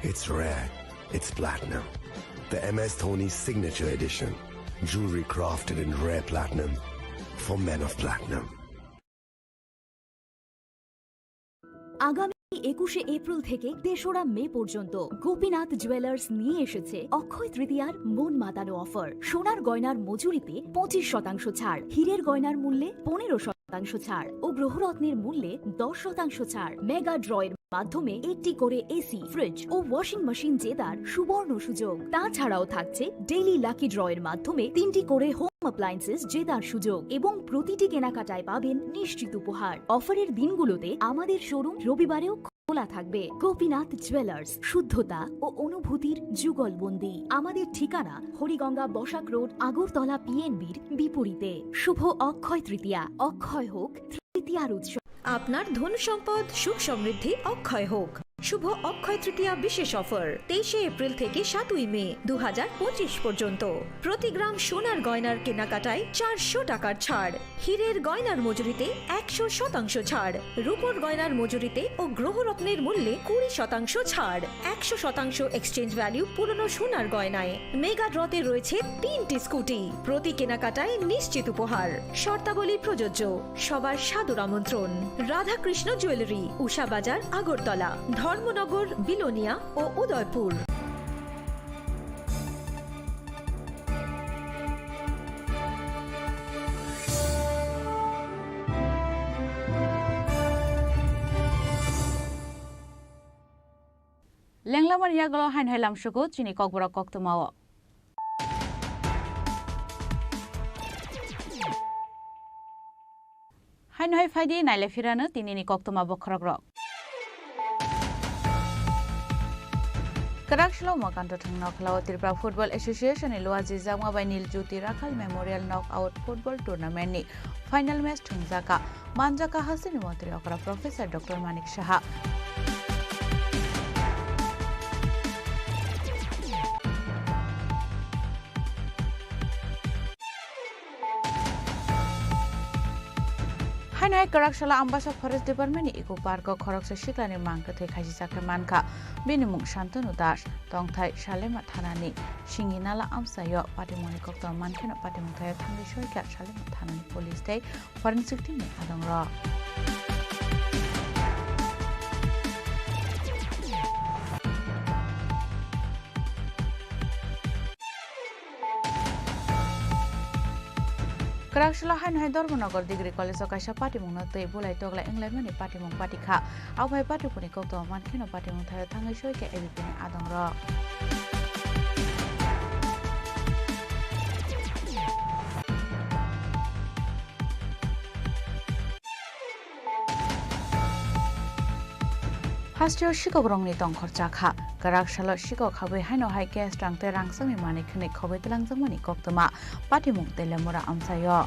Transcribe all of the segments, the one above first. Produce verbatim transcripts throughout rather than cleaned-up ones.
It's rare. It's platinum. The M S Dhoni Signature Edition. Jewelry crafted in rare platinum for men of platinum. আগামী একুশে এপ্রিল থেকে তেসরা মে পর্যন্ত গোপীনাথ জুয়েলার্স নিয়ে এসেছে অক্ষয় তৃতীয়ার মন মাতানো অফার। সোনার গয়নার মজুরিতে পঁচিশ শতাংশ ছাড়, হীরের গয়নার মূল্যে পনেরো শতাংশ ছাড় ও গ্রহরত্নের মূল্যে দশ শতাংশ ছাড়। মেগা ড্রয়ের মাধ্যমে একটি করে এসি, ফ্রিজ ও ওয়াশিং মেশিন জেতার সুবর্ণ সুযোগ। তাছাড়াও থাকছে ডেইলি লাকি ড্রয়ের মাধ্যমে তিনটি করে হোম অ্যাপ্লায়েন্সেস জেতার সুযোগ এবং প্রতিটি কেনাকাটায় পাবেন নিশ্চিত উপহার। অফারের দিনগুলোতে আমাদের শোরুম রবিবারেও খোলা থাকবে। গোপীনাথ জুয়েলার্স, শুদ্ধতা ও অনুভূতির যুগলবন্দি। আমাদের ঠিকানা হরিগঙ্গা বসাক রোড, আগরতলা পিএনবির বিপরীতে। শুভ অক্ষয় তৃতীয়া, অক্ষয় হোক তৃতীয়ার উৎসব। আপনার ধন সম্পদ সুখ সমৃদ্ধি অক্ষয় হোক। শুভ অক্ষয় তৃতীয়া বিশেষ অফার, তেইশে এপ্রিল থেকে সাতই মে দু হাজার পঁচিশ পর্যন্ত। প্রতি গ্রাম সোনার গয়নার কেনাকাটায় চারশো টাকার ছাড়, হীরের গয়নার মজুরিতে একশো শতাংশ ছাড়, রূপোর গয়নার মজুরিতে ও গ্রহরত্নের মূল্যে কুড়ি শতাংশ ছাড়, একশো শতাংশ এক্সচেঞ্জ ভ্যালু পুরনো সোনার গয়নায়। মেগা ড্রতে রয়েছে তিনটি স্কুটি, প্রতি কেনাকাটায় নিশ্চিত উপহার। শর্তাবলী প্রযোজ্য। সবার সাদর আমন্ত্রণ। রাধাকৃষ্ণ জুয়েলারি, উষা বাজার, আগরতলা, ধর্মনগর, বিলোনিয়া ও Udaipur. Lenglamani yagulo haino hai lamsugo chini kokborok koktwmao. Haino hai phaidi naile phirano tinini koktwma bokhorokrok. Kwrak slomo kanto thwngno khlao Tripura Football Association ni luaji jakma bai Nil Jyoti Rakhal Memorial Knockout Football Tournament ni final match thwngjaka. Manjaka hasteni montri okra Professor Doctor Manik Saha. Haino hai kwrak salo Ambasa Forest Department ni Eco Park o khoroksa siklani mang kwthwi khaisijak khe mankha. Bini mung Shantanu Das, tongthai Salema thanani Singhi Nala amchaio. Patimungni koktwma mankheno patimung thaio thangwi soikha Salema thanani police tei forensic team ni adongrok. Kwrak salo haino hai Dharmanagar Degree College o kaisa patimungno twi bulai toglai wnglaimani patimung patikha. Abo hai patimungni koktwma mankheno patimung thaio thangwi soikha A B P ni adongrok. Hasteo sikokrokni tongkhor chakha. Kwrak salo sikok habwi haino hai gas rang tei rangchakni manwi khwnwi khogwi twlangjakmani koktwma patimung Telemura amchaio.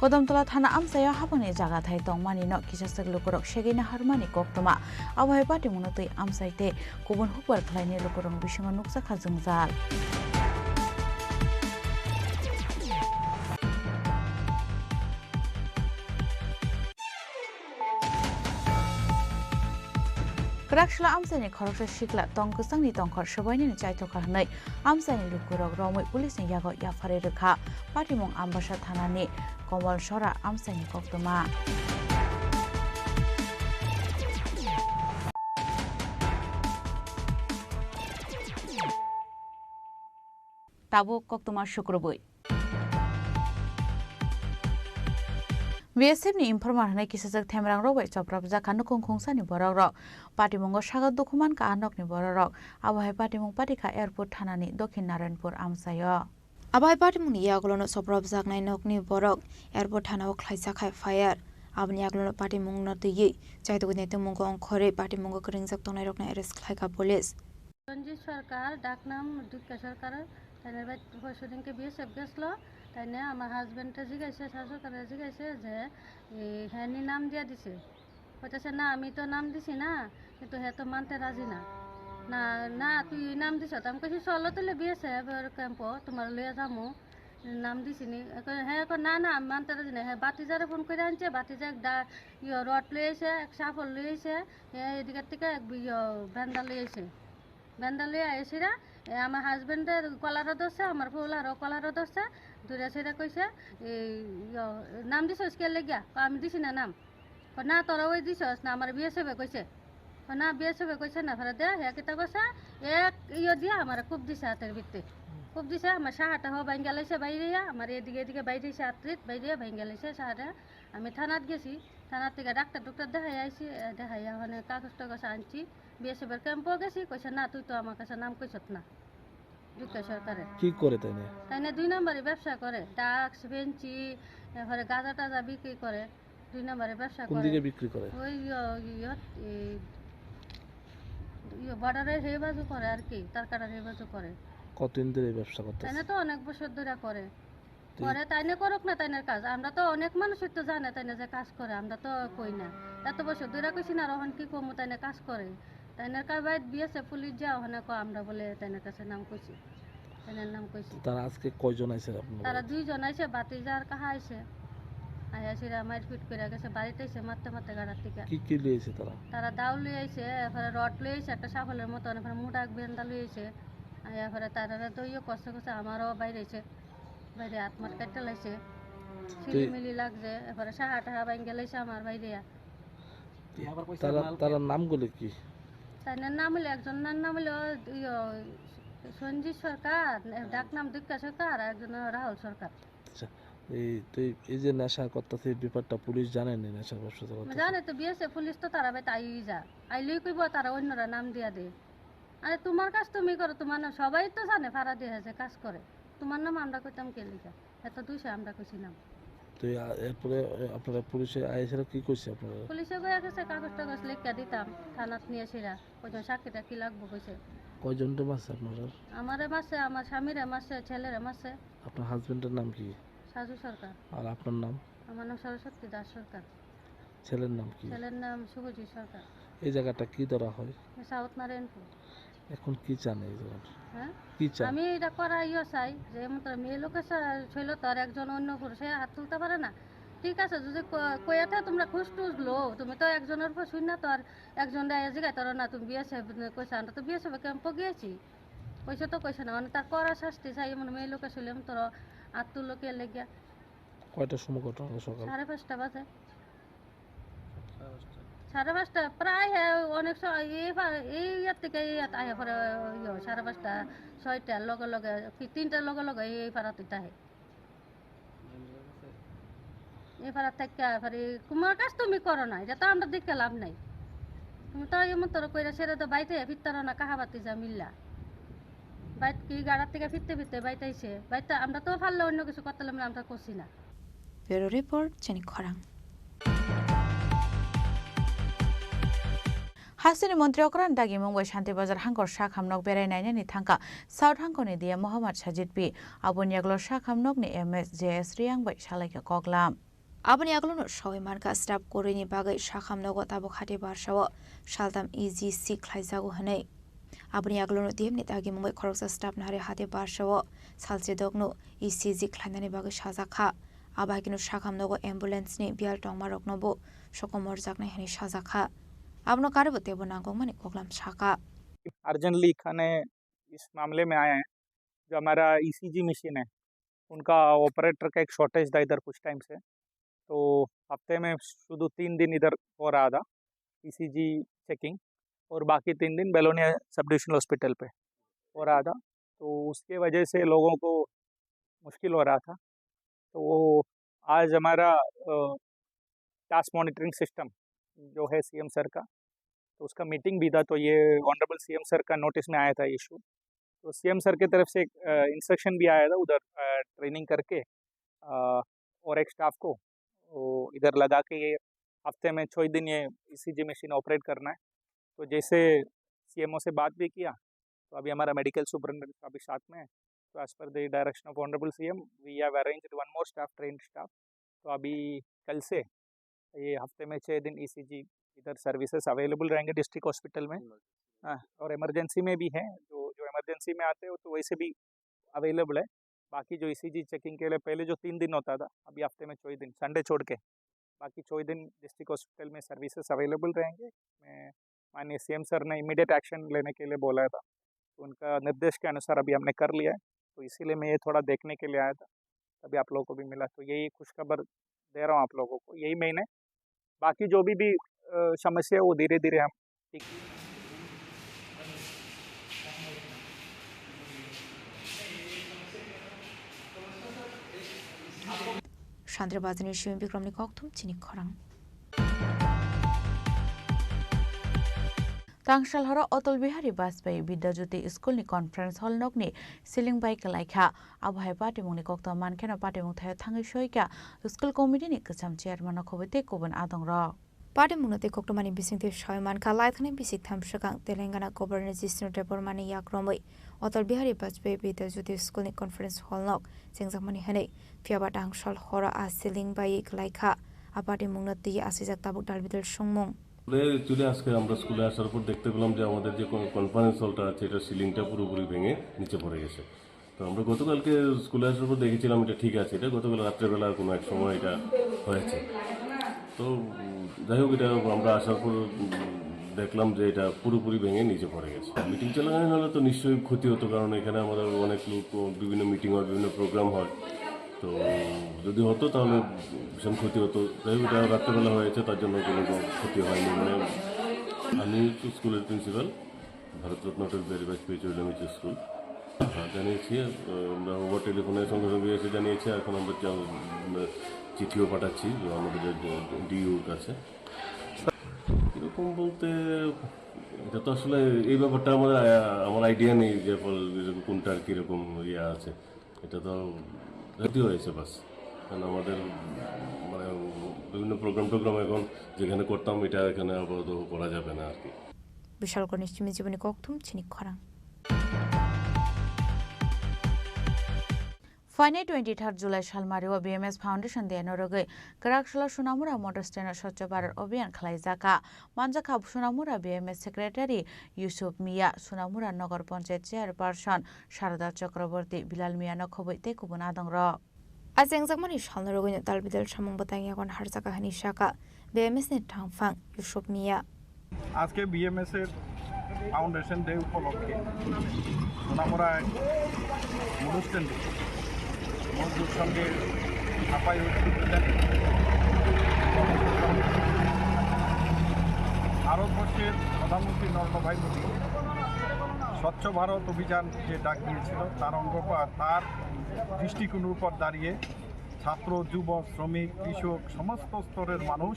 Kodomtola thana amchaio habangni jaga thai tongmani no kisaswk lukurok segwi naharmani koktwma. Abo hai patimungno twi amchai tei kubun hukbar khlainai lukurokni bisingo nukjakha jwngjal. Kwrak salo amchaini khoroksa sikla tong kwchangni tongkhor swbainani chaithokha hwnwi amchaini lukurok romwi police ni yago yapharwi rwkha. Patimung Ambasa thanani Komol Sora amchaini koktwma. Tabuk koktwma sukrubwi. B S F ni informer hwnwi kisajak themrangrok bai choprapjak kha nukung khungsani borokrok. Patimungo sago dukhu mankha a nokni borokrok. Abo hai patimung patikha Airport thanani Dokhin Narayanpur amchaio. Abo hai patimungni yagulono choprapjaknai nokni borok Airport thanao khlaijak hai fire. Aboni yagulono patimungno twiwi chaitugwi naitukmungo ongkhorwi patimungo kwrwngjak tongnairokno arrest khlaikha police. Ranjit Sarkar, ডাকনাম দুর্গা সরকার, তাইনের বাড়িত পরশুদিনকে বিএসএফ গেছিল, তাইনে আমার হাজবেন্ডে জিগাইছে, শাহ সরকারে জিগাইছে যে, এ, হ্যানি নাম দিয়া দিছে। কইতাছে, "না, আমি তো নাম দিছি না, কিন্তু হে তো মানতে রাজি না।" "না, না, তুই নাম দিছ।" তো আমি কইছি, "চলো তাহলে বিএসএফ এর ক্যাম্পো, তোমার লইয়া যামু।" নাম দিছিনি? এখন, হ্যাঁ, এখন না, না, আমি মানতে রাজি না। হ্যাঁ, বাতিজারে ফোন করে আনছে, বাতিজা এক ডা-, ইয়ো, রড লই আইছে, এক শাফল লই আইছে, হ্যাঁ, এদিকে থেকে এক বি-, ইয়ো, বেন্দা লই আইছে। বেন্দা লই আইছিরা, এ, আমার হাজবেন্ডের কলারও ধরছে, আমার ফুলারও কলারও ধরছে, ধরে সেটা কইছে, এই, ইয়ো, নাম দিছস কে লেগিয়া? কয়, "আমি দিছি না নাম।" কয়, "না, তোরা ওই দিছস না, আমার বিএসএফ এ কইছে।" কয়, "না, বিএসএফ এ কইছে না, ফেরা দে, হে কিতা কইছে?" এক ইয়ো দিয়া আমার খুব দিছে হাতের ভিতরে। খুব দিছে, আমার সাহাটা হো বাইঙ্গা লাইছে বাইরে, আমার এদিকে এদিকে বাইরে এসে আত্রিত বাইরে বাইঙ্গা লাইছে সাহাটা। আমি থানাত গেছি, থানার থেকে ডাক্তার ডুক্তার দেখাই আইছি, এ, দেখাইয়া ওখানে কাগজ টাগজ আনছি। বিএসএফ এর ক্যাম্পও গেছি, কইছে, "না, তুই তো আমার কাছে নাম কইছত না।" দুঃখ সরকারে। কি করে তাই নিয়ে? তাই নিয়ে দুই নম্বরে ব্যবসা করে, ড্রাগস, বেঞ্চি, এরপরে গাঁজা টাজা বিক্রি করে, দুই নম্বরে ব্যবসা কোন করে। দিকে বিক্রি করে? ওই, ইয়ো, ইয়ো, এই, ইয়ো, বর্ডারের হে বাজু করে আর কি, তার কাটার হে বাজু করে। কতদিন ধরে এই ব্যবসা করতেছে? তাই না তো অনেক বছর ধরে করে। তো এই করে, তাই না করুক না তাই না কাজ। আমরা তো অনেক মানুষের তো জানে তাই না যে কাজ করে, আমরা তো কই না। এত বছর ধরে কইছি না, রহন কি কমু তাই না কাজ করে। তাই না কাজ বাইত বিএসএফ পুলিশ যা ওখানে কো আমরা বলে তাই না কাছে নাম কইছি। তাই না নাম কইছি। তারা আজকে কয়জন আইছে আপনার তারা বাড়িতে? দুইজন আইছে, বাতিজা আর কাহা আইছে। আইয়া সিরা মারপিট করে গেছে, বাড়িতে এসে মারতে মারতে গাড়ার থেকে। কি কি লিয়েছে তারা? তারা দাও লিয়েছে, এরপরে রড লিয়েছে, একটা শাফলের মতন, এরপরে মোটা এক বেন্দা লিয়েছে। আইয়া পরে তারা তো ইয়ে করছে করছে, আমারও বাইরে এসে বাইরে আত্মার কাটতে লাইছে, তো এই ছিলিমিলি লাগছে, এরপরে সাহা টাহা বাইঙ্গে লাইছে আমার বাইরে। তারা, তারা নামগুলো কি? তাই না নাম হইলো, একজন নাম নাম হইলো ইয়ো, সঞ্জিত সরকার, ডাক নাম দুর্গা সরকার, আর একজন হলো রাহুল সরকার। আচ্ছা, এই তো এই, এই যে নেশা করতেছে, এই ব্যাপারটা পুলিশ জানেনি, নেশার ব্যবসা করতেছে? জানে তো, বিএসএফ পুলিশ তো তারা বেটা আইই যা, আইলেই কইব তারা অন্যরা নাম দিয়া দে। আরে তোমার কাজ তুমি করো, তোমার নাম সবাই তো জানে, ফারা দিয়ে আছে কাজ করে, তোমার নাম আমরা কইতাম কে লিখা? এত দুইশো আমরা কইছি নাম। তো এই আ-, এরপরে, এ, আপনারা পুলিশে আইসেরা কি কইছে আপনারা? পুলিশে কইয়া গেছে কাগজ টাগজ লেখিয়া দিতাম, থানাত নিয়ে আসিরা, কইজন সাক্ষী টাক্ষী লাগবো কইছে। কয়জনরে মারছে আপনারা? আমারে মারছে, আমার স্বামীরে মারছে, ছেলেরে মারছে। আপনার হাজবেন্ডের নাম কি? সাজু সরকার। আর আপনার নাম? আমার নাম সরস্বতী দাস সরকার। ছেলের নাম কি? ছেলের নাম শুভজিৎ সরকার। এই জায়গাটা কি ধরা হয়? সাউথ নারায়ণপুর। এখন কি চান এই জায়গাটা? হ্যাঁ? কি চান? আমি এটা করা ইয়ে চাই যে মতো মেয়ে লোকের সা-, শৈল তো আর একজন অন্য পুরুষে হাত তুলতে পারে না। ঠিক আছে, যদি ক-, কইয়া থাকে তোমরা খুশ টুস লো, তুমি তো একজনের উপর শুন না তো আর একজন রায় জিগাই তারো না, তুমি বিএসএফ কইছো, আমরা তো বিএসএফ ক্যাম্পও গিয়েছি। কইছে তো কইছে না, মানে তার করা শাস্তি চাই, মানে মেয়ে লোকের শৈল তোর হাত তুললো কে লেগে। কয়টার সময় ঘটনা সকাল? সাড়ে পাঁচটা বাজে। সাড়ে পাঁচটা প্রায়, হ্যাঁ, অনেক সময় এই পা-, এই ইয়ার থেকে এই ইয়াত আহে পরে, ইয়ে, সাড়ে পাঁচটা, ছয়টার লগে লগে, কি তিনটার লগে লগে এই পাড়াতে আহে। এই পাড়া থেকে আহে পরে তোমার কাজ তুমি করো না, এটা তো আমরা দেখে লাভ নাই। তুমি তো এমন তোর কইরা সেরে তো বাইতে ফিরতারো না, কাহাবাতি যা মিল্লা। বাইত কি গাড়ার থেকে ফিরতে ফিরতে বাইতে আইছে। বাইতে আমরা তো পারলে অন্য কিছু করতে পারলাম না, আমরা করছি না। Bureau Report, Chini Khorang. Hasteni montri okran dagimung bai Shanti Bazar hangkor sakham nok berai nainani thangka South hangkorni D M Mohammad Sajid P. Aboni yaglo sakham nokni M S J S Riang bai salaikha koklam. Aboni yaglono sawi mankha staff kwrwini bagwi sakham nogo tabuk hati barsao saltam E G C khlaijago hwnwi. Aboni yaglono D M ni dagimung bai khoroksa staff nahari hati barsao salchi dokno E C G khlainani bagwi sajakha. Abo haikhe no sakham nogo ambulance ni biyal tongma rokno bo sokomorjaknai hwnwi sajakha. Abono karwi bo teibo nangkukmani koklam sakha. Urgently खाने इस मामले में आए हैं, जो हमारा ECG machine है, उनका ऑपरेटर का एक शॉर्टेज था इधर कुछ टाइम से। तो हफ्ते में शुद्ध तीन दिन इधर हो रहा था ईसीजी चेकिंग, और बाकी तीन दिन बेलोनिया सब डिविजनल हॉस्पिटल पे हो रहा था। तो उसके वजह से लोगों को मुश्किल हो रहा था। तो वो आज हमारा, अ, टास्क मॉनिटरिंग सिस्टम जो है सीएम सर का, तो उसका मीटिंग भी था, तो ये ऑनरेबल सीएम सर का नोटिस में आया था इशू। तो सीएम सर की तरफ से एक, अ, इंस्ट्रक्शन भी आया था उधर, अ, ट्रेनिंग करके, अ, और एक स्टाफ को वो इधर लगा के ये हफ्ते में छः दिन ये ईसीजी मशीन ऑपरेट करना है। तो जैसे सीएमओ से बात भी किया, तो अभी हमारा मेडिकल सुपरिटेंडेंट अभी साथ में है। तो as per the direction of honorable C M, we have arranged one more staff, trained staff। तो अभी कल से ये हफ्ते में छः दिन ईसीजी इधर सर्विसेज अवेलेबल रहेंगे डिस्ट्रिक्ट हॉस्पिटल में। हाँ, और इमरजेंसी में भी है, जो, जो इमरजेंसी में आते हो तो वैसे भी अवेलेबल है। बाकी जो ईसीजी चेकिंग के लिए पहले जो तीन दिन होता था, अभी हफ्ते में छः दिन, संडे छोड़ के, बाकी छः दिन डिस्ट्रिक्ट हॉस्पिटल में सर्विसेज अवेलेबल रहेंगे। मैं माननीय सीएम सर ने इमीडिएट एक्शन लेने के लिए बोला था, तो उनका निर्देश के अनुसार अभी हमने कर लिया है। तो इसीलिए मैं ये थोड़ा देखने के लिए आया था, तभी आप लोगों को भी मिला। तो यही खुशखबर दे रहा हूँ आप लोगों को, यही महीने। बाकी जो भी भी अ, समस्या है, वो धीरे धीरे हम ठीक Sandra Bazini Shimi Bikramni kokthum chini khorang. Tangsalhoro Atal Bihari Vajpayee Vidya Jyoti School ni conference hall nokni ceiling bai kwlaikha. Abo hai patimungni kokthum mankheno patimung thaio thangwi soikha school committee ni kwcham chairman no khobwi tei kubun adongrok. Patimungno tei koktwmani bisingtwi sawi mankha, laithani bisik tham swkang Telangana Governor Jishnu Debbarmani yakromwi Atal Bihari Vajpayee Vidya Jyoti School ni conference hall nok chengjakmani hwnwi, phiyaba tangsal horo a ceiling bai kwlaikha. A patimungno twi aswijak tabuk dalbidal songmung. Actually আজকে আমরা স্কুলে আসার পর দেখতে পেলাম যে আমাদের যে কনফারেন্স হলটা আছে, এটা সিলিংটা পুরোপুরি ভেঙে নিচে পড়ে গেছে। তো আমরা গতকালকে স্কুলে আসার পর দেখেছিলাম এটা ঠিক আছে, এটা গতকাল রাত্রেবেলা কোনো এক সময় এটা হয়েছে। তো উম, যাই হোক, এটা আমরা আসার পর উম, দেখলাম যে এটা পুরোপুরি ভেঙে নিচে পড়ে গেছে। মিটিং চলাকালীন হলে তো নিশ্চয়ই ক্ষতি হতো, কারণ এখানে আমাদের অনেক লোক, ও, বিভিন্ন মিটিং হয়, বিভিন্ন প্রোগ্রাম হয়। তো যদি হতো তাহলে ভীষণ ক্ষতি হতো। যাই হোক, এটা রাত্রেবেলা হয়েছে, তার জন্য কোনো ক্ষতি হয়নি। মানে আমি তো স্কুলের প্রিন্সিপাল, ভারতরত্ন অটল বিহারী বাজপেয়ী চৈলমিত স্কুল। হ্যাঁ, জানিয়েছি। আহ, আমরা ওভার টেলিফোনের সঙ্গে সঙ্গে এসে জানিয়েছি। এখন আমরা চা- উম, চিঠিও পাঠাচ্ছি যে আমাদের ডিইউর কাছে। কীরকম বলতে, এটা তো আসলে এই ব্যাপারটা আমার আহ, আমার আইডিয়া নেই যে ফল কোনটার কীরকম ইয়ে আছে। এটা তো ক্ষতি হয়েছে বাস। কারণ আমাদের মানে বিভিন্ন প্রোগ্রাম টোগ্রাম এখন যেখানে করতাম, এটা এখানে আপাতত করা যাবে না আর কি। Bishalkorni Simi Jiboni Kokthum chini khorang. Phainai twenty third July salmario B M S Foundation Day no rwgwi Kwraksalo Sunamura Motor Stand o Swachh Bharat Abhiyan khlaijakha. Manjakha Sunamura B M S Secretary Yusuf Mia, Sunamura Nagar Panchayat Chairperson Sarada Chakraborty, Bilal Mia no khobwi tei kubun adongrok. A chengjakmani salno rwgwino dalbidal samung bwtang yagon harjakha hwnwi sakha B M S ni thangphang Yusuf Mia. আজকে বিএমএস এর foundation day উপলক্ষে সোনামুড়ায় মধুস্ট্যান্ডে মজদুর সঙ্গে ছাপাই উদ্যোক্তা ভারতবর্ষের প্রধানমন্ত্রী নরেন্দ্র ভাই মোদী স্বচ্ছ ভারত অভিযান যে ডাক দিয়েছিল, তার অঙ্গ বা তার দৃষ্টিকোণের উপর দাঁড়িয়ে ছাত্র, যুবক, শ্রমিক, কৃষক, সমস্ত স্তরের মানুষ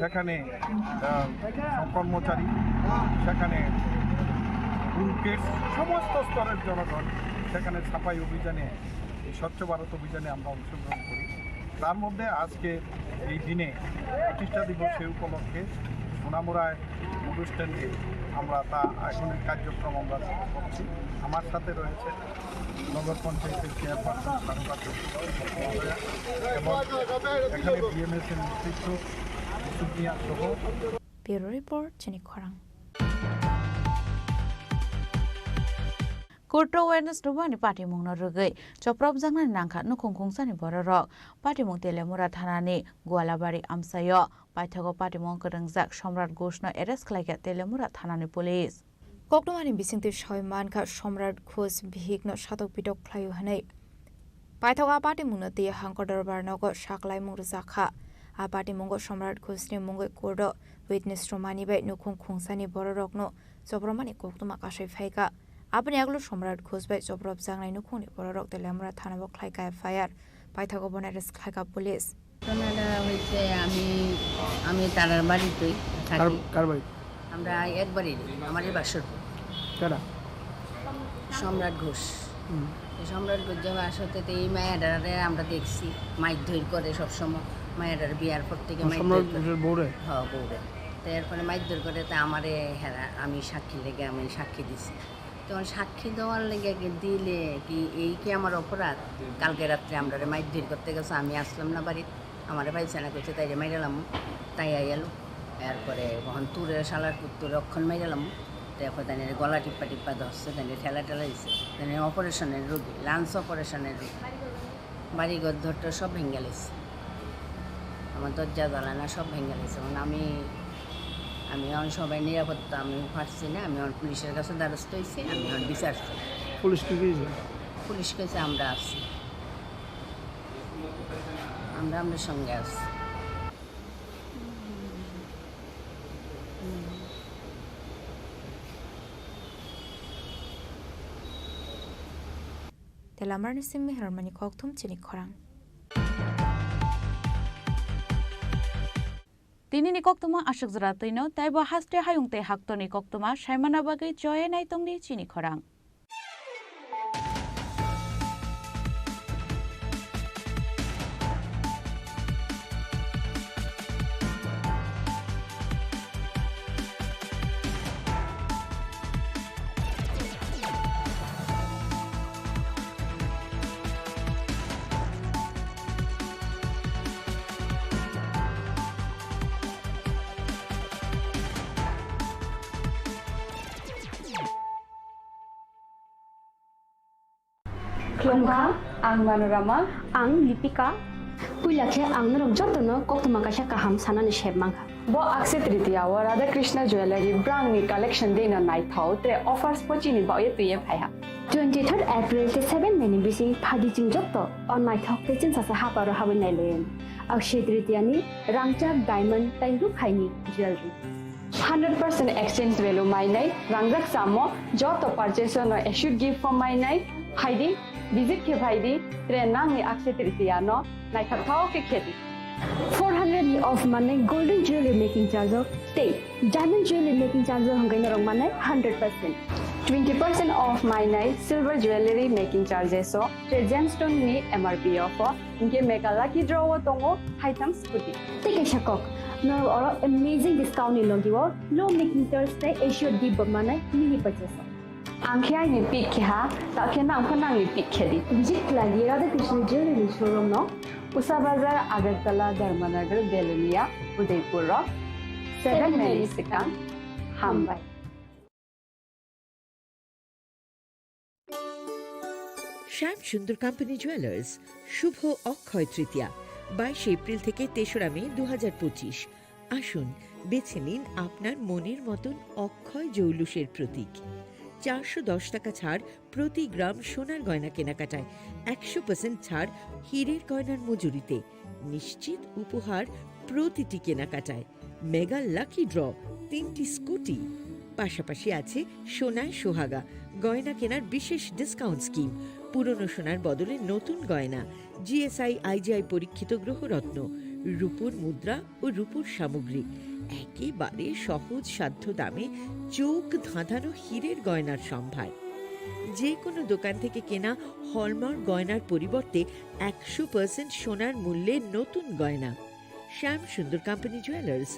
সেখানে, আহ, কর্মচারী, সেখানে পুলিশ, সমস্ত স্তরের জনগণ সেখানে ছাপাই অভিযানে, এই স্বচ্ছ ভারত অভিযানে আমরা অংশগ্রহণ করি। তার মধ্যে আজকে এই দিনে প্রতিষ্ঠা দিবস, সেই উপলক্ষে সোনামুড়ায় মধুস্ট্যান্ডে আমরা তা এখন এই কার্যক্রম আমরা করছি। আমার সাথে রয়েছে নগর পঞ্চায়েতের চেয়ারপারসন সারদা চক্রবর্তী মহোদয়া এবং এখানে বিএমএস এর নেতৃত্ব ইউসুফ মিয়া সহ Bureau Report, Chini Khorang. Kurto awareness rwmani patimungno rwgwi chopropjaknani nangkha nukhung khungsani bororok. Patimung Telemura thanani Gualabari amchaio paithago patimung kwrwngjak Somrat Ghoshno arrest khlaikha Telemura thanani police. Koktwmani bisingtwi sawi mankha Somrat Ghosh bihikno satok pitok khlaio hwnwi. Paithak a patimungno twi Hangkor Dorbar nogo saklaimung rwjakha. A patimungo Somrat Ghoshni mungwi courto witness rwmani bai nukhung khungsani bororokno chopromani koktwma kasai phaikha. Aboni yagulo Somrat Ghosh bai chopropjaknai nukhungni bororok Telemura thanao khlaikha F I R. Paithago bono arrest khlaikha police. ঘটনাটা হয়েছে, আমি আমি তারার বাড়িতেই কার থাকি। কার বাড়ি? আমরা একবারই, আমার এই বাসর। কারা? সম্রাট ঘোষ। হুম। তো সম্রাট ঘোষ যে বাসতে, তো এই মায়াডারে আমরা দেখছি মারধর করে সবসময়। মায়াডার বিয়ার পর থেকে মানে মারধর সম্রাট করে। ঘোষের বউরে? হ্যাঁ, বউরে। তো এরপরে মারধর করে, তা আমারে হেরা, আমি সাক্ষী লেগে আমি সাক্ষী দিছি। তখন সাক্ষী দেওয়ার লেগে কি দিলে কি, এই কি আমার অপরাধ? কালকে রাত্রে আমরারে মারধর করতে গেছে, আমি আসলাম না বাড়িতে, আমারে পাইছে না, করছে তাইরে মাইরালাম, তাই আইয়ালো। এরপরে কখন তোরে শালার পুত্তরে অক্ষণ মাইরালাম, দেখো, তাই নিয়ে গলা টিপ্পা টিপ্পা ধরছে, তাই নিয়ে ঠেলা ঠেলা দিছে, তাই নিয়ে অপারেশনের রোগী, লাংস অপারেশনের রোগী, বাড়িঘর ধরতে সব ভেঙে গেছে। আমার দরজা জানালা সব ভেঙে গেছে। এখন আমি, আমি এখন সবাই নিরাপত্তা আমি পারছি না, আমি এখন পুলিশের কাছে দ্বারস্থ হয়েছি, আমি এখন বিচার চাই। পুলিশ কি কইছে? পুলিশ কইছে আমরা আছি, আমরা আপনার সঙ্গে আছি। Telamarni simi hermani kokthum chini khorang. Tinini koktuma aswk jora twino, taibo haste hayung tei haktorni koktuma saimana bagwi choye naitongdi chini khorang. Khulumkha, ang Manorama. Ang Lipika. Puila khe ang norok jotono koktwma kaisa kaham sanani sep mankha. Bo Akshaya Tritiya o Radha Krishna Jewellery brangni collection deino naithok tre offers bo chini baoye twiye phaiha. Twenty third April tei seven May ni bising phaidi chwng joto o naithok tei chwngsasa haparo habwi nailayan. Akshaya Tritiya ni rangchak diamond tei rukhaini jewellery. Hundred percent exchange value mainai, rangjak samo joto purchase no assured gift form mainai, phaidi, visit khe phaidi, tre nangni Akshaya Tritiya no naithok thok khe khedi. Four hundred ni off manai golden jewelry making charge o tei diamond jewelry making charge o hwnkhai norok manai hundred percent. Twenty percent off mainai silver jewelry making charges o tre gemstone ni M R P o pho. Hinkhe mega lucky draw o tongo haitham scooty. Tei kaisa kok, norok oro amazing discount ni logi o low making charge tei assured gift bo manai mini purchase o. Ang khe aini pick khe ha, ta khe nang pho nangni pick khe di. Visit khlai di Radha Krishna Jewelry ni showroom no. Usa Bazar, Agartala, Dharmanagar, Belonia, Udaipur o seven May ni swkang. Hambai. শ্যাম Sundar company jewellers, শুভ অক্ষয় তৃতীয়া, বাইশে এপ্রিল থেকে তেসরা মে দু হাজার পঁচিশ। আসুন, বেছে নিন আপনার মনের মতন অক্ষয় জৌলুসের প্রতীক। চারশো দশ টাকা ছাড় প্রতি গ্রাম সোনার গয়না কেনাকাটায়, একশো পার্সেন্ট ছাড় হীরের গয়নার মজুরিতে, নিশ্চিত উপহার প্রতিটি কেনাকাটায়। মেগা লাকি ড্র, তিনটি স্কুটি, পাশাপাশি আছে সোনায় সোহাগা, গয়না কেনার বিশেষ ডিসকাউন্ট স্কিম, পুরনো সোনার বদলে নতুন গয়না, G S I I G I পরীক্ষিত গ্রহরত্ন, রূপোর মুদ্রা ও রূপোর সামগ্রী, একেবারে সহজ সাধ্য দামে চোখ ধাঁধানো হীরের গয়নার সম্ভার। যে কোনো দোকান থেকে কেনা হলমার্ক গয়নার পরিবর্তে একশো পার্সেন্ট সোনার মূল্যে নতুন গয়না। শ্যাম সুন্দর কোম্পানি জুয়েলার্স,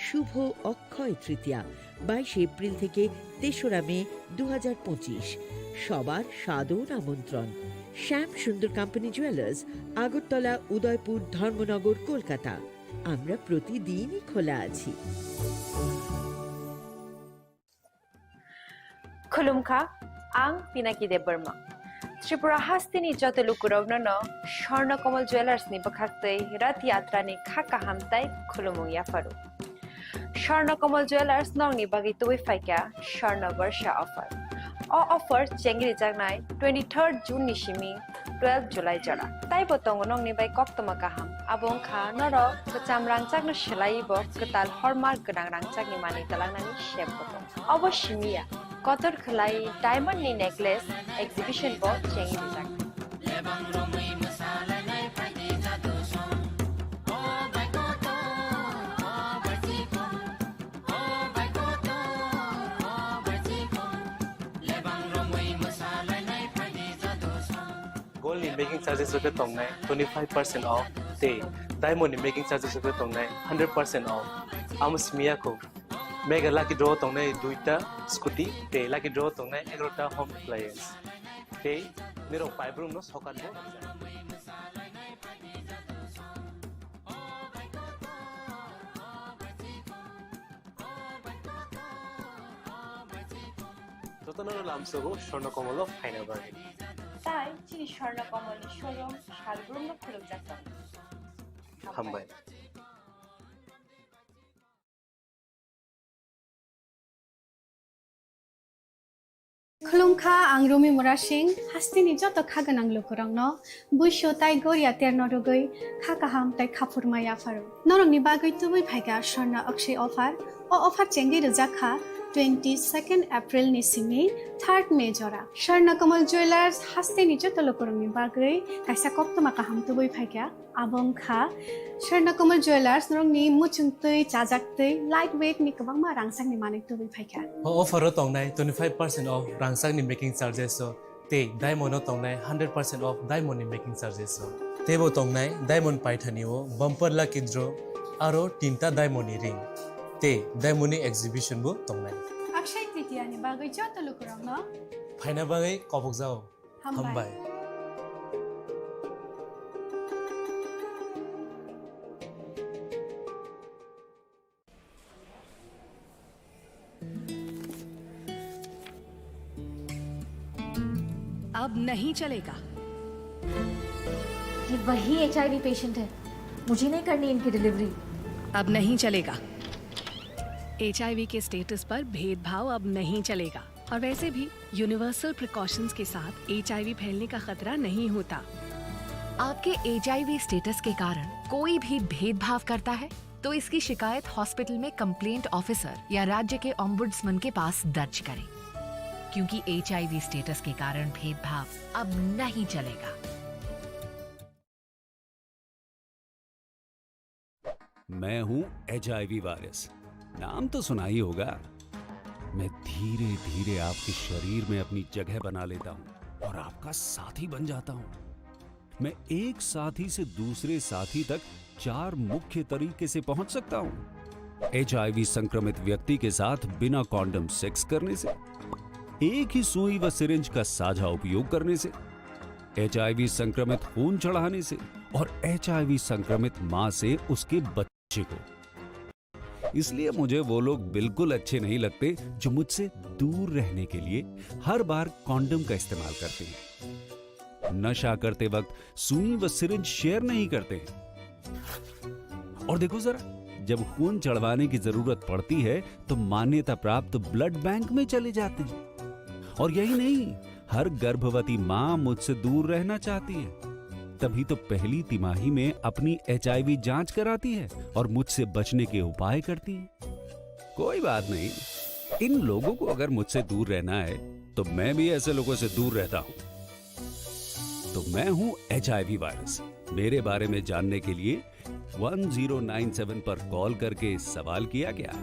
শুভ অক্ষয় তৃতীয়া, বাইশে এপ্রিল থেকে তেসরা মে দু হাজার পঁচিশ। সবার সাদর আমন্ত্রণ। শ্যাম সুন্দর কোম্পানি জুয়েলার্স, আগরতলা, উদয়পুর, ধর্মনগর, কলকাতা। আমরা প্রতিদিনই খোলা আছি। Khulumkha, ang Pinaki Debbarma. Tripura hasteni joto lukurokno no Swarna Kamal Jewellers ni bwkhaktwi Rath Yatra ni kha kaham tai khulumung yapharu. Swarna Kamal Jewellers nokni bagwi tubui phaikha Swarna Barsha offer. O offer chengri jaknai twenty third June ni simi twelve July jora. Taibo tongo nokni bai koktwma kaham. Abo wngkha norok kwcham rangchakno swlaiwi bo kwtal hallmark gwnang rangchakni manwi twlangnani sep bo tongo. Obo simi ya, kotor khwlai diamond ni necklace exhibition bo chengwi rijak. Gold ni making charges rok khe tongnai twenty five percent off tei diamond ni making charges rok khe tongnai hundred percent off. Amo simi ya kho. Mega lucky draw tongnai duita scooty tei lucky draw tongnai egarota home appliance. Tei nirok paibrum no sokat bo. Jotono lamsogo Swarna Komolo phaina bagwi. Tai chini Swarna Komolni showroom salbrumno khulukjak tongo. Hambai. Khulumkha, ang Rumi Murasing, hasteni joto kha gwnang lukurokno buisu tai goria terno rwgwi kha kaham tai khaphurma yapharo. Norokni bagwi tubui phaikha Swarna Akshay offer. O offer chengwi rwjak kha twenty second April ni simi third May jora. Swarna Kamal Jewellers hasteni joto lukurokni bagwi kaisa koktwma kaham tubui phaikha. Abo wngkha Swarna Kamal Jewellers, norokni muchungtwi, chajaktwi, light weight ni kwbangma rangchakni manwi tubui phaikha. O offer o tongnai twenty five percent off rangchakni making charges o tei diamond o tongnai hundred percent off diamond ni making charges o. Teibo tongnai diamond paithani o bumper lucky draw aro tinta diamond ni ring tei diamond ni exhibition bo tongnai. Akshay Tritiya ni bagwi joto lukurokno phaina bagwi kobokjao. Hambai. Hambai. अब नहीं चलेगा। ये वही HIV patient है, मुझे नहीं करनी इनकी डिलीवरी। अब नहीं चलेगा। एचआईवी के स्टेटस पर भेदभाव अब नहीं चलेगा। और वैसे भी यूनिवर्सल प्रिकॉशंस के साथ एचआईवी फैलने का खतरा नहीं होता। आपके एचआईवी स्टेटस के कारण कोई भी भेदभाव करता है, तो इसकी शिकायत हॉस्पिटल में कंप्लेंट ऑफिसर या राज्य के ऑम्बुड्समैन के पास दर्ज करें, क्योंकि एचआईवी स्टेटस के कारण भेदभाव अब नहीं चलेगा। मैं हूं एचआईवी वायरस, नाम तो सुना ही होगा। मैं धीरे धीरे आपके शरीर में अपनी जगह बना लेता हूं और आपका साथी बन जाता हूं। मैं एक साथी से दूसरे साथी तक चार मुख्य तरीके से पहुंच सकता हूं। एचआईवी संक्रमित व्यक्ति के साथ बिना कॉन्डम सेक्स करने से, एक ही सुई व सिरिंज का साझा उपयोग करने से, एचआईवी संक्रमित खून चढ़ाने से और एचआईवी संक्रमित मां से उसके बच्चे को। इसलिए मुझे वो लोग बिल्कुल अच्छे नहीं लगते जो मुझसे दूर रहने के लिए हर बार कॉन्डम का इस्तेमाल करते हैं, नशा करते वक्त सुई व सिरिंज शेयर नहीं करते हैं। और देखो जरा, जब खून चढ़वाने की जरूरत पड़ती है, तो मान्यता प्राप्त ब्लड बैंक में चले जाते हैं। और यही नहीं, हर गर्भवती मां मुझसे दूर रहना चाहती है, तभी तो पहली तिमाही में अपनी एचआईवी जांच कराती है और मुझसे बचने के उपाय करती है। कोई बात नहीं, इन लोगों को अगर मुझसे दूर रहना है, तो मैं भी ऐसे लोगों से दूर रहता हूं। तो मैं हूं एचआईवी वायरस। मेरे बारे में जानने के लिए वन ज़ीरो नाइन सेवन पर कॉल करके सवाल किया क्या?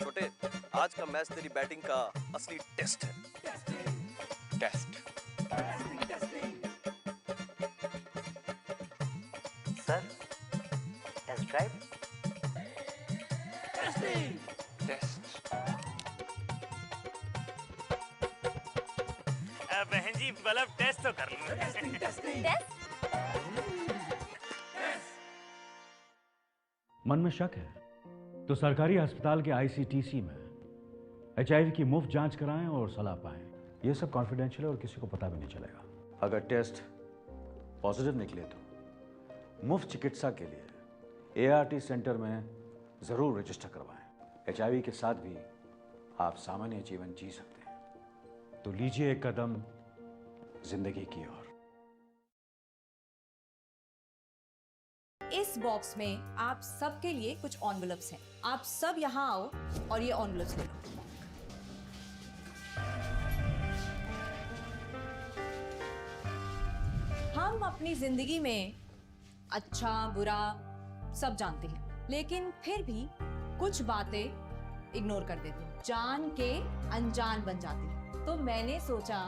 छोटे, आज का मैच तेरी बैटिंग का असली टेस्ट है। Test. Sir, test drive. Test. अ, बहन जी, मतलब टेस्ट तो कर लूं। टेस्ट? मन में शक है तो सरकारी अस्पताल के आईसीटीसी में एचआईवी की मुफ्त जांच कराएं और सलाह पाएं। ये सब कॉन्फिडेंशियल है और किसी को पता भी नहीं चलेगा। अगर टेस्ट पॉजिटिव निकले तो मुफ्त चिकित्सा के लिए एआरटी सेंटर में जरूर रजिस्टर करवाएं। एचआईवी के साथ भी आप सामान्य जीवन जी सकते हैं। तो लीजिए एक कदम जिंदगी की ओर। इस बॉक्स में आप सबके लिए कुछ एनवेलप्स हैं। आप सब यहाँ आओ और ये एनवेलप्स ले लो। हम अपनी जिंदगी में अच्छा, बुरा सब जानते हैं, लेकिन फिर भी कुछ बातें इग्नोर कर देते हैं, जान के अनजान बन जाते हैं। तो मैंने सोचा,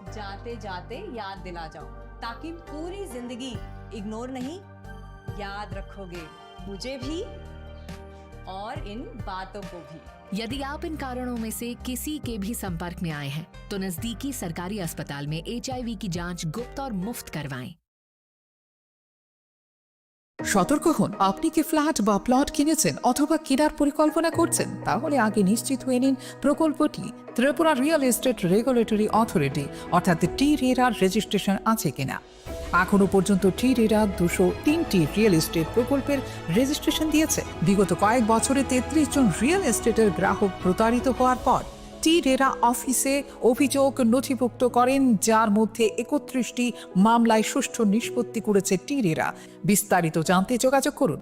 जाते जाते याद दिला जाऊं, ताकि पूरी जिंदगी इग्नोर नहीं, याद रखोगे मुझे भी और इन बातों को भी। यदि आप इन कारणों में से किसी के भी संपर्क में आए हैं, तो नजदीकी सरकारी अस्पताल में एचआईवी की जांच गुप्त और मुफ्त करवाएं। সতর্ক হন, আপনি কি ফ্ল্যাট বা প্লট কিনেছেন অথবা কেনার পরিকল্পনা করছেন? তাহলে আগে নিশ্চিত হয়ে নিন প্রকল্পটি। Tripura real estate regulatory authority অর্থাৎ টি রেরার রেজিস্ট্রেশন আছে কিনা। এখনো পর্যন্ত টি রেরা দুশো তিনটি রিয়েল এস্টেট প্রকল্পের রেজিস্ট্রেশন দিয়েছে। বিগত কয়েক বছরে তেত্রিশ জন রিয়েল এস্টেটের গ্রাহক প্রতারিত হওয়ার পর টি রেরা অফিসে অভিযোগ নথিভুক্ত করেন, যার মধ্যে একত্রিশটি মামলায় সুষ্ঠু নিষ্পত্তি করেছে টি রেরা। বিস্তারিত জানতে যোগাযোগ করুন।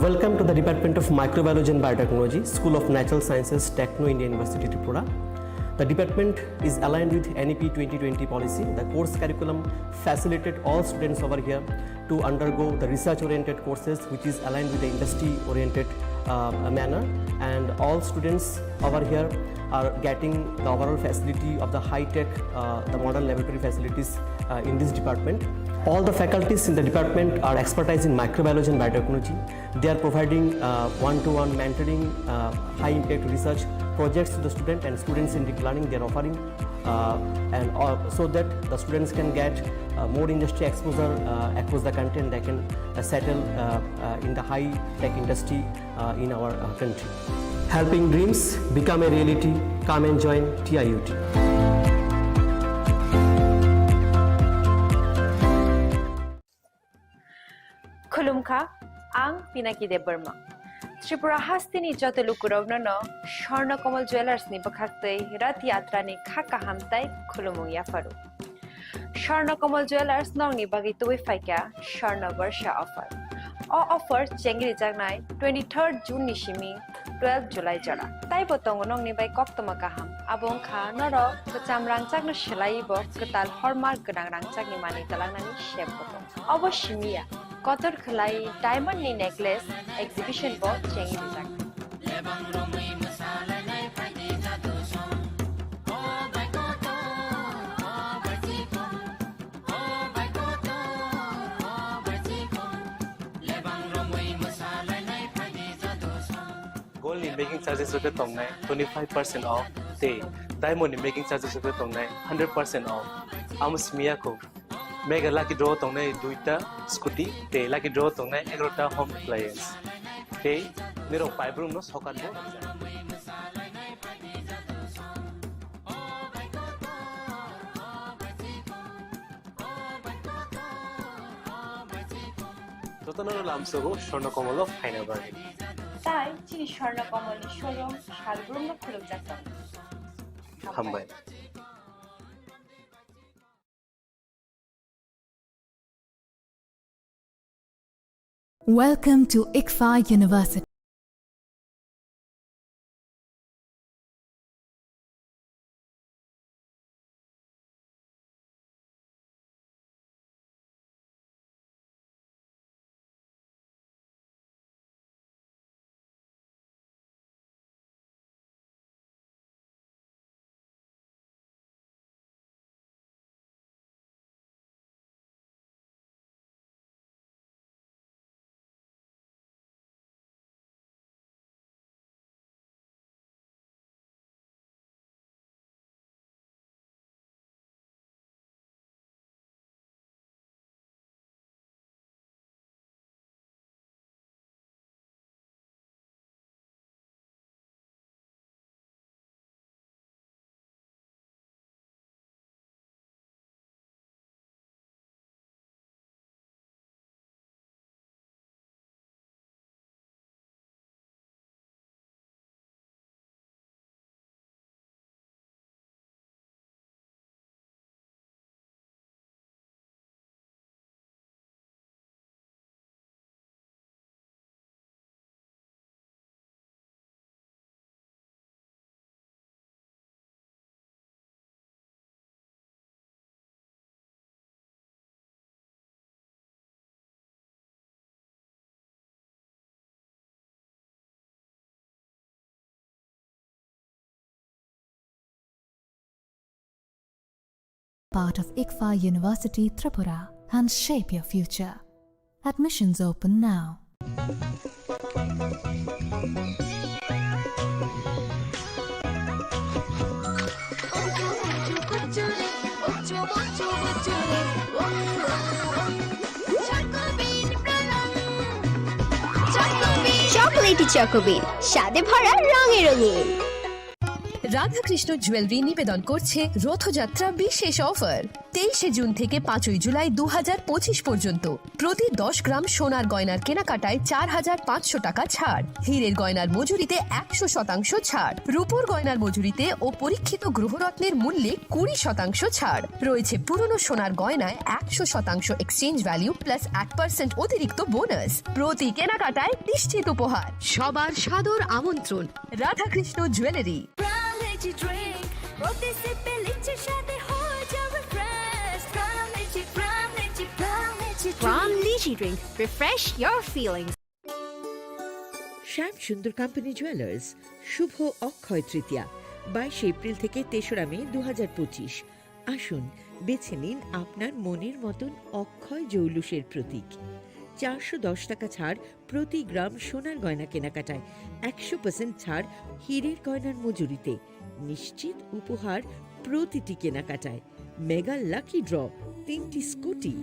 Welcome to the Department of Microbiology and Biotechnology, School of Natural Sciences, Techno India University, Tripura. The department is aligned with N E P twenty twenty policy. The course curriculum facilitate all students over here to undergo the research-oriented courses, which is aligned with the industry-oriented, uh, manner. And all students over here are getting the overall facility of the high-tech, uh, the modern laboratory facilities, uh, in this department. All the faculties in the department are expertise in microbiology and biotechnology. They are providing, uh, one-to-one mentoring, uh, high-impact research projects to the student and students in deep learning. They are offering, uh, and, uh, so that the students can get, uh, more industry exposure, uh, across the country, and they can, uh, settle, uh, uh, in the high-tech industry, uh, in our, uh, country. Helping dreams become a reality. Come and join T I U T. Khulumkha, ang Pinaki Debbarma. Tripura hasteni joto lukurokno no Swarna Kamal Jewellers ni bwkhaktwi Rath Yatra ni kha kaham tai khulumung yapharu. Swarna Kamal Jewellers nokni bagwi tubui phaikha Swarna Barsha offer. O offer chengri jaknai twenty-third June ni simi twelve July jora. Taibo tongo nokni bai koktwma kaham. Abo wngkha norok kwcham rangchakno swlaiwi bo kwtal hallmark gwnang rangchakni manwi twlangnani sep bo tongo. Obo simi ya, kotor khwlai diamond ni necklace exhibition bo chengwi rijak. Gold ni making charges rok khe tongnai twenty five percent off tei diamond ni making charges rok khe tongnai hundred percent off. Amo simi ya kho. Mega lucky draw tongnai duita scooty tei lucky draw tongnai egarota home appliance. Tei nirok paibrumno sokat bo rwjak. Jotono lamsogo Swarna Kamal o phaina bagwi. Tai chini Swarna Kamal ni showroom salbrumno khulumjak tongo. Hambai. Welcome to ICFAI University. part of ICFAI University Tripura, and shape your future. Admissions open now. Chocolatey চকোবিন, স্বাদে ভরা, রঙে রঙিন। Radhakrishna jewellery নিবেদন করছে রথযাত্রা বিশেষ অফার। তেইশে জুন থেকে পাঁচই জুলাই দু হাজার পঁচিশ পর্যন্ত প্রতি দশ গ্রাম সোনার গয়নার কেনাকাটায় চার হাজার পাঁচশো টাকা ছাড়, হীরের গয়নার মজুরিতে একশো শতাংশ ছাড়, রূপোর গয়নার মজুরিতে ও পরীক্ষিত গ্রহরত্নের মূল্যে কুড়ি শতাংশ ছাড়। রয়েছে পুরনো সোনার গয়নায় একশো শতাংশ এক্সচেঞ্জ ভ্যালু প্লাস এক পার্সেন্ট অতিরিক্ত বোনাস। প্রতি কেনাকাটায় নিশ্চিত উপহার। সবার সাদর আমন্ত্রণ রাধাকৃষ্ণ জুয়েলারি। প্রাণ লিচি ড্রিঙ্ক, প্রতি সিপে লিচির স্বাদে হয়ে যাবে ফ্রেশ। প্রাণ লিচি, প্রাণ লিচি, প্রাণ লিচি drink. Refresh your feelings. Shyam Sundar company jewellers, শুভ অক্ষয় তৃতীয়া, বাইশে এপ্রিল থেকে তেসরা মে দু হাজার পঁচিশ। আসুন, বেছে নিন আপনার মনের মতন অক্ষয় জৌলুসের প্রতীক। চারশো দশ টাকা ছাড় প্রতি গ্রাম সোনার গয়না কেনাকাটায়, একশো পার্সেন্ট ছাড় হীরের গয়নার মজুরিতে, নিশ্চিত উপহার প্রতিটি কেনাকাটায়, মেগা লাকি ড্র, তিনটি স্কুটি।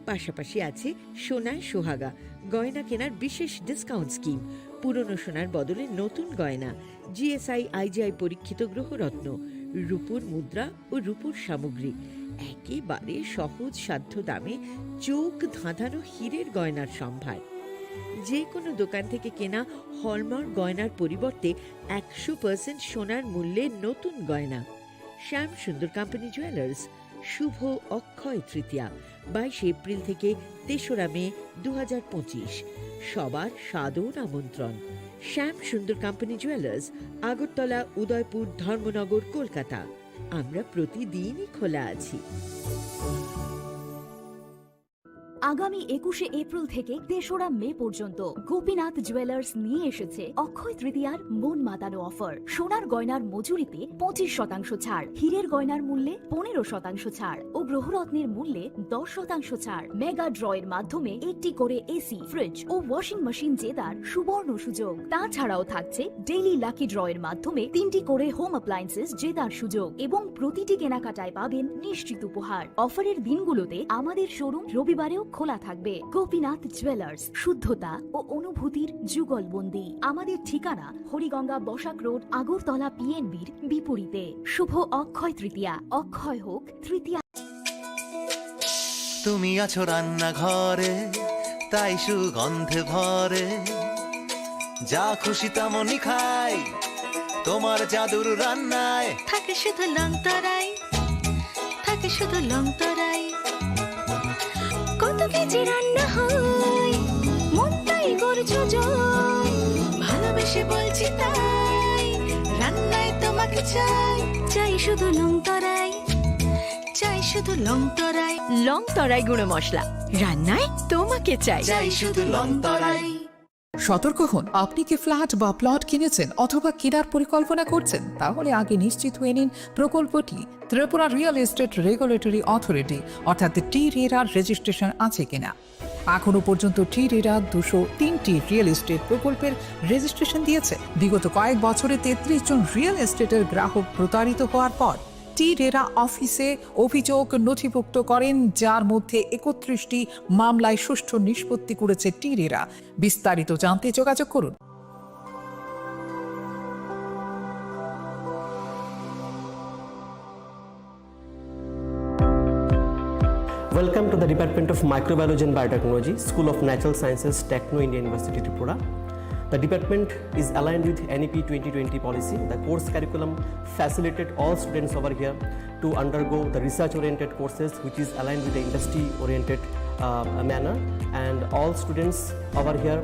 পাশাপাশি আছে সোনায় সোহাগা, গয়না কেনার বিশেষ ডিসকাউন্ট স্কিম, পুরনো সোনার বদলে নতুন গয়না, জিএসআই আইজিআই পরীক্ষিত গ্রহরত্ন, রূপোর মুদ্রা ও রূপোর সামগ্রী, একেবারে সহজ সাধ্য দামে চোখ ধাঁধানো হীরের গয়নার সম্ভার। যে কোনো দোকান থেকে কেনা হলমার্ক গয়নার পরিবর্তে একশো পার্সেন্ট সোনার মূল্যে নতুন গয়না। শ্যাম সুন্দর কোম্পানি জুয়েলার্স, শুভ অক্ষয় তৃতীয়া, বাইশে এপ্রিল থেকে তেসরা মে দু হাজার পঁচিশ। সবার সাদর আমন্ত্রণ। শ্যাম সুন্দর কোম্পানি জুয়েলার্স, আগরতলা, উদয়পুর, ধর্মনগর, কলকাতা। আমরা প্রতিদিনই খোলা আছি। আগামী একুশে এপ্রিল থেকে তেসরা মে পর্যন্ত গোপীনাথ জুয়েলার্স নিয়ে এসেছে অক্ষয় তৃতীয়ার মন মাতানো অফার। সোনার গয়নার মজুরিতে পঁচিশ শতাংশ ছাড়, হীরের গয়নার মূল্যে পনেরো শতাংশ ছাড় ও গ্রহরত্নের মূল্যে দশ শতাংশ ছাড়। মেগা ড্র এর মাধ্যমে একটি করে এসি, ফ্রিজ ও ওয়াশিং মেশিন জেতার সুবর্ণ সুযোগ। তাছাড়াও থাকছে ডেইলি লাকি ড্র এর মাধ্যমে তিনটি করে হোম অ্যাপ্লায়েন্সেস জেতার সুযোগ এবং প্রতিটি কেনাকাটায় পাবেন নিশ্চিত উপহার। অফারের দিনগুলোতে আমাদের শোরুম রবিবারেও খোলা থাকবে। গোপীনাথ জুয়েলার্স, শুদ্ধতা ও অনুভূতির যুগলবন্দি। আমাদের ঠিকানা হরিগঙ্গা বসাক রোড, আগরতলা পিএনবির বিপরীতে। শুভ অক্ষয় তৃতীয়া, অক্ষয় হোক তৃতীয়া। তুমি আছো রান্নাঘরে, তাই সুগন্ধে ভরে, যা খুশি তেমনই খাই, তোমার জাদুর রান্নায়। থাকে শুধু লং তরাই, থাকে শুধু লং তরাই। কত কেজি রান্না হয়, মনটাই করছো জয়। ভালোবেসে বলছি তাই, রান্নায় তোমাকে চাই, চাই শুধু লং তরাই, চাই শুধু লং তরাই। লং তরাই গুঁড়ো মশলা, রান্নায় তোমাকে চাই। চাই শুধু লং তরাই। সতর্ক হন, আপনি কি ফ্ল্যাট বা প্লট কিনেছেন অথবা কেনার পরিকল্পনা করছেন? তাহলে আগে নিশ্চিত হয়ে নিন প্রকল্পটি Tripura real estate regulatory authority অর্থাৎ টি রেরার রেজিস্ট্রেশন আছে কিনা। এখনও পর্যন্ত টি রেরা দুশো তিনটি রিয়েল এস্টেট প্রকল্পের রেজিস্ট্রেশন দিয়েছে। বিগত কয়েক বছরে তেত্রিশ জন রিয়েল এস্টেটের গ্রাহক প্রতারিত হওয়ার পর টি রেরা অফিসে অভিযোগ নথিভুক্ত করেন, যার মধ্যে একত্রিশটি মামলায় সুষ্ঠু নিষ্পত্তি করেছে টি রেরা। বিস্তারিত জানতে যোগাযোগ করুন। Welcome to the Department of Microbiology and Biotechnology, School of Natural Sciences, Techno India University, Tripura. The department is aligned with N E P twenty twenty policy. The course curriculum facilitated all students over here to undergo the research-oriented courses, which is aligned with the industry-oriented, uh, manner. And all students over here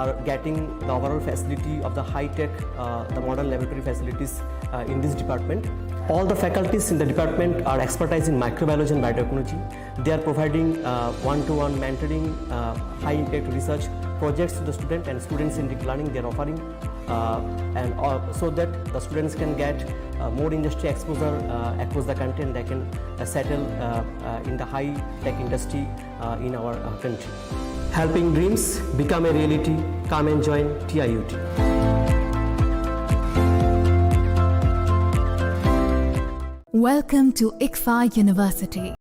are getting the overall facility of the high-tech, uh, the modern laboratory facilities, uh, in this department. All the faculties in the department are expertise in microbiology and biotechnology. They are providing, uh, one-to-one mentoring, uh, high-impact research projects to the student and students-centric learning they are offering, uh, and, uh, so that the students can get, uh, more industry exposure, uh, across the country, and they can, uh, settle, uh, uh, in the high-tech industry, uh, in our, uh, country. Helping dreams become a reality. Come and join T I U T. Welcome to ICFAI University.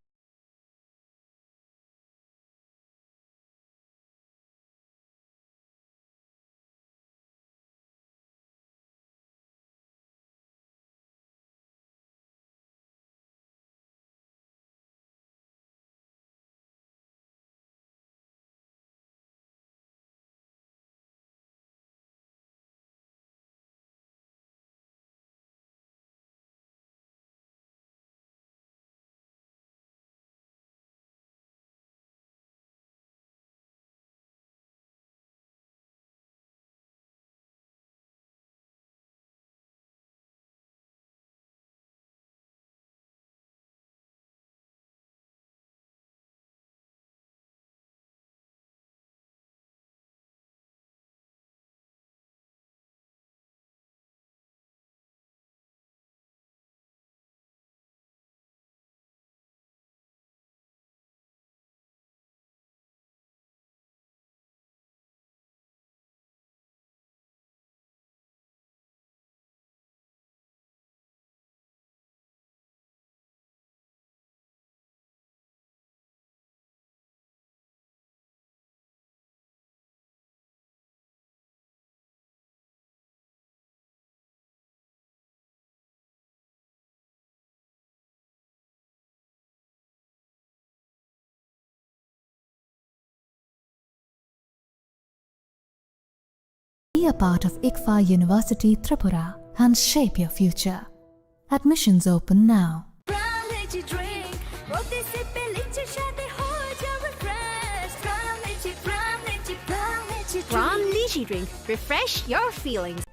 Be a part of ICFAI University Tripura and shape your future. Admissions open now. Prime Lychee drink. প্রতি সিপে লিচির স্বাদে হয়ে যাও refresh। Prime Lychee, Prime Lychee, Prime Lychee drink। Prime Lychee drink। Refresh your feelings।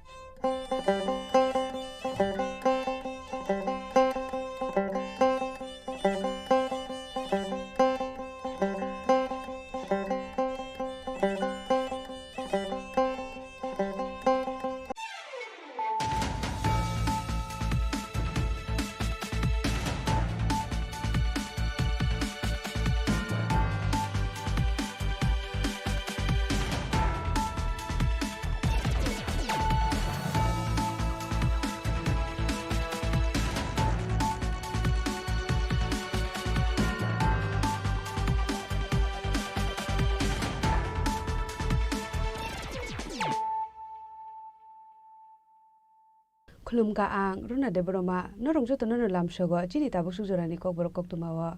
Khulumkha ang Runa Debbarma, norok jotono no lamsogo chini tabuk suk jorani kokborok koktwmao.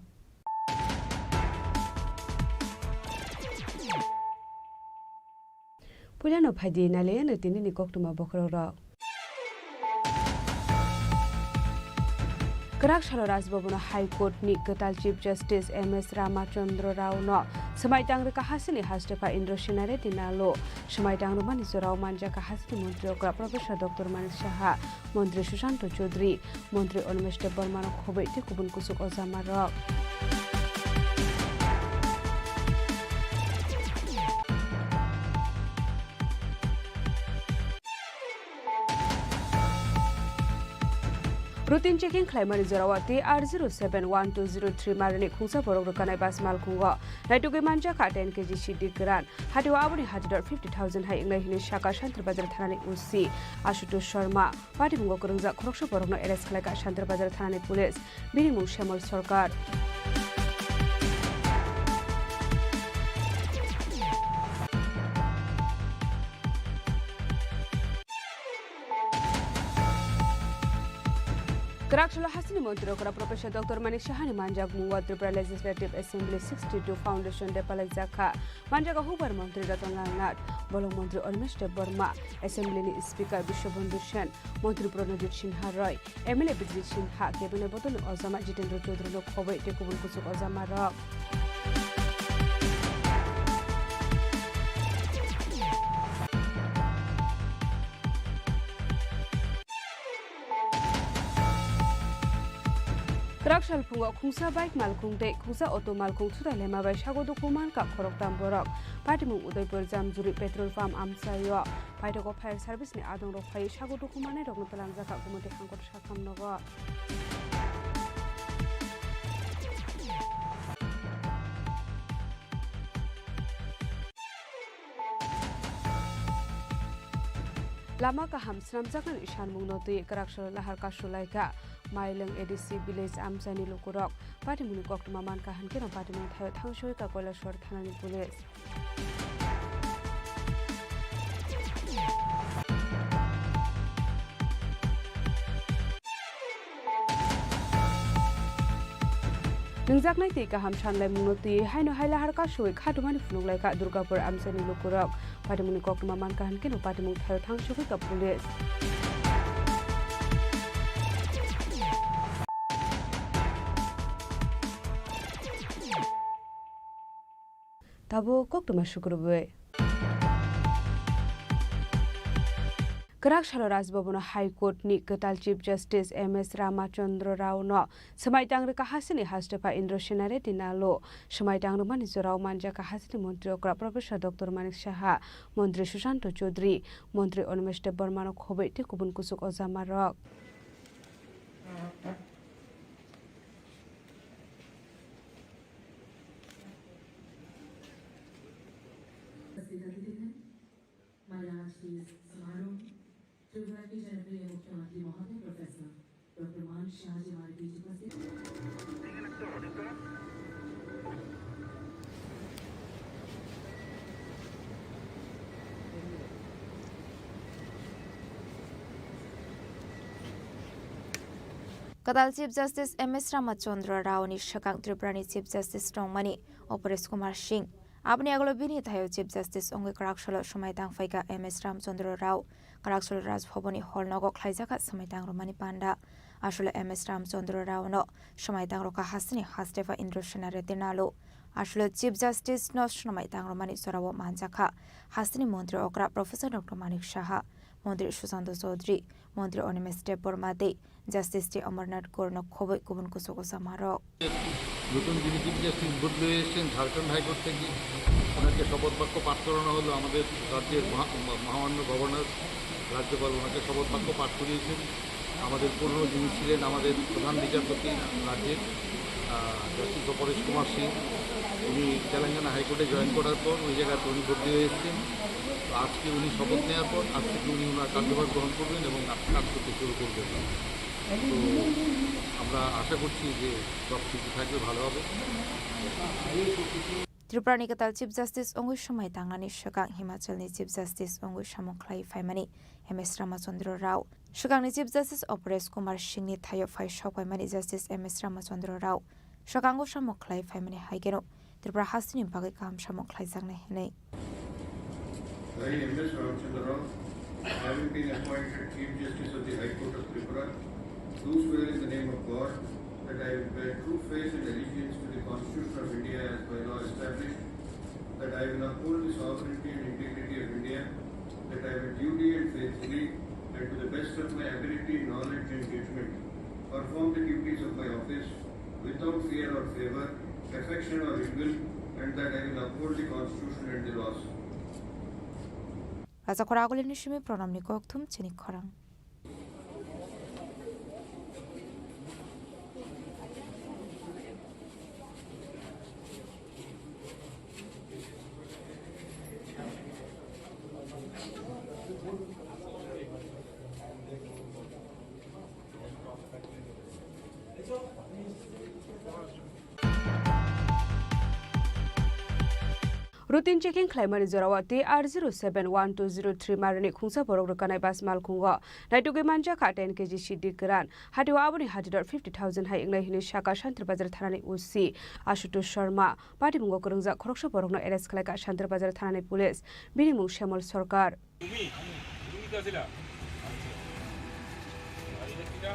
Puilano phaidi nailaiano tinini koktwma bokhorokrok. Kwrak salo Raj Bhavan-o High Court-ni kwtal Chief Justice M S Ramachandra Rao-no swmai tang rwkha hasini hastepha Indra Sena Reddy Nalu. Swmai tang rwmani jorao manjakha hasini montri okra Professor Doctor Manik Saha, montri Sushanta Chowdhury, montri Animesh Debbarma-no khobwi tei kubun kuchuk ojamarok. Routine checking khlaimani jorao T R zero seven one two zero three marwini khungsa borok rwkanai bus malkhungo naitugwi manjakha ten K G sidi kwran. Hatio aboni hatidor fifty thousand hai wngnai hwnwi sakha Shantir Bazar thanani O C Ashutosh Sharma. Patimungo kwrwngjak khoroksa borokno arrest khlaikha Shantir Bazar thanani police. Bini mung Shyamol Sarkar. Kwrak salo hasini montri okra Professor Doctor Manik Sahani manjakmungo Tripura Legislative Assembly sixty-two Foundation Day palaijakha. Manjago Hubar Montri Ratan Lal Nath, Bolong Montri Animesh Debbarma, Assembly ni Speaker Biswabandhu Sen, Montri Pranajit Sinha Roy, M L A Bijit Sinha, Cabinet bodolni ojama Jitendra Chaudhary no khobwi tei kubun kuchuk ojama rok. Kwrak salphungo khungsa bike malkhung tei khungsa auto malkhung thutai laima bai sago dukhu mankha khoroktham borok. Patimung Udaipur Jamjuri petrol pump amchaio. Paithago fire service ni adongrok phaiwi sago dukhu manai rokno twlangjakha Gumoti Hangkor sakhamnogo. Lama kaham swnamjaknani sanmungno twi kwraksalo lahar kasu laikha. Mailwng A D C village amchaini lukurok patimungni koktwma mankha, hinkhe no patimung thaio thangsoi ka Kailasor thanani police. Nungjaknai twi kaham sanlaimungno twi haino hai lahar kasui khatumani phunuk laikha Durgapur amchaini lukurok. Patimungni koktwma mankha hinkhe no patimung thaio thangsugwi ka police. Tabuk koktwma sukrubwi. Kwrak salo Raj Bhavan o High Court ni kwtal Chief Justice M S Ramachandra Rao no swmai tang rwkha hasteni hastepha Indra Sena Reddy Nalu. Swmai tang rwmani jorao manjakha hasteni montri okra Professor Doctor Manik Saha, montri Sushanta Chowdhury, montri Animesh Debbarma no khobwi tei kubun kuchuk ojama rok. उपस्थित अतिथिगण, हमारे आज के इस समारोह में त्रिपुरा के जनप्रिय मुख्यमंत्री महोदय प्रोफेसर डॉक्टर मानिक साहा जी हमारे बीच उपस्थित। Kwtal Chief Justice M S Ramachandra Rao ni swkang Tripura ni Chief Justice tongmani Aparesh Kumar Singh. Aboni agolo bini thaio Chief Justice wngwi kwraksalo swmai tang phaikha M S Ramachandra Rao. Kwraksalo Raj Bhavan ni hall nogo khlaijakha swmai tang rwmani panda. Aswle M S Ramachandra Rao no swmai tang rwkha hasteni hastepha Indra Sena Reddy Nalu. Aswle Chief Justice no swmai tang rwmani jorao manjakha hasteni montri okra Professor Doctor Manik Saha, montri Sushanta Chowdhury, montri Animesh Debbarma tei Justice T Amarnath Kaur no khobwi kubun kuchuk ojama rok. নতুন যিনি chief justice বদলি হয়ে এসেছেন ঝাড়খণ্ড হাইকোর্ট থেকে, ওনাকে শপথ বাক্য পাঠ করানো হলো। আমাদের রাজ্যের মহা-, মহামান্য গভর্নর, রাজ্যপাল ওনাকে শপথ বাক্য পাঠ করিয়েছেন। আমাদের পুরনো যিনি ছিলেন আমাদের প্রধান বিচারপতি রাজ্যের, আহ, জাস্টিস অপরেশ কুমার সিং, উনি তেলেঙ্গানা হাইকোর্টে জয়েন করার পর ওই জায়গাতে উনি বদলি হয়ে এসেছেন। তো আজকে উনি শপথ নেওয়ার পর আজ থেকে উনি ওনার কার্যভার গ্রহণ করবেন এবং কাজ করতে শুরু করবেন। তো আমরা আশা করছি যে সব কিছু থাকবে, ভালো হবে। Tripura ni kwtal Chief Justice wngwi swmai tangnani swkang Himachal ni Chief Justice wngwi samung khlai phaimani M S Ramachandra Rao. Swkangni Chief Justice Aparesh Kumar Singh ni thaio phai sok paimani Justice M S Ramachandra Rao. Swkango samung khlai phaimani hai kheno Tripura hasteni bagwi kaham samung khlaijaknai hwnwi. I, M S Ramachandra Rao, having been appointed Chief Justice of the High Court of Tripura, do swear in the name of God that I will bear true faith and allegiance to the Constitution of India as by law established, that I will uphold the sovereignty and integrity of India, that I will duly and faithfully and to the best of my ability, knowledge and judgment perform the duties of my office without fear or favor, affection or ill will, and that I will uphold the Constitution and the laws. Raja Khora Agulini simi pranamni kokthum chini khorang. Routine checking khlaimani jorao T R zero seven one two zero three marini khungsa borok rwkanai bus malkhungo naitugwi manjakha ten K G sidi kwran. Hatio aboni hatidor fifty thousand hai wngnai hwnwi sakha Shantir Bazar thanani O C Ashutosh Sharma. Patimungo kwrwngjak khoroksa borokno arrest khlaikha Shantir Bazar thanani police. Bini mung Shyamol Sarkar. তুমি? তুমি তো আছিলা? আচ্ছা। আর এটা কিটা?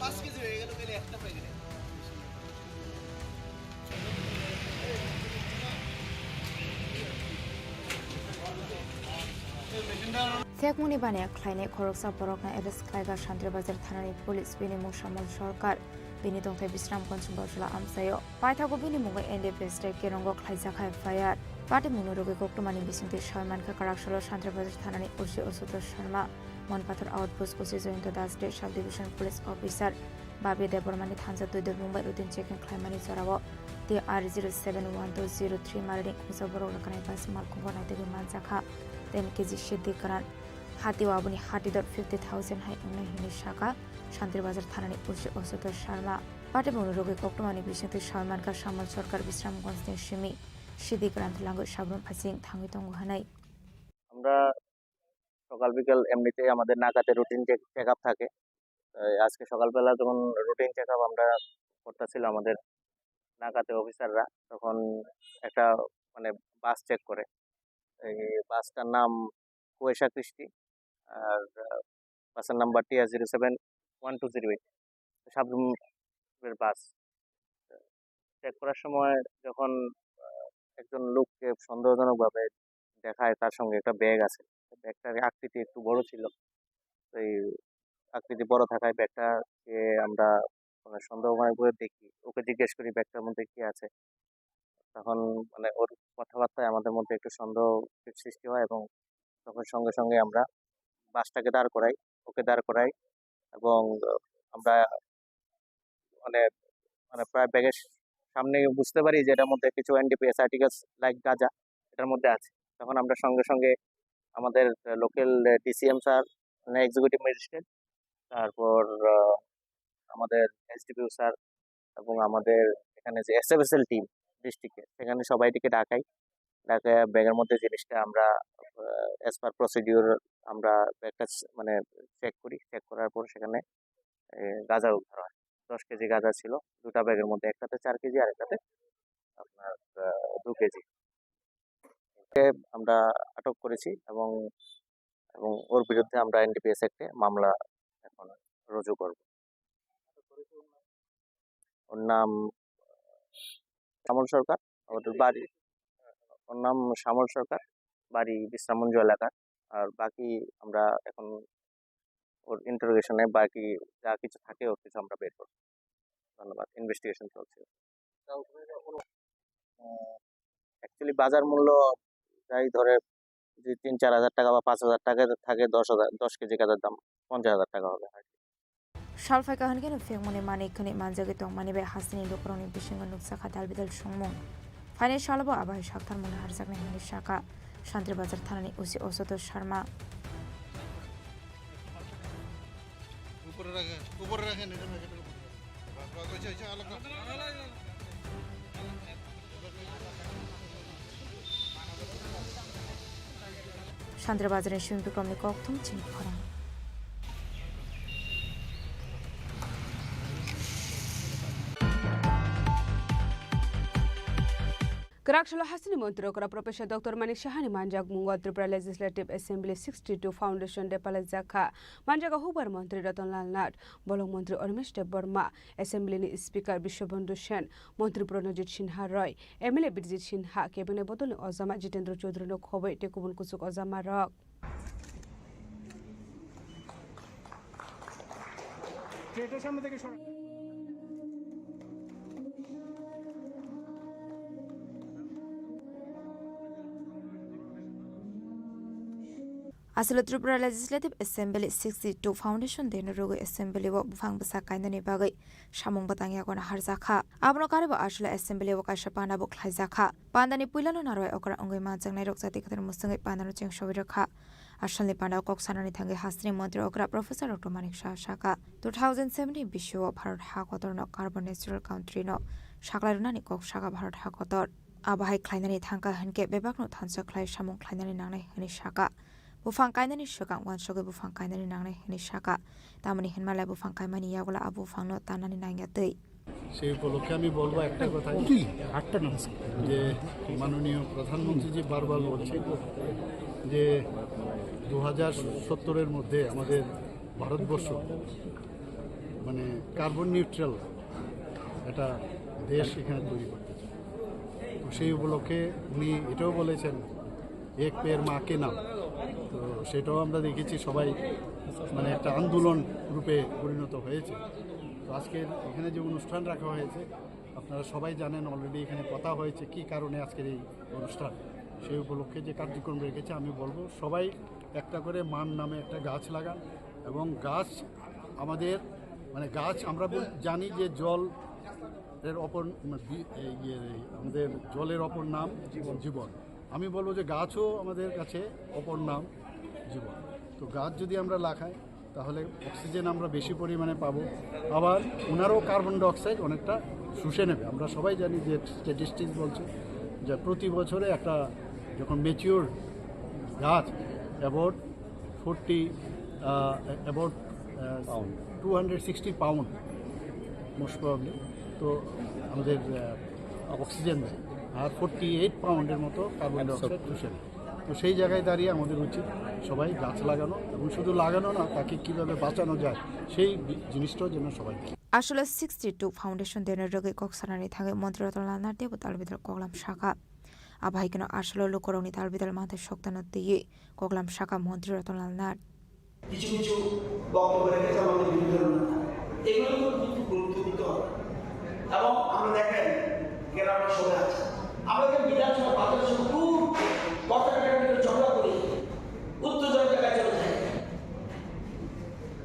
পাঁচ কেজি হয়ে গেল, তাহলে একটা হয়ে গেলে। Thekmungni baniya khlainai khoroksa borokno arrest khlaiba Santri Bazar thanani police, bini mung Samol Sarkar, bini tongthai Bisramganj Bojla amchaio. Paithago bini mungo N D P S tei Kerongo khlaijak F I R. Patimungno rwgwi koktwmani bisingtwi sawi mankha Kwraksalo Santri Bazar thanani O C Ashutosh Sharma, Monpathor Outpost O C Jayanta Das tei Sub Division Police Officer Babi Debbarmani thansa twi dopung bai routine checking khlaimani jorao T R zero seven one two zero three mari ringkungsa borok rwkhanai bus malkhungo naitugwi manjakha, ten K G Siddhi Karan. Hatio aboni hati dor fifty thousand hai wngnai hwnwi sakha Santri Bazar thanani O C Ashutosh Sharma. Patimungno rwgwi koktwmani bisingtwi sawi mankha Samol Sarkar Bisramganjni simi Siddhi Karan twlangwi Sabrum Phasing thangwi tongo hwnwi. আমরা সকাল বিকেল এমনিতেই আমাদের নাকাতে routine check up থাকে। এই আজকে সকালবেলা যখন রুটিন চেক আপ আমরা করতেছিল আমাদের নাকাতে অফিসাররা, তখন একটা, মানে, বাস চেক করে। এই বাসটার নাম কুয়াশা কৃষ্টি, আর, আহ, বাসের number T R zero seven one two zero eight, সাবরুমের বাস। চেক করার সময় যখন, আহ, একজন লোককে সন্দেহজনকভাবে দেখায়, তার সঙ্গে একটা ব্যাগ আছে। ব্যাগটার আকৃতি একটু বড় ছিল। এই আকৃতি বড় থাকায় ব্যাগটাকে আমরা, মানে, সন্দেহ মনে করে দেখি, ওকে জিজ্ঞেস করি ব্যাগটার মধ্যে কি আছে। তখন, মানে, ওর কথাবার্তায় আমাদের মধ্যে একটু সন্দেহ সৃষ্টি হয় এবং তখন সঙ্গে সঙ্গে আমরা বাসটাকে দাঁড় করাই, ওকে দাঁড় করাই এবং আমরা, মানে, মানে, প্রায় ব্যাগের সামনে বুঝতে পারি যে এটার মধ্যে কিছু N D P S articles like গাঁজা এটার মধ্যে আছে। তখন আমরা সঙ্গে সঙ্গে আমাদের local D C M sir, মানে, এক্সিকিউটিভ ম্যাজিস্ট্রেট, তারপর, আহ, আমাদের S D P O sir এবং আমাদের এখানে যে S F S L team ডিস্ট্রিক্টে, সেখানে সবাইটিকে ডাকাই। ডাকে ব্যাগের মধ্যে জিনিসটা আমরা, আহ, as per procedure আমরা ব্যাগটা স-, মানে, চেক করি। চেক করার পর সেখানে, এ, গাঁজা উদ্ধার হয়। দশ কেজি গাঁজা ছিল দুটা ব্যাগের মধ্যে, একটাতে চার কেজি আর একটাতে আপনার, আহ, দু কেজি। ওকে আমরা আটক করেছি এবং, এবং ওর বিরুদ্ধে আমরা N D P S অ্যাক্টে মামলা এখন রুজু করব। ওর নাম শ্যামল সরকার, ওর বাড়ি, ওর নাম শ্যামল সরকার, বাড়ি বিশ্রামগঞ্জ এলাকার। আর বাকি আমরা এখন ওর ইন্টারোগেশনে বাকি যা কিছু থাকে ওর কিছু আমরা বের করব। ধন্যবাদ। ইনভেস্টিগেশন চলছে। অ্যাকচুয়ালি বাজার মূল্য যাই ধরে যদি তিন চার হাজার টাকা বা পাঁচ হাজার টাকা থাকে, দশ হাজার, দশ কেজি গাঁজার দাম পঞ্চাশ হাজার টাকা হবে আর কি। Sal phaikha hwnkhe no phiyokmani manwi khwnwi manjagwi tongmani bai hasteni lukurokni bisingo nukjakha dalbidal songmung. Phainai salo bo abo hai saktharmungni harjaknai hwnwi sakha Santri Bazar thanani O C Ashutosh Sharma. উপরে রাখে, উপরে রাখেন, এটা রাখেন, এটা উপরে রাখেন। Santri Bazarni simi bikromni kokthum chini khorang. Kwraksalo hasteni montri okra Professor Doctor Manik Sahani manjakmungo Tripura Legislative Assembly sixty two Foundation Day palaijakha. Manjago hukbar montri Ratan Lal Nath, bolong montri Animesh Debbarma, Assembly ni Speaker Biswabandhu Sen, montri Pranajit Sinha Roy, M L A Birjit Sinha, Cabinet bodolni ojama Jitendra Chaudhary no khobwi tei kubun kuchuk ojama rok. Aswk Tripura Legislative Assembly sixty two Foundation Day no rwgwi Assembly o buphang bwsa kainani bagwi samung bwtang yago naharjakha. Abono karwi bo aswk Assembly o kaisa panda bo khlaijakha. Pandani puilano narwai okra wngwi manjaknai rok jati kwthar mwswngwi pandano chengsawi rwkha. Asalni panda o kok sanani thangwi hasteni montri okra Professor Doctor Manik Saha sakha, two thousand seven ni bisio Bharat ha kotorno carbon neutral country no saklai rwnani kok sakha Bharat ha kotor. Abo hai khlainani thangkha hwnkhe bebakno thansa khlai samung khlainani nangnai hwnwi sakha. Buphang kainani swkang uansugwi buphang kainani nangnai hwnwi sakha, tamoni hwnmalai buphang kaimani yagulo a buphangno tanani nangya twi. সেই উপলক্ষে আমি বলবো একটা কথা, যে মাননীয় প্রধানমন্ত্রীজি বারবার বলছেন যে দু হাজার সত্তরের মধ্যে আমাদের ভারতবর্ষ মানে কার্বন নিউট্রাল একটা দেশ এখানে তৈরি করতে চায়। তো সেই উপলক্ষে উনি এটাও বলেছেন, এক পেড় মা কে নাম, তো সেটাও আমরা দেখেছি, সবাই মানে একটা আন্দোলন রূপে পরিণত হয়েছে। তো আজকের এখানে যে অনুষ্ঠান রাখা হয়েছে, আপনারা সবাই জানেন, অলরেডি এখানে কথা হয়েছে কি কারণে আজকের এই অনুষ্ঠান। সেই উপলক্ষে যে কার্যক্রম রেখেছে, আমি বলবো সবাই একটা করে মান নামে একটা গাছ লাগান। এবং গাছ আমাদের, মানে গাছ আমরা বল-, জানি যে জল এর অপর, মানে বি-, এই ইয়ে, এই আমাদের জলের অপর নাম জীবন। আমি বলবো যে গাছও আমাদের কাছে অপর নাম জীবন। তো গাছ যদি আমরা লাগাই, তাহলে অক্সিজেন আমরা বেশি পরিমাণে পাবো। আবার ওনারও কার্বন ডাইঅক্সাইড অনেকটা শুষে নেবে। আমরা সবাই জানি যে স্ট্যাটিস্টিক্স বলছে যে প্রতি বছরে একটা, যখন ম্যাচিওর গাছ, about forty, about two hundred sixty pound most probably, তো আমাদের অক্সিজেন দেয়। আর ফোরটি এইট পাউন্ডের মতো কার্বন ডাইঅক্সাইড শুষে নেয়। তো সেই জায়গায় দাঁড়িয়ে আমাদের উচিত সবাই গাছ লাগানো, এবং শুধু লাগানো না, তাকে কিভাবে বাঁচানো যায় সেই বি-, জিনিসটাও যেন সবাই দেখে। Aswk sixty two foundation day ni rwgwi kok sanani thangwi Montri Ratan Lal Nath teibo tal bidal koklam sakha. Abo hai kheno aswk lukurokni tal bidal manthai soktano twiwi koklam sakha Montri Ratan Lal Nath. কিছু কিছু বক্তব্য রেখেছে আমাদের বিরুদ্ধে। এগুলো কিন্তু গুরুত্ব দিতে হবে। এবং আমরা দেখেন, গ্রামের সবাই আছে, আমরা যে বিধানসভা বাজারে শুধু খুব কথা কাটাকাটি করে ঝগড়া করি, উত্তেজনা জায়গায় চলে যায়।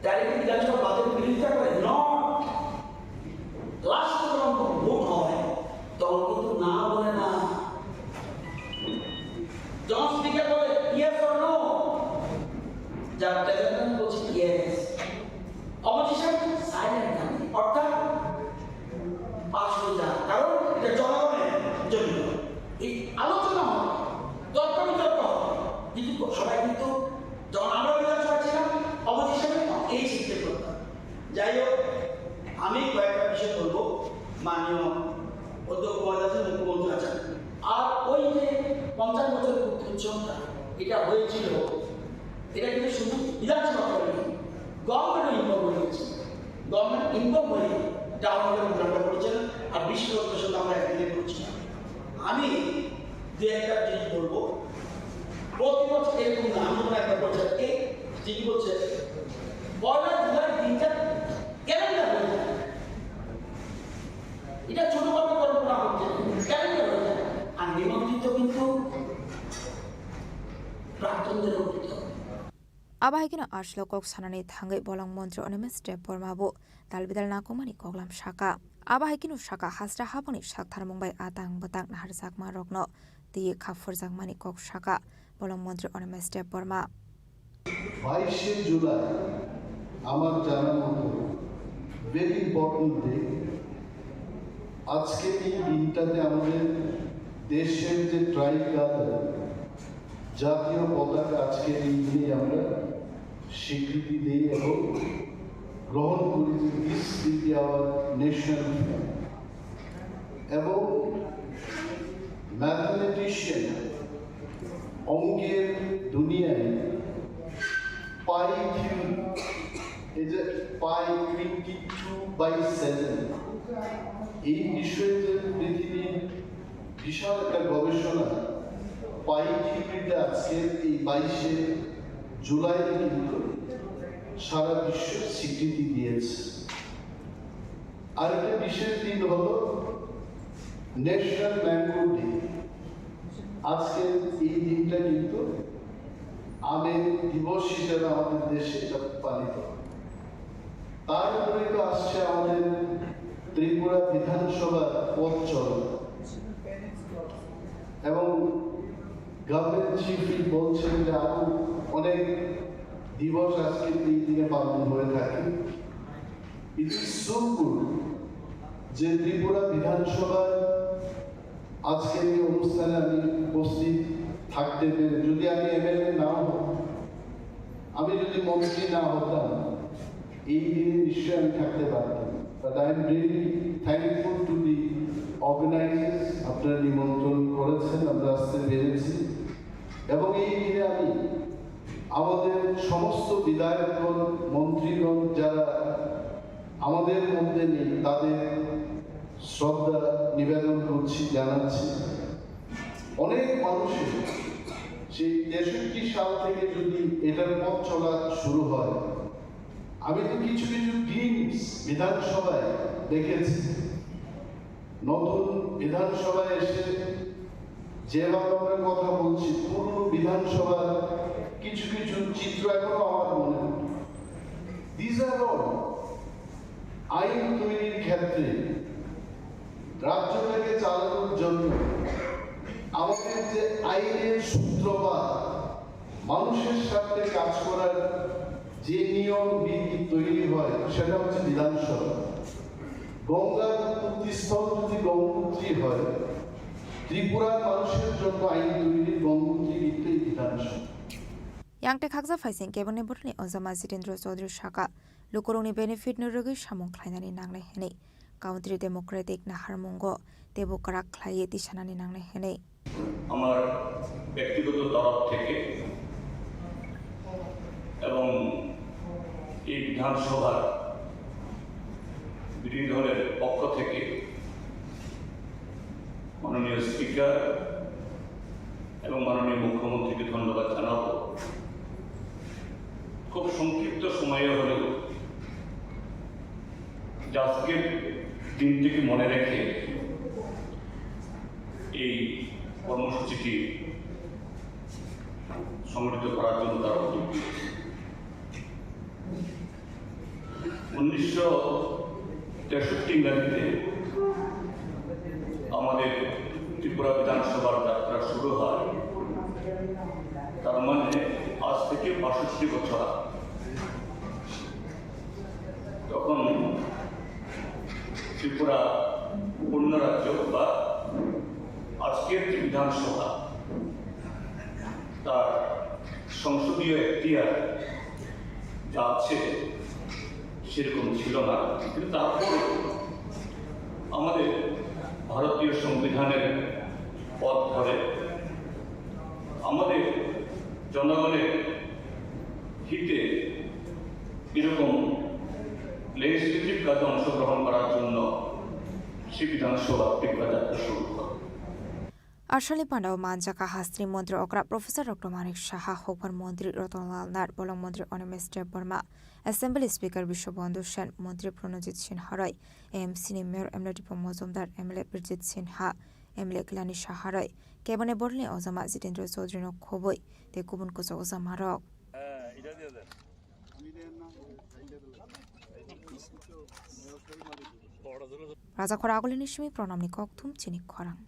তাই কি বিধানসভা বাজারে বিরোধিতা করে? নট। লাস্ট যখন ভোট হয়, তখন কিন্তু না বলে না। যখন স্পিকার বলে ইয়েস অর নো, যার প্রেজেন্ট বলছে ইয়েস, অপোজিশন সাইলেন্ট থাকে, অর্থাৎ পাশ হয়ে যায়, কারণ এটা জনগণের জন্য। এই আলোচনা হয়, তর্ক বিতর্ক হয়, কিন্তু সবাই কিন্তু যখন আমরা বিধানসভা ছিলাম, অপোজিশনে এই সিস্টেম করতাম। যাই হোক, আমি কয়েকটা বিষয় বলবো। মাননীয় অধ্যক্ষ মহোদয় আছেন, মুখ্যমন্ত্রী আছেন, আর ওই যে পঞ্চাশ বছরের পূর্তি উৎসবটা, এটা হয়েছিল, এটা কিন্তু শুধু বিধানসভা করেনি, গভর্নমেন্টও ইনভলভ হয়ে গেছে। গভর্নমেন্ট ইনভলভ হয়ে ডাউন প্রোগ্রামটা করেছেন, আর বিশ বছর আমরা একদিনে করছি। আমি দু একটা জিনিস বলবো, প্রতি বছর এরকম না, আমি কোনো একটা বলছি, এই ঠিকই বলছে, পয়লা জুলাই দিনটা ক্যালেন্ডার হয়ে যায়। এটা ছোটভাবে কল্পনা করছে, ক্যালেন্ডার হয়ে যায়। আর নিমন্ত্রিত কিন্তু প্রাক্তনদেরও করতে হবে। Abo hai kheno aswk kok sanani thangwi bolong montri Animesh Debbarma bo tal bidal nangkukmani koklam sakha. Abo hai kheno sakha, hasra habangni saktharmung bai atang bwtang naharjakma rokno twiwi kha phurjakmani kok sakha bolong montri Animesh Debbarma. বাইশে জুলাই আমার জানা মতো very important day. আজকের এই দিনটাতে আমাদের দেশের যে ট্রাইকালার, জাতীয় পতাকা, আজকের এই দিনে আমরা স্বীকৃতি দেই এবং গ্রহণ করি যে this will be our national flag। এবং ম্যাথমেটিশিয়ান, অঙ্কের দুনিয়ায় পাই থিওরি, এই যে পাই টোয়েন্টি টু বাই সেভেন, এই বিষয়ে যে পৃথিবীর বিশাল একটা গবেষণা, পাই থিওরিটা আজকে এই বাইশে জুলাই কিন্তু সারা বিশ্ব স্বীকৃতি দিয়েছে। আরেকটা বিশেষ দিন হলো ন্যাশনাল ম্যাঙ্গো ডে। আজকে এই দিনটা কিন্তু আমের দিবস হিসেবে আমাদের দেশে এটা পালিত হয়। তার উপরে তো আসছে আমাদের ত্রিপুরা বিধানসভার পথ চলা এবং গভর্নমেন্ট চিফ বলছেন যে আরো অনেক দিবস আজকে এই দিনে পালন হয়ে থাকে। It is so good যে ত্রিপুরা বিধানসভার আজকের এই অনুষ্ঠানে আমি উপস্থিত থাকতে পেরে, যদি আমি এমএলএ নাও হতাম, আমি যদি মন্ত্রী না হতাম, এই দিনে নিশ্চয়ই আমি থাকতে পারতাম। But I am really thankful to the organizers, আপনারা নিমন্ত্রণ করেছেন, আমরা আসতে পেরেছি। এবং এই দিনে আমি আমাদের সমস্ত বিধায়কগণ, মন্ত্রীগণ, যারা আমাদের মধ্যে নেই, তাদের শ্রদ্ধা নিবেদন করছি, জানাচ্ছি। অনেক মানুষের সেই তেষট্টি সাল থেকে যদি এটার পথ চলা শুরু হয়, আমি তো কিছু কিছু গ্লিম্পস বিধানসভায় দেখেছি। নতুন বিধানসভায় এসে যেভাবে আমরা কথা বলছি, পুরনো বিধানসভার কিছু কিছু চিত্র এখনো আমার মনে। These are all আইন তৈরির ক্ষেত্রে রাজ্যটাকে চালানোর জন্য আমাদের যে আইনের সূত্রপাত, মানুষের স্বার্থে কাজ করার যে নিয়ম বিধি তৈরি হয়, সেটা হচ্ছে বিধানসভা। গঙ্গার উৎপত্তিস্থল যদি গঙ্গোত্রী হয়, ত্রিপুরার মানুষের জন্য আইন তৈরির গঙ্গোত্রী কিন্তু এই বিধানসভা। Yang tei khaksa phaising kebengni borokni ojama Jitendra Chaudhary saka, lukurokni benefit no rwgwi samung khlainani nangnai hwnwi, Country Democratic naharmungo teibo kwrak khlaiwi tisanani nangnai hwnwi. আমার ব্যক্তিগত তরফ থেকে এবং এই বিধানসভার বিরোধী দলের পক্ষ থেকে মাননীয় স্পিকার এবং মাননীয় মুখ্যমন্ত্রীকে ধন্যবাদ জানাবো। খুব সংক্ষিপ্ত সময়ে হলেও যে আজকের দিনটিকে মনে রেখে এই কর্মসূচিটি সংগঠিত করার জন্য তারা উদ্যোগ নিয়েছে। উনিশশো তেষট্টি ইংরাজিতে আমাদের ত্রিপুরা বিধানসভার যাত্রা শুরু হয়, তার মানে আজ থেকে বাষট্টি বছর আগে। তখন ত্রিপুরা পূর্ণ রাজ্য বা আজকের যে বিধানসভা, তার সংসদীয় এখতিয়ার যা আছে সেরকম ছিল না, কিন্তু তারপর আমাদের ভারতীয় সংবিধানের পথ ধরে আমাদের জনগণের হিতে এরকম লেজিসলেটিভ কাজে অংশগ্রহণ করার জন্য সেই বিধানসভা ত্রিপুরা যাত্রা শুরু হয়। Asalni pandao manjak kha hasteni montri okra Professor Doctor Manik Saha, hukbar montri Ratan Lal Nath, bolong montri Animesh Debbarma, Assembly Speaker Biswabandhu Sen, montri Pranojit Sinha Roy, A M C ni Mayor M L A Dipam Majumdar, M L A Birjit Sinha, M L A Kalyani Saha Roy, kebengni borokni ojama Jitendra Chaudhary no khobwi tei kubun kwchak ojamarok. Rajakhor agulini simi pranamni kokthum chini khorang.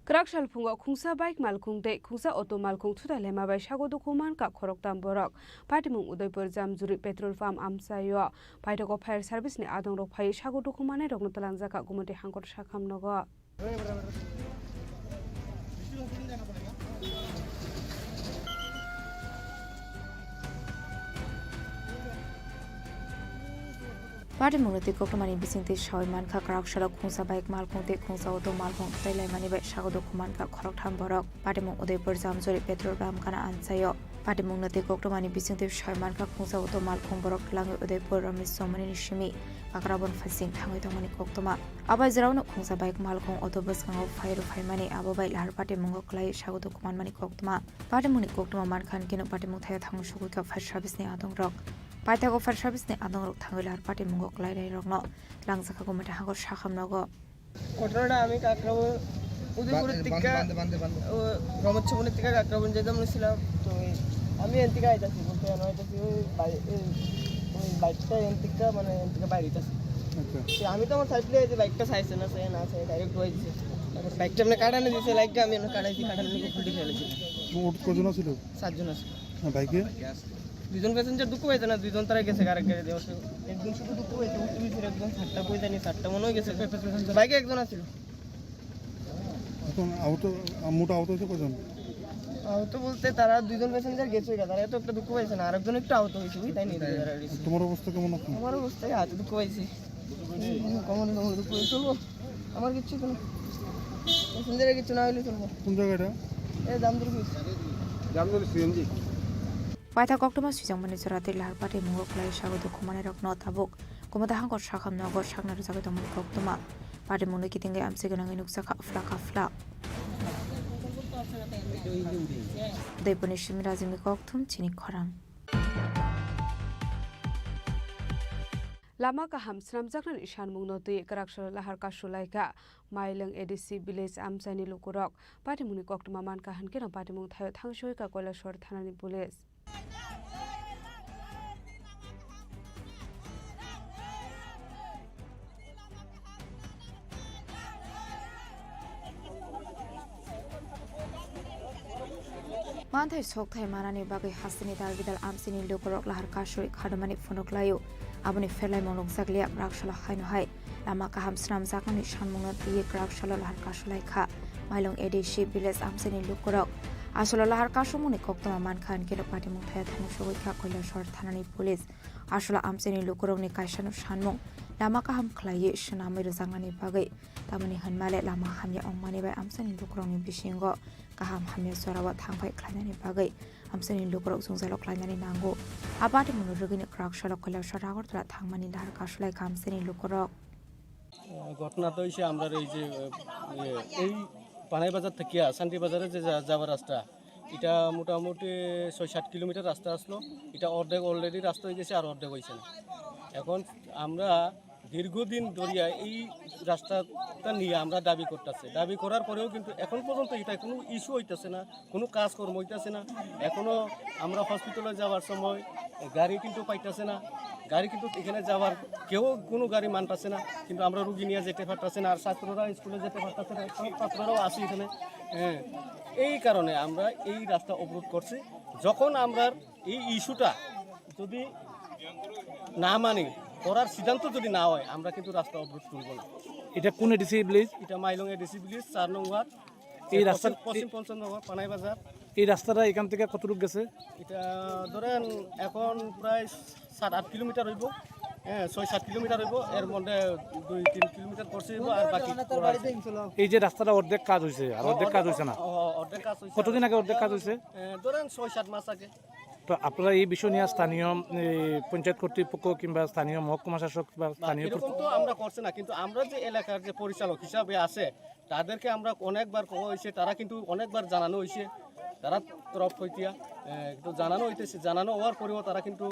Kwrak salphungo khungsa bike malkhung tei khungsa auto malkhung thutai lema bai sago dukhu mankha khoroktham borok. Patimung Udaipur Jamjuri petrol pump amchaio paithago fire service ni adongrok phaiwi sago dukhu mannairokno twlangjakha Gumoti Hangkor Sakham nogo. Patimungno twi koktwmani bisingtwi sawi mankha, kwrak salok khungsa bike malkhung tei khungsa auto malkhung tei laimani bai sago dukhu mankha khoroktham borok. Patimung Udaipur Jamjuri petrol pump gana amchaio. Patimungno twi koktwmani bisingtwi sawi mankha, khungsa auto malkhung borok twlangwi Udaipur Ramesh Chowmani ni simi Kakrabon phaising thangwi tongmani koktwma. Abai jora uno khungsa bike malkhung auto bwskango phai rw phaimani, abo bai lahar patimungo kwlaiwi sago dukhu manmani koktwma. Patimungni koktwma mankha hinkhe no patimung thaio thangwi sugwi kha fire service ni adongrok. Paithago fire service ni adongrok thangwi lahar patimungo kwlainairokno langjakha Gumoti Hangkor Sakham nogo. ঘটনাটা আমি কাকরাবন, উদয়পুরের বান্দে, দিকে, বান্দে, বান্দে, বান্দে। ও, রমত ভবনের দিকে কাকরাবন যেতাম বলেছিলাম। তো এই, আমি এন দিকে আইতাছি, বলতে এন আইতাছি, ওই বাই-, এই, ওই বাইকটা এন দিকে, মানে, এন দিকে বাইরে আইতাছি। আচ্ছা। তো আমি তো আমার সাইড দিয়ে যে বাইকটা চাইছে না, চাই না, চাই ডাইরেক্ট হয়ে দিছে। বাইকটা এমনি কাটানো দিছে, লাইটটা আমি এমনি কাটাইছি, কাটানো ফুলটি ফেলেছি। মোট কজন আছিল? সাতজন আছিল। হ্যাঁ, বাইকে? দুজন প্যাসেঞ্জার দুঃখ পাইছে না, দুজন তারা গেছে আরেক গাড়ি দিয়ে। একজন শুধু দুঃখ পাইছে, উঠতে পিছনে একজন সাতটা কই জানি, সাতটা মনে হয় গেছে। বাইকে একজন আছিল। এখন আহত, মোট আহত হয়েছে কজন? আহত বলতে তারা দুজন প্যাসেঞ্জার গেছে, তারা এত একটা দুঃখ পাইছে না, আরেকজন একটু আহত হয়েছে, বুঝলি, তাই নিয়ে যারা রয়েছে। তোমার অবস্থা কেমন এখন? আমার অবস্থায় হাতে দুঃখ পাইছে। কমন কমন দুঃখ পাইছে, চলবো। আমার কিচ্ছু তো না। প্যাসেঞ্জারের কিচ্ছু না হইলে চলবো। কোন জায়গা এটা? এই জামদুল ব্রিজ। জামদুল CNG. Paithak koktwma swijangmani jora tei lahar patimungo kwlai sago dukhu mannairokno tabuk Gumoti Hangkor Sakham nogo sakna rwjagwi tongmani koktwma. Patimungno kitingwi amchai gwnangwi nukjakha phla kha phla. Udaipurni simi Rajini kokthum chini khorang. Lama kaham swnamjaknani sanmungno twi kwraksalo lahar kasu laikha Mailwng A D C village amchaini lukurok. Patimungni koktwma mankha hwnkhe no patimung thaio thangsoikha Koilashahar thanani police. Manthai sokthai manani bagwi hasteni dalbidal amchaini lukurok lahar kasui khadomani phunuk laio. Aboni pherlaimung nukjakliya, kwraksalo haino hai lama kaham swnamjaknani sanmungno twiwi kwraksalo lahar kasu laikha Mailwng A D C village amchaini lukurok. Asolo lahar kasumungni koktwma mankha hwnkhe no patimung thaio thangwi sogwi kha Koilashahar thanani police. Asolo amchaini lukurokni kaisano sanmung lama kaham khlaiwi swnamwi rwjaknani bagwi, tamoni hwnmale lama hamya wngmani bai amchaini lukurokni bisingo kaham hamya jorao thangphai khlainani bagwi amchaini lukurok jwngjalo khlainani nango. A patimungno rwgwino kwraksalo Koilashahar Agartala thangmani lahar kasu laikha amchaini lukurok. আহ, ঘটনা তো হয়েছে আমরা এই যে, আহ, ইয়ে, এই পানাই বাজার থেকে শান্তি বাজারে যে যা-, যাওয়ার রাস্তা, এটা মোটামুটি ছয় সাত কিলোমিটার রাস্তা আসলো। এটা অর্ধেক already রাস্তা হয়ে গেছে, আর অর্ধেক হয়েছে না। এখন আমরা দীর্ঘদিন ধরিয়া এই রাস্তাটা নিয়ে আমরা দাবি করতেছি। দাবি করার পরেও কিন্তু এখন পর্যন্ত এটা কোনো ইস্যু হইতেছে না, কোনো কাজকর্ম হইতেছে না। এখনো আমরা হসপিটালে যাওয়ার সময় গাড়ি কিন্তু পাইতেছে না, গাড়ি কিন্তু এখানে যাওয়ার কেউ কোনো গাড়ি মানতেছে না, কিন্তু আমরা রুগী নিয়ে যেতে পারতেছি না, আর ছাত্ররা স্কুলে যেতে পারতেছে না, সব ছাত্ররাও আছে এখানে। হ্যাঁ, এই কারণে আমরা এই রাস্তা অবরোধ করছি। যখন আমরা এই ইস্যুটা যদি না মানি, করার সিদ্ধান্ত যদি না হয়, আমরা কিন্তু রাস্তা অবরোধ তুলব না। এটা কোন এডিসি ভিলেজ? এটা মাইলং এডিসি ভিলেজ, চার নং ওয়ার্ড। এই রাস্তার পশ্চিম, পশ্চিম পঞ্চনগর, পানাই বাজার। এই রাস্তাটা এখান থেকে কতটুকু গেছে? এটা ধরেন এখন প্রায় সাত আট কিলোমিটার হইব। হ্যাঁ, ছয় সাত কিলোমিটার হইব। এর মধ্যে দুই তিন কিলোমিটার করছে হইব, আর বাকি করা আছে। এই যে রাস্তাটা অর্ধেক কাজ হয়েছে, আর অর্ধেক কাজ হয়েছে না? অ-, অর্ধেক কাজ হয়েছে। কতদিন আগে অর্ধেক কাজ হয়েছে? এ, ধরেন ছয় সাত মাস আগে। তো আপনারা এই বিষয় নিয়ে স্থানীয়, এ, পঞ্চায়েত কর্তৃপক্ষ কিংবা স্থানীয় মহকুমা শাসক বা না, স্থানীয় এরকম তো আমরা করছি না, কিন্তু আমরা যে এলাকার যে পরিচালক হিসাবে আছে, তাদেরকে আমরা অনেকবার কওয়া হয়েছে, তারা কিন্তু অনেকবার জানানো হয়েছে, তারা তরফ হইতিয়া, এ, একটু জানানো হইতেছে, জানানো হওয়ার পরেও তারা কিন্তু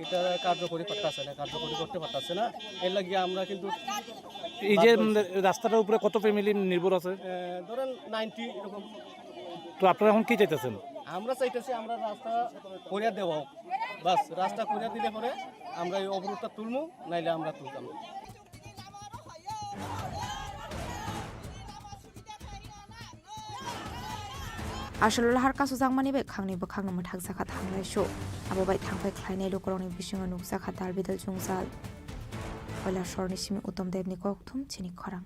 এটা কার্যকরী করতেছে না, কার্যকরী করতে পারতেছে না। এর লাগিয়ে আমরা কিন্তু এই যে, বাধ্য হইছি। উম, রাস্তাটার উপরে কত ফ্যামিলি নির্ভর আছে? এ, ধরেন নাইনটি এরকম। তো আপনারা এখন কি চাইতেছেন? আমরা চাইতেছি আমরা রাস্তা করিয়া দেওয়া হোক, বাস রাস্তা করিয়া দিলে পরে আমরা এই অবরোধটা তুলবো, নাইলে আমরা তুলতাম না। Asolo lahar kasujakmani bai khangni bwkhakno mwthakjakha thanglaisu. Abo bai thangphai khlainai lukurokni bisingo nukjakha dalbidal jwngjal. Koilashahar ni simi Uttam Debni kokthum chini khorang.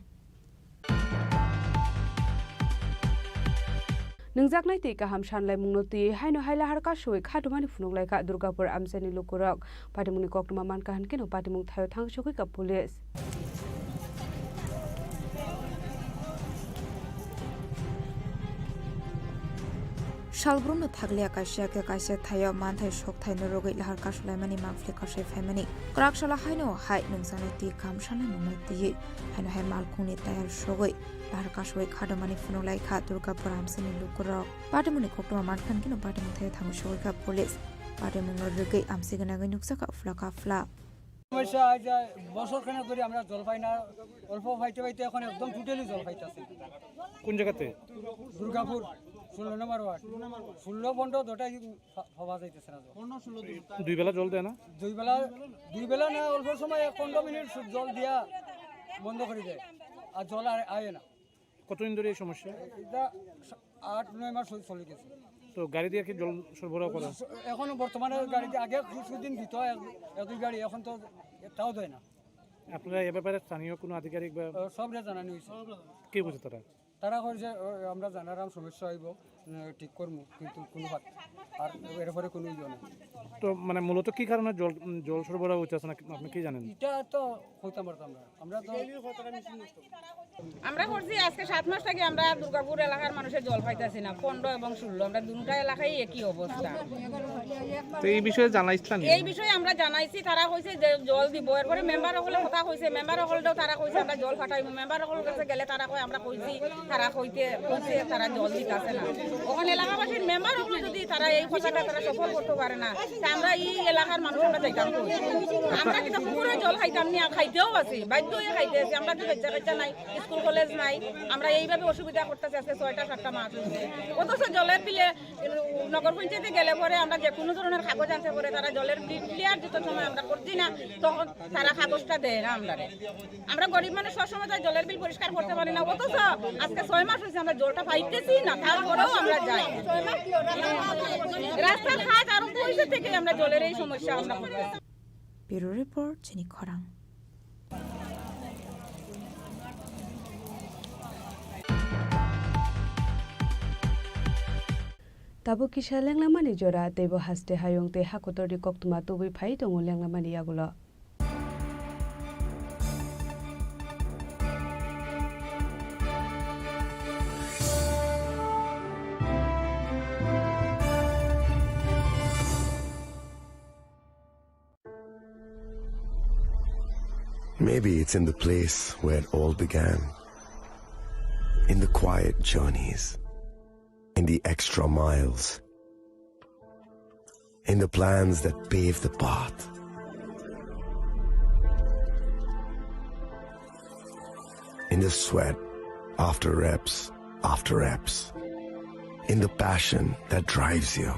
Nungjaknai twi kaham sanlaimungno twi haino hai lahar kasui khatumani phunuk laikha Durgapur amchaini lukurok. Patimungni koktwma mankha hwnkhe no patimung thaio thangsugwi ka police. Salbrumno thakliya kaisa khe kaisa thaio manthai sokthai no rwgwi lahar kasulaimani mangpili kasai phaimani. Kwrak salo haino hai nungjaknai twi kaham sanlaimungno twiwi haino hai malkhungni tayar sogwi lahar kasui khadomani phunuk laikha Durgapur amchaini lukurok. Patimungni koktwma mankha hwnkhe no patimung thaio thangwi sogwikha police. Patimungno rwgwi amchai gwnangwi nukjakha phla ka phla. সমস্যা হয় যে বছর খানেক ধরে আমরা জল পাই না, অল্প পাইতে পাইতে এখন একদম টোটালি জল পাইতেছি না। কোন জায়গাতে? দুর্গাপুর, ষোলো নম্বর ওয়ার্ড। ষোলো পনেরো দুটাই পা-, পাওয়া যাইতেছে না জল। দুই বেলা জল দেয় না? দুই বেলা, দুই বেলা না, অল্প সময় এক পনেরো মিনিট শুধু জল দিয়া বন্ধ করে দেয়, আর জল আর আয় না। কতদিন ধরে এই সমস্যা? এটা আট নয় মাস হয়ে চলে গেছে। তো গাড়ি দিয়ে কি জল সরবরাহ করা? এখনো বর্তমানে গাড়ি দিয়ে, আগে কিছুদিন দিত, এক, এক দুই গাড়ি, এখন তো তাও দেয় না। আপনারা এ ব্যাপারে স্থানীয় কোনো আধিকারিক বা আহ, সবরে জানানো হয়েছে। কি বলছে তারা? তারা কইছে, "ও, আমরা জানারাম সমস্যা হইব, উম, ঠিক করমু, কিন্তু কোনো হাত আর এরপরে কোনো ইয়ে নেই।" তো মানে মূলত কি কারণে জল, উম, জল সরবরাহ হইতেছে না, আপনি কি জানেন? এটা তো কইতাম পারতাম না, আমরা তো আমরা করছি আজকে সাত মাস থেকে আমরা দুর্গাপুর এলাকার মানুষের জল পাইতাছি না, পনেরো এবং ষোলো, আমরা দুটা এলাকায় একই অবস্থা। তো এই বিষয়ে জানাইছিলেন? এই বিষয়ে আমরা জানাইছি, তারা কইছে যে জল দিব, এরপরে মেম্বার হকলে কথা কইছে, মেম্বার হকলটাও তারা কইছে আমরা জল পাঠাইবো, মেম্বার হকল কাছে গেলে তারা কয় আমরা কইছি তারা কইতে কইছে তারা জল দিতাছে না। ওখানে এলাকাবাসীর মেম্বার হলো যদি তারা এই কথাটা তারা সফল করতে পারে না, তা আমরা এই এলাকার মানুষ আমরা যাইতাম কই? আমরা কিন্তু পুকুরে জল খাইতাম না, খাইতেও আছি, বাধ্য হয়ে খাইতে আছি। আমরা তো বাচ্চা কাচ্চা নাই, স্কুল কলেজ নাই, আমরা এইভাবে অসুবিধা করতেছি আজকে ছয়টা সাতটা মাস হয়েছে। অথচ জলের বিলে নগর পঞ্চায়েতে গেলে পরে আমরা যে কোনো ধরনের কাগজ আনতে পরে তারা জলের বিল ক্লিয়ার যত সময় আমরা করছি না, তখন তারা কাগজটা দেয় না আমরারে। আমরা গরিব মানুষ, সবসময় তো জলের বিল পরিষ্কার করতে পারি না, অথচ আজকে ছয় মাস হয়েছে আমরা জলটা পাইতেছি না, তারপরেও আমরা যাই। রাস্তার কাজ আরম্ভ হয়েছে থেকে আমরা জলের এই সমস্যা আমরা করতেছি। Bureau Report, Chini Khorang. Tabuk kisa lenglamani jora, teibo haste hayung tei hakotorni koktwma tubui phai tongo lenglamani yagulo. Maybe it's in the place where it all began. In the quiet journeys, in the extra miles, in the plans that pave the path, in the sweat after reps after reps, in the passion that drives you.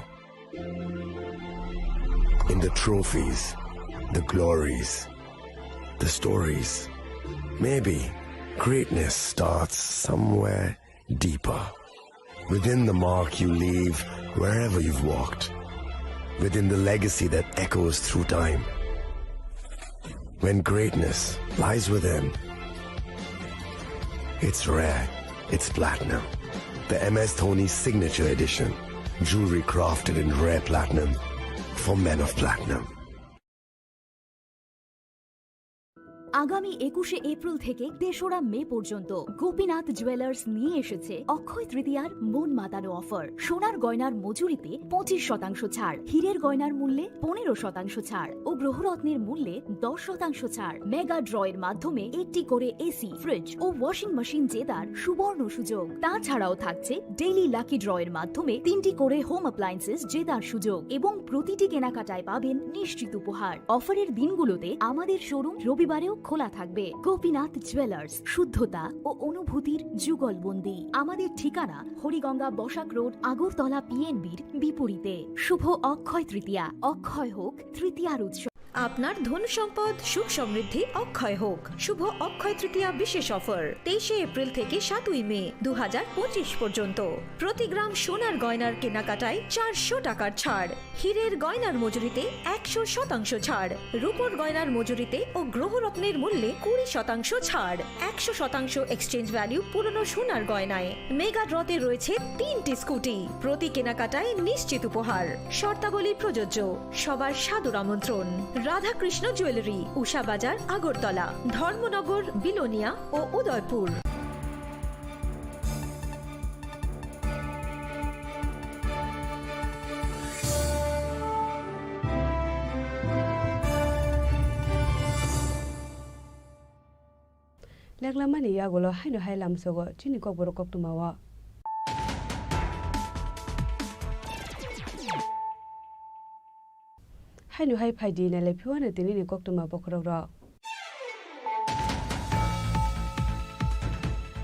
In the trophies, the glories, the stories. Maybe greatness starts somewhere deeper. Within the mark you leave wherever you've walked. Within the legacy that echoes through time. When greatness lies within, it's rare, it's platinum. The M S Dhoni Signature Edition. Jewelry crafted in rare platinum for men of platinum. আগামী একুশে এপ্রিল থেকে তেসরা মে পর্যন্ত গোপীনাথ জুয়েলার্স নিয়ে এসেছে অক্ষয় তৃতীয়ার মন মাতানো অফার। সোনার গয়নার মজুরিতে পঁচিশ শতাংশ ছাড়, হীরের গয়নার মূল্যে পনেরো শতাংশ ছাড় ও গ্রহরত্নের মূল্যে দশ শতাংশ ছাড়। মেগা ড্রয়ের মাধ্যমে একটি করে এসি, ফ্রিজ ও ওয়াশিং মেশিন জেতার সুবর্ণ সুযোগ। তাছাড়াও থাকছে ডেইলি লাকি ড্রয়ের মাধ্যমে তিনটি করে হোম অ্যাপ্লায়েন্সেস জেতার সুযোগ এবং প্রতিটি কেনাকাটায় পাবেন নিশ্চিত উপহার। অফারের দিনগুলোতে আমাদের শোরুম রবিবারেও খোলা থাকবে। গোপীনাথ জুয়েলার্স, শুদ্ধতা ও অনুভূতির যুগলবন্দি। আমাদের ঠিকানা হরিগঙ্গা বসাক রোড, আগরতলা পিএনবির বিপরীতে। শুভ অক্ষয় তৃতীয়া, অক্ষয় হোক তৃতীয়ার উৎসব। আপনার ধন সম্পদ সুখ সমৃদ্ধি অক্ষয় হোক। শুভ অক্ষয় তৃতীয়া বিশেষ অফার, তেইশে এপ্রিল থেকে সাতই মে দু হাজার পঁচিশ পর্যন্ত। প্রতি গ্রাম সোনার গয়নার কেনাকাটায় চারশো টাকার ছাড়, হীরের গয়নার মজুরিতে একশো শতাংশ ছাড়, রূপোর গয়নার মজুরিতে ও গ্রহরত্নের মূল্যে কুড়ি শতাংশ ছাড়, একশো শতাংশ এক্সচেঞ্জ ভ্যালু পুরনো সোনার গয়নায়। মেগা ড্রতে রয়েছে তিনটি স্কুটি, প্রতি কেনাকাটায় নিশ্চিত উপহার। শর্তাবলী প্রযোজ্য। সবার সাদর আমন্ত্রণ। রাধাকৃষ্ণ জুয়েলারি, উষা বাজার, আগরতলা, ধর্মনগর, বিলোনিয়া ও Udaipur. Lenglamani yagulo haino hai lamsogo chini kokborok koktwmao. Haino hai phaidi nailai phiwano tinini koktwma bokhorokrok.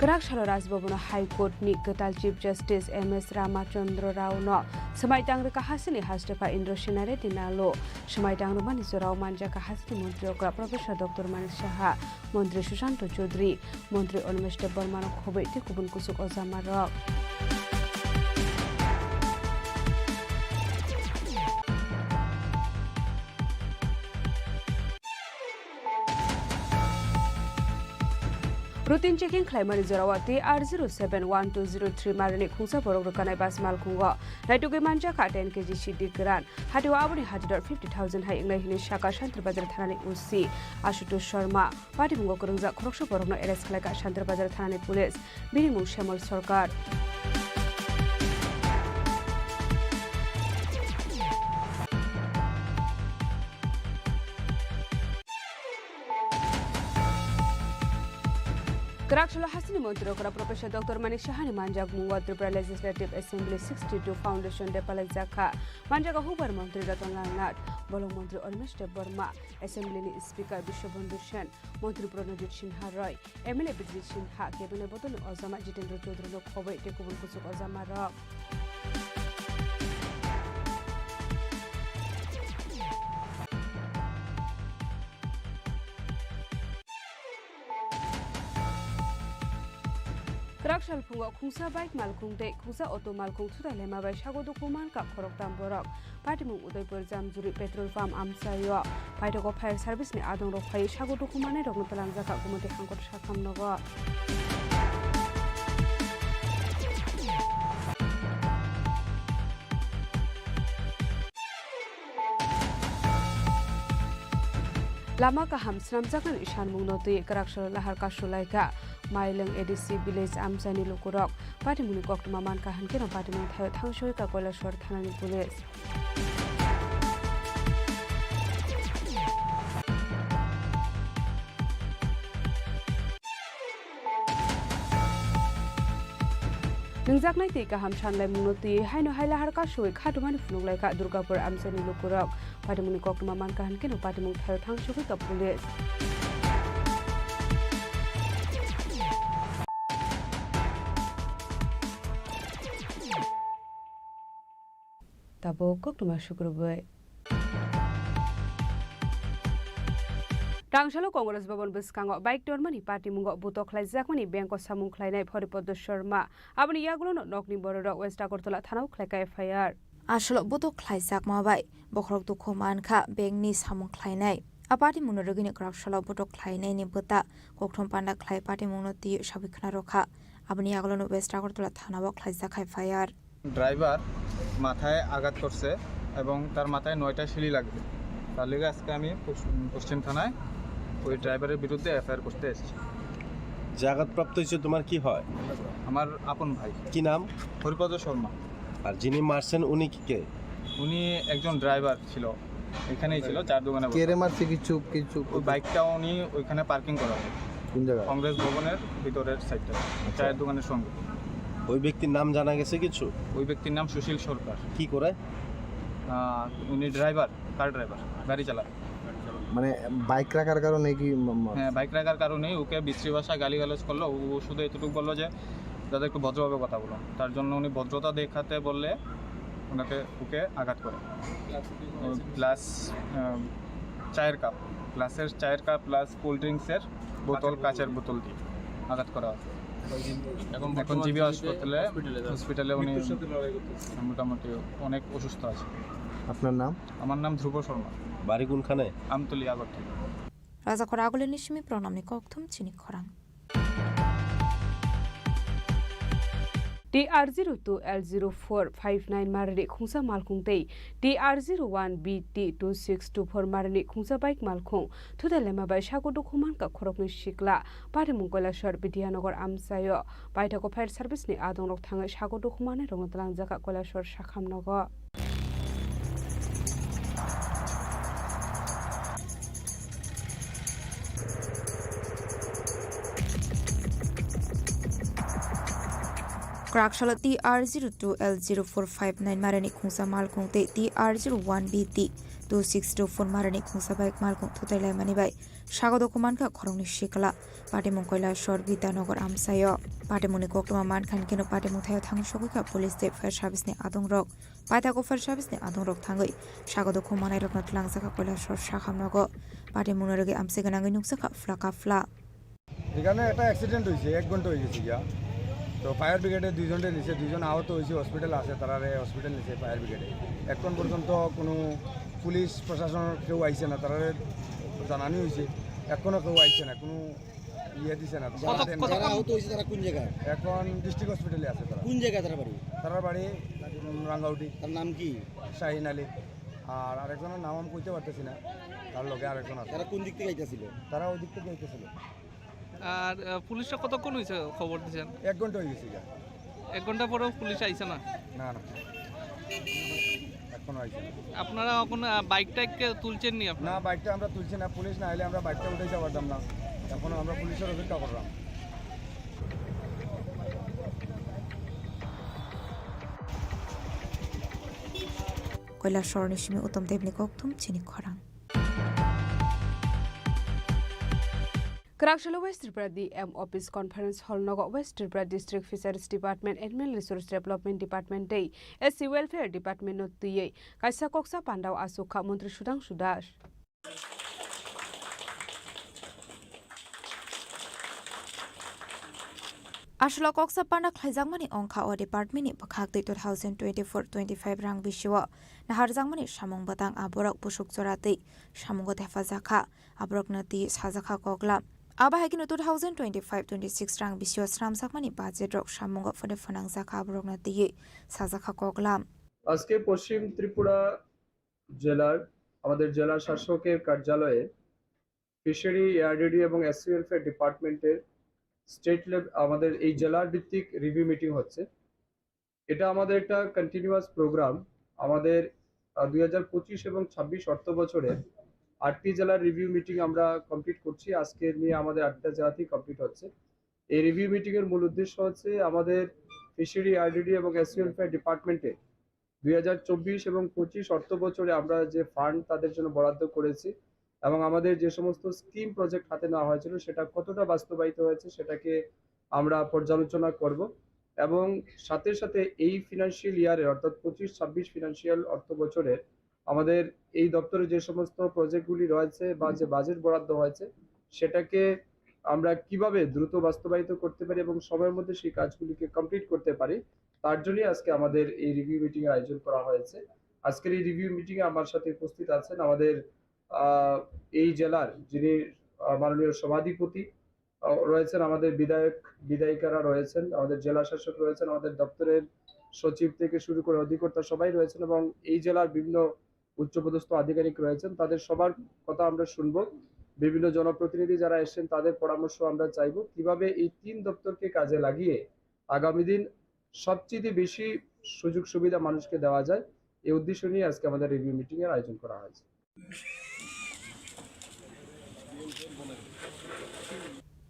Kwrak salo Raj Bhavan-o High Court-ni kwtal Chief Justice M S Ramachandra Rao-no swmai tang rwkha hasteni hastepha Indra Sena Reddy Nallo. Swmai tang rwmani jorao manjakha hasteni montri okra Professor Doctor Manik Saha, montri Sushanta Chowdhury, montri Animesh Debbarma-no khobwi tei kubun kuchuk ojamarok. Routine checking khlaimani jorao T R zero seven one two zero three marini khungsa borok rwkanai bus malkhungo naitugwi manjakha ten K G sidi kwran. Hatio aboni hajador fifty thousand hai wngnai hwnwi sakha Santirbazar thanani O C Ashutosh Sharma. Patimungo kwrwngjak khoroksa borokno arrest khlaikha Santirbazar thanani police. Bini mung Shyamol Sarkar. Kwrak salo hasteni montri okra Professor Doctor Manik Sahani manjak mungo Tripura Legislative Assembly sixty-two Foundation Day palaijak kha. Manjago hubar montri Ratan Lal Nath, bolong montri Animesh Debbarma, Assembly ni Speaker Biswabandhu Sen, Montri Pranajit Sinha Roy, M L A Bijit Sinha, Cabinet bodolni ojama Jitendra Chaudhary no khobwi tei kubun kuchuk ojama rok. Kwrak sal phungo khungsa bike malkhung tei khungsa auto malkhung thutai lema bai sago dukhu mankha khoroktham borok. Patimung Udaipur Jamjuri petrol pump amchaio paithago fire service ni adongrok phaiwi sago dukhu manai rokno twlangjakha Gumoti Hangkor sakhamnogo. Lama kaham swnamjaknani sanmungno twi kwraksalo lahar kasu laikha Mailwng A D C village amchaini lukurok. Patimungni koktwma mankha hinkhe no patimung thaio thangsowi ka Koilashahar thanani police. Nungjaknai twi kaham sanlaimungno twi haino hai lahar kasui khatumani phunuk laikha Durgapur amchaini lukurok. Patimungni koktwma mankha hinkhe no patimung thaio thangsugwi ka police. Tabuk koktwma sukrubwi. Tangsalo Congress Bhavan bwskango bike tormani patimungo butok khlaijakmani bank o samung khlainai Haripada Sharma. Aboni yagulono nokni bororok West Agartala thanao khlaikha F I R. Asolo butok khlaijakma bai bokhorok dukhu mankha bankni samung khlainai. A patimungno rwgwino kwraksalo butok khlainaini bwta kokthom panda khlai patimungno twiwi sabwi khna rwkha. Aboni yagulono West Agartala thanao khlaijakha F I R. Driver মাথায় আঘাত করছে এবং তার মাথায় নয়টা সিলি লাগবে। তার লেগে আজকে আমি পশ্চিম, পশ্চিম থানায় ওই ড্রাইভারের বিরুদ্ধে এফআইআর করতে এসেছি। যে আঘাতপ্রাপ্ত হয়েছে তোমার কি হয়? আমার আপন ভাই। কি নাম? হরিপদ শর্মা। আর যিনি মারছেন উনি কি কে? উনি একজন ড্রাইভার ছিল, এখানেই ছিল, চায়ের দোকানে বসে। কেরে মারছে কিছু, কিছু ওই বাইকটা উনি ওইখানে পার্কিং করা আছে। কোন জায়গায়? কংগ্রেস ভবনের ভিতরের সাইডটা, আচ্ছা। চায়ের দোকানের সঙ্গে। ওই ব্যক্তির নাম জানা গেছে কিছু? ওই ব্যক্তির নাম সুশীল সরকার। কি করে? আহ, উনি ড্রাইভার, কার ড্রাইভার, গাড়ি চালায়। মানে বাইক রাখার কারণে কি ম-, ম-, হ্যাঁ, বাইক রাখার কারণেই ওকে বিশ্রী ভাষায় গালিগালাজ করলো। ও শুধু এতটুকু বললো যে, "দাদা, একটু ভদ্রভাবে কথা বলুন।" তার জন্য উনি ভদ্রতা দেখাতে বললে ওনাকে, ওকে আঘাত করে। ও গ্লাস, আহ, চায়ের কাপ, গ্লাসের চায়ের কাপ প্লাস কোল্ড ড্রিঙ্কসের বোতল, কাচের বোতল দিয়ে আঘাত করা হয়। এখন এখন বর্তমানে জিবি জিবিতে হাসপাতালে, হসপিটালে আছে। হসপিটালে উনি মৃত্যুর সাথে লড়াই করতেছে। মোটামুটি অনেক অসুস্থ আছে। আপনার নাম? আমার নাম ধ্রুব শর্মা। বাড়ি কোনখানে? আমতলী, Agartala. Rajakhor Agulini simi pronamni kokthum chini khorang. T R zero two L zero four five nine marini khungsa malkhung tei T R zero one B T two six two four marini khungsa bike malkhung thutai lema bai sago dukhu mankha khoroknwi sikla. Patimung Koilashahar Vidyanagar amchaio paithago fire service ni adongrok thangwi sago dukhu manai rokno twlangjakha Koilashahar sakhamnogo. Kwraksalo T R zero two L zero four five nine marini khungsa malkhung tei T R zero one B T two six two four marini khungsa bike malkhung thutai laimani bai sago dukhu mankha khoroknwi sikla. Patimung Koilashahar Vidyanagar amchaio. Patimungni koktwma mankha hinkhe no patimung thaio thangwi sogwi kha police tei fire service ni adongrok. Paithago fire service ni adongrok thangwi sago dukhu manai rokno twlangjakha Koilashahar sakhamnogo. Patimungno rwgwi amchai gwnangwi nukjakha phla ka phla. এখানে একটা অ্যাক্সিডেন্ট হয়েছে, এক ঘন্টা হয়ে গেছে গিয়া। তো ফায়ার ব্রিগেডে দুইজনরে নিছে, দুইজন আহত হয়েছে, হসপিটালে আছে, তারারে হসপিটাল নিছে ফায়ার ব্রিগেডে। এখন পর্যন্ত কোনো পুলিশ প্রশাসনের কেউ আইছে না, তারারে জানানি হয়েছে, এখনো কেউ আইছে না, কোনো ইয়ে দিছে না। কত, কত, যারা আহত হয়েছে তারা কোন জায়গায়? এখন ডিস্ট্রিক্ট হসপিটালে আছে তারা। কোন জায়গায় তারা বাড়ি? তারা বাড়ি, উম, রাঙ্গাউটি। তার নাম কি? শাহিন আলী। আর আরেকজনের নাম আমি কইতে পারতেছি না, তার লগে আরেকজন আছে। তারা কোন দিক থেকে আইতেছিল? তারা ওই দিক থেকে আইতেছিল। আর, আহ, পুলিশরা কতক্ষণ হয়েছে খবর দিয়েছেন? এক ঘন্টা হয়ে গেছে গা। এক ঘন্টা পরেও পুলিশ আইছে না? না, না, এখনো আইছে না। আপনারা এখন, আহ, বাইকটা কে তুলছেন নি আপনারা? না, বাইকটা আমরা তুলছি না, পুলিশ না আইলে আমরা বাইকটা উঠাইতে পারতাম না। এখনো আমরা পুলিশের অপেক্ষা করলাম। Koilasor ni simi Uttam Debni kokthum chini khorang. Kwraksalo West Tripura D M Office Conference Hall nogo West Tripura District Fisheries Department, Animal Resource Development Department tei S C Welfare Department no twiwi kaisa koksa pandao achukha Montri Sudhangshu Das. Aswk koksa panda khlaijakmani wngkha o department ni bwkhak twi two thousand twenty-four twenty-five rang bisio naharjakmani samung bwtang aborok busuk jora twi samungo thepajak kha, aborokno twi sajak kha koklam. Abo hai kheno two thousand twenty-five twenty-six rang bisio swnamjakmani budget rok samungo phone phanangjak kha, aborokno twi sajak kha koklam. আজকে পশ্চিম ত্রিপুরা জেলার, আমাদের জেলা শাসকের কার্যালয়ে fishery, ARDD এবং SC welfare ডিপার্টমেন্টের state Lev-, আমাদের এই জেলার ভিত্তিক রিভিউ মিটিং হচ্ছে। এটা আমাদের একটা কন্টিনিউয়াস প্রোগ্রাম। আমাদের, আহ, দুই হাজার পঁচিশ এবং ছাব্বিশ অর্থ বছরের আটটি জেলার রিভিউ মিটিং আমরা কমপ্লিট করছি। আজকে নিয়ে আমাদের আটটা জেলাতেই কমপ্লিট হচ্ছে। এই রিভিউ মিটিং এর মূল উদ্দেশ্য হচ্ছে আমাদের ফিশারি, আরডিডি এবং এসসি ওয়েলফেয়ার ডিপার্টমেন্টে দুই হাজার চব্বিশ এবং পঁচিশ অর্থ বছরে আমরা যে ফান্ড তাদের জন্য বরাদ্দ করেছি এবং আমাদের যে সমস্ত স্কিম প্রজেক্ট হাতে নেওয়া হয়েছিল সেটা কতটা বাস্তবায়িত হয়েছে সেটাকে আমরা পর্যালোচনা করব এবং সাথে সাথে এই ফিনান্সিয়াল ইয়ারের অর্থাৎ পঁচিশ ছাব্বিশ ফিনান্সিয়াল অর্থ বছরের আমাদের এই দপ্তরে যে সমস্ত প্রজেক্টগুলি রয়েছে বা যে বাজেট বরাদ্দ হয়েছে সেটাকে আমরা কিভাবে দ্রুত বাস্তবায়িত করতে পারি এবং সময়ের মধ্যে সেই কাজগুলিকে কমপ্লিট করতে পারি, তার জন্যই আজকে আমাদের এই রিভিউ মিটিং এর আয়োজন করা হয়েছে। আজকের এই রিভিউ মিটিং এ আমার সাথে উপস্থিত আছেন আমাদের, আহ, এই জেলার যিনি, আহ, মাননীয় সভাধিপতি, আহ, রয়েছেন, আমাদের বিধায়ক, বিধায়িকারা রয়েছেন, আমাদের জেলা শাসক রয়েছেন, আমাদের দপ্তরের সচিব থেকে শুরু করে অধিকর্তা সবাই রয়েছেন এবং এই জেলার বিভিন্ন উচ্চপদস্থ আধিকারিক রয়েছেন, তাদের সবার কথা আমরা শুনবো। বিভিন্ন জনপ্রতিনিধি যারা এসেছেন তাদের পরামর্শ আমরা চাইবো, কিভাবে এই তিন দপ্তরকে কাজে লাগিয়ে আগামী দিন সবচেয়ে বেশি সুযোগ সুবিধা মানুষকে দেওয়া যায়, এই উদ্দেশ্য নিয়ে আজকে আমাদের রিভিউ মিটিং এর আয়োজন করা হয়েছে।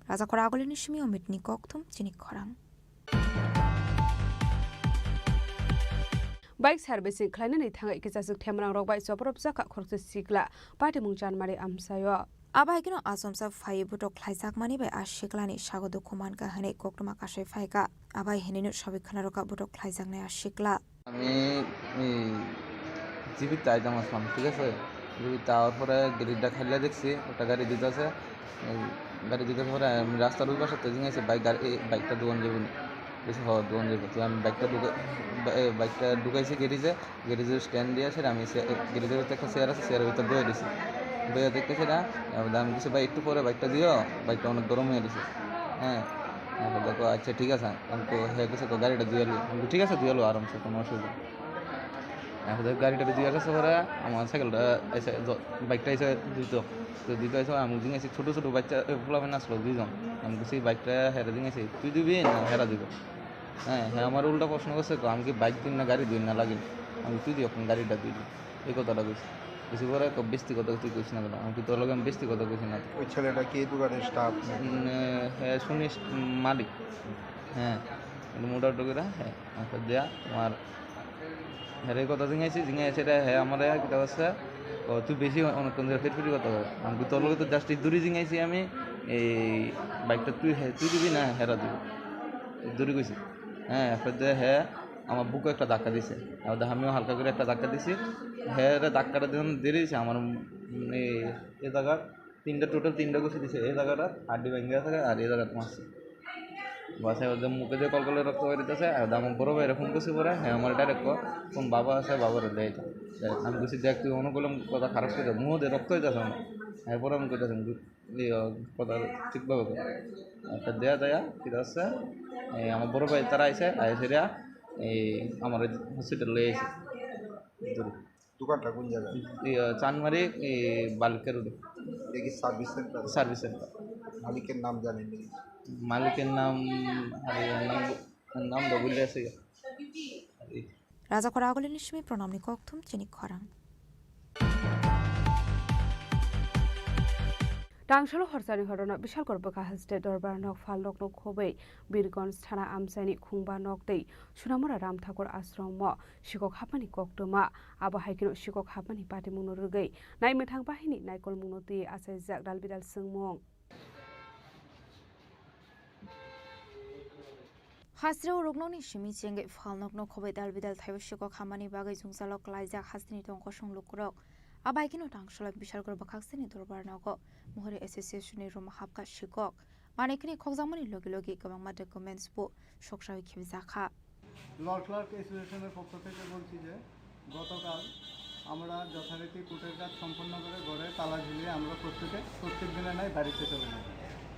Raja Khoragulini simi Omitni kokthum chini khorang. Bike servicing khlainani thangwi kichajwk themrangrok bai choprobjak kha khoroksa sikla, patimung chanmari amchaio. Abo hai kheno achomsa phaiwi botok khlaijakmani bai a siklani sago dukhu mankha hwnwi koktwma kasui phaikha. Abo hai hwnwino sawi khwnarokha botok khlaijaknai a sikla. আমি এই জিবিত আইতাম আসলাম, ঠিক আছে? জিবিত আওয়ার পরে গেরিটা খাইলে দেখছি একটা গাড়ি দিতেছে। এই গাড়ি দিতেছে পরে আমি রাস্তার ওই পাশে তো জিঙাইছি, বাইক গাড়ি, এই বাইকটা দোকান যাবো নি? বলছে, "হ, দোকান যাবো।" তো আমি বাইকটা ঢুকা-, বা-, এ, বাইকটা ঢুকাইছি গ্যারেজে, গ্যারেজের স্ট্যান্ড দিয়ে আসে আমি সে-, এ, গ্যারেজের ভিতরে একটা চেয়ার আছে, চেয়ারের ভিতরে বয়ে দিছি। বয়ে দেখতেছি না, আমি, আমি কিছু, "ভাই, একটু পরে বাইকটা দিও, বাইকটা অনেক গরম হয়ে গেছে।" হ্যাঁ, এখন দেখো, "আচ্ছা, ঠিক আছে।" আমি তো, হ্যাঁ, কিছু তো গাড়িটা ধুয়ে আলো। আমি তো, "ঠিক আছে, ধুয়ে আলো, আরামসে, কোনো অসুবিধা নেই।" এখন দেখো, গাড়িটা ধুয়ে আসার পরে আমার সাইকেলটা এসে জ-, বাইকটা এসে ধুইতো। তো ধুইতো এসে আমি জিজ্ঞাসা, ছোটো ছোটো বাচ্চা, এ, পোলাপান আসলো দুইজন। আমি বলছি, "বাইকটা হেরা জিজ্ঞাসা, তুই দিবি না হেরা দিব?" হ্যাঁ, হ্যাঁ, আমার উল্টা প্রশ্ন করছে, "তো আমি কি বাইক দিন না গাড়ি দিন না লাগিন?" আমি, "তুই দি এখন গাড়িটা দিবি।" এই কথাটা কইছি। কিছু পরে তো বেশি কথা তুই কইস না কেন? আমি কি তোর লগে আমি বেশি কথা কইছি না? ওই ছেলেটা কি এই দোকানের স্টাফ? উম, হ্যাঁ, শুনিস, উম, মালিক। হ্যাঁ, মোটা টুকুরা, হ্যাঁ। আচ্ছা, দেয়া, তোমার, হ্যাঁ, এই কথা জিজ্ঞাসি, জিজ্ঞাসি, এটা, হ্যাঁ, আমার, হ্যাঁ, কিতা আছে? ও, তুই বেশি অনেকক্ষণ ধরে ফিটফিটি কথা বল। আমি কি তোর লগে তো just এই দূরে জিজ্ঞাসি আমি, এই বাইকটা তুই, হ্যাঁ, তুই দিবি না হেরা দিবি? এই দূরে কইছি। হ্যাঁ, এরপর দে, হ্যাঁ, আমার বুকে একটা ধাক্কা দিছে। আর দে আমিও হালকা করে একটা ধাক্কা দিছি। হ্যাঁ, রে ধাক্কাটা দিলাম, দিয়ে দিছে আমার, উম, এই, এই জায়গা তিনটা, টোটাল তিনটা ঘুষি দিছে। এই জায়গাটা হাড্ডি ভেঙে গেছে আর এই জায়গাটা মারছে। বাস, এবার যে মুখে যে কলকলে রক্ত বেরিয়ে দিতেছে, আর আমার বড় ভাইয়ের ফোন করছি পরে, হ্যাঁ, আমার ডাইরেক্ট কল, "কোন বাবা আছে, বাবার লয়ে যা।" আমি বলছি, "দেখ, তুই অনেক করলাম কথা খারাপ করে, মুখ দিয়ে রক্ত হয়ে যাচ্ছে আমার।" এরপরে আমি কইতেছি, ইয়ে, কথা ঠিকভাবে কর। একটা দেয়া দেয়া, ঠিক আছে? এই আমার বড় ভাই তারা আইছে, আইছে রে, এই আমার হসপিটাল লয়ে আইছে। দূরে। দোকানটা কোন জায়গায়? ইয়ে, চানমারি, এই বালুকা রোডে। এটা কি সার্ভিস সেন্টার? Service centre. মালিকের নাম জানেন নি? মালিকের নাম, আরে, নাম, নাম তো ভুলে আছি। Raja Khoragulini simi Pranamni kokthum chini khorang. Tangsalo horsani horono Bishalkor bwkha haste dorbar nok phalnokno khobwi Birgonj thana amchaini khungba nok tei Sunamura Ram Thakur ashromo sikok hapmani koktwma. Abo hai kheno sikok hapmani patimungno rwgwi naimwthang bahini naikolmungno twi achaijak dalbidal swngmung. Hasteo ruknokni simi chengwi phalnokno khobwi dalbidal thaibo sikok hamani bagwi jwngjalo klaijak hasteni tongkosong lukurok. Abai kheno tangsolai Bishalkor bwkhakseni dorbar nogo Mohori Association-ni room hapkha sikok. Manikhini khokjakmani logi logi kwbangma documents bo soksawi khibjakha. Law Clerk Association-er pokho theke bolchi je গতকাল আমরা যথারীতি কোর্টের কাজ সম্পন্ন করে ঘরে তালা ঝুলিয়ে আমরা প্রত্যেকে প্রত্যেক দিনের ন্যায় বাড়িতে চলে যাই।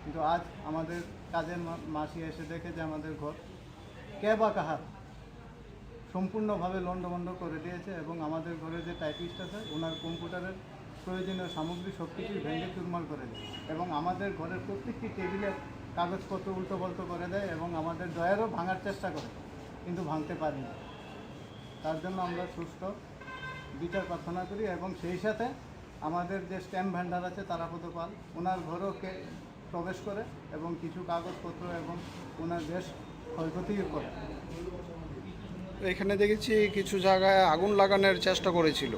কিন্তু আজ আমাদের কাজের মা-, মাসি এসে দেখে যে আমাদের ঘর কে বা কাহার সম্পূর্ণভাবে লণ্ডভণ্ড করে দিয়েছে এবং আমাদের ঘরে যে টাইপিস্ট আছে ওনার কম্পিউটারের প্রয়োজনীয় সামগ্রী সব কিছুই ভেঙে চুরমার করে দেয় এবং আমাদের ঘরের প্রত্যেকটি টেবিলের কাগজপত্র উল্টোপাল্টো করে দেয় এবং আমাদের ড্রয়ারও ভাঙার চেষ্টা করে, কিন্তু ভাঙতে পারি না। তার জন্য আমরা সুষ্ঠু বিচার প্রার্থনা করি এবং সেই সাথে আমাদের যে স্ট্যাম্প ভেন্ডার আছে তারাপদ পাল, ওনার ঘরও কে প্রবেশ করে এবং কিছু কাগজপত্র এবং ওনার বেশ ক্ষয়ক্ষতি করে। এখানে দেখেছি কিছু জায়গায় আগুন লাগানোর চেষ্টা করেছিল,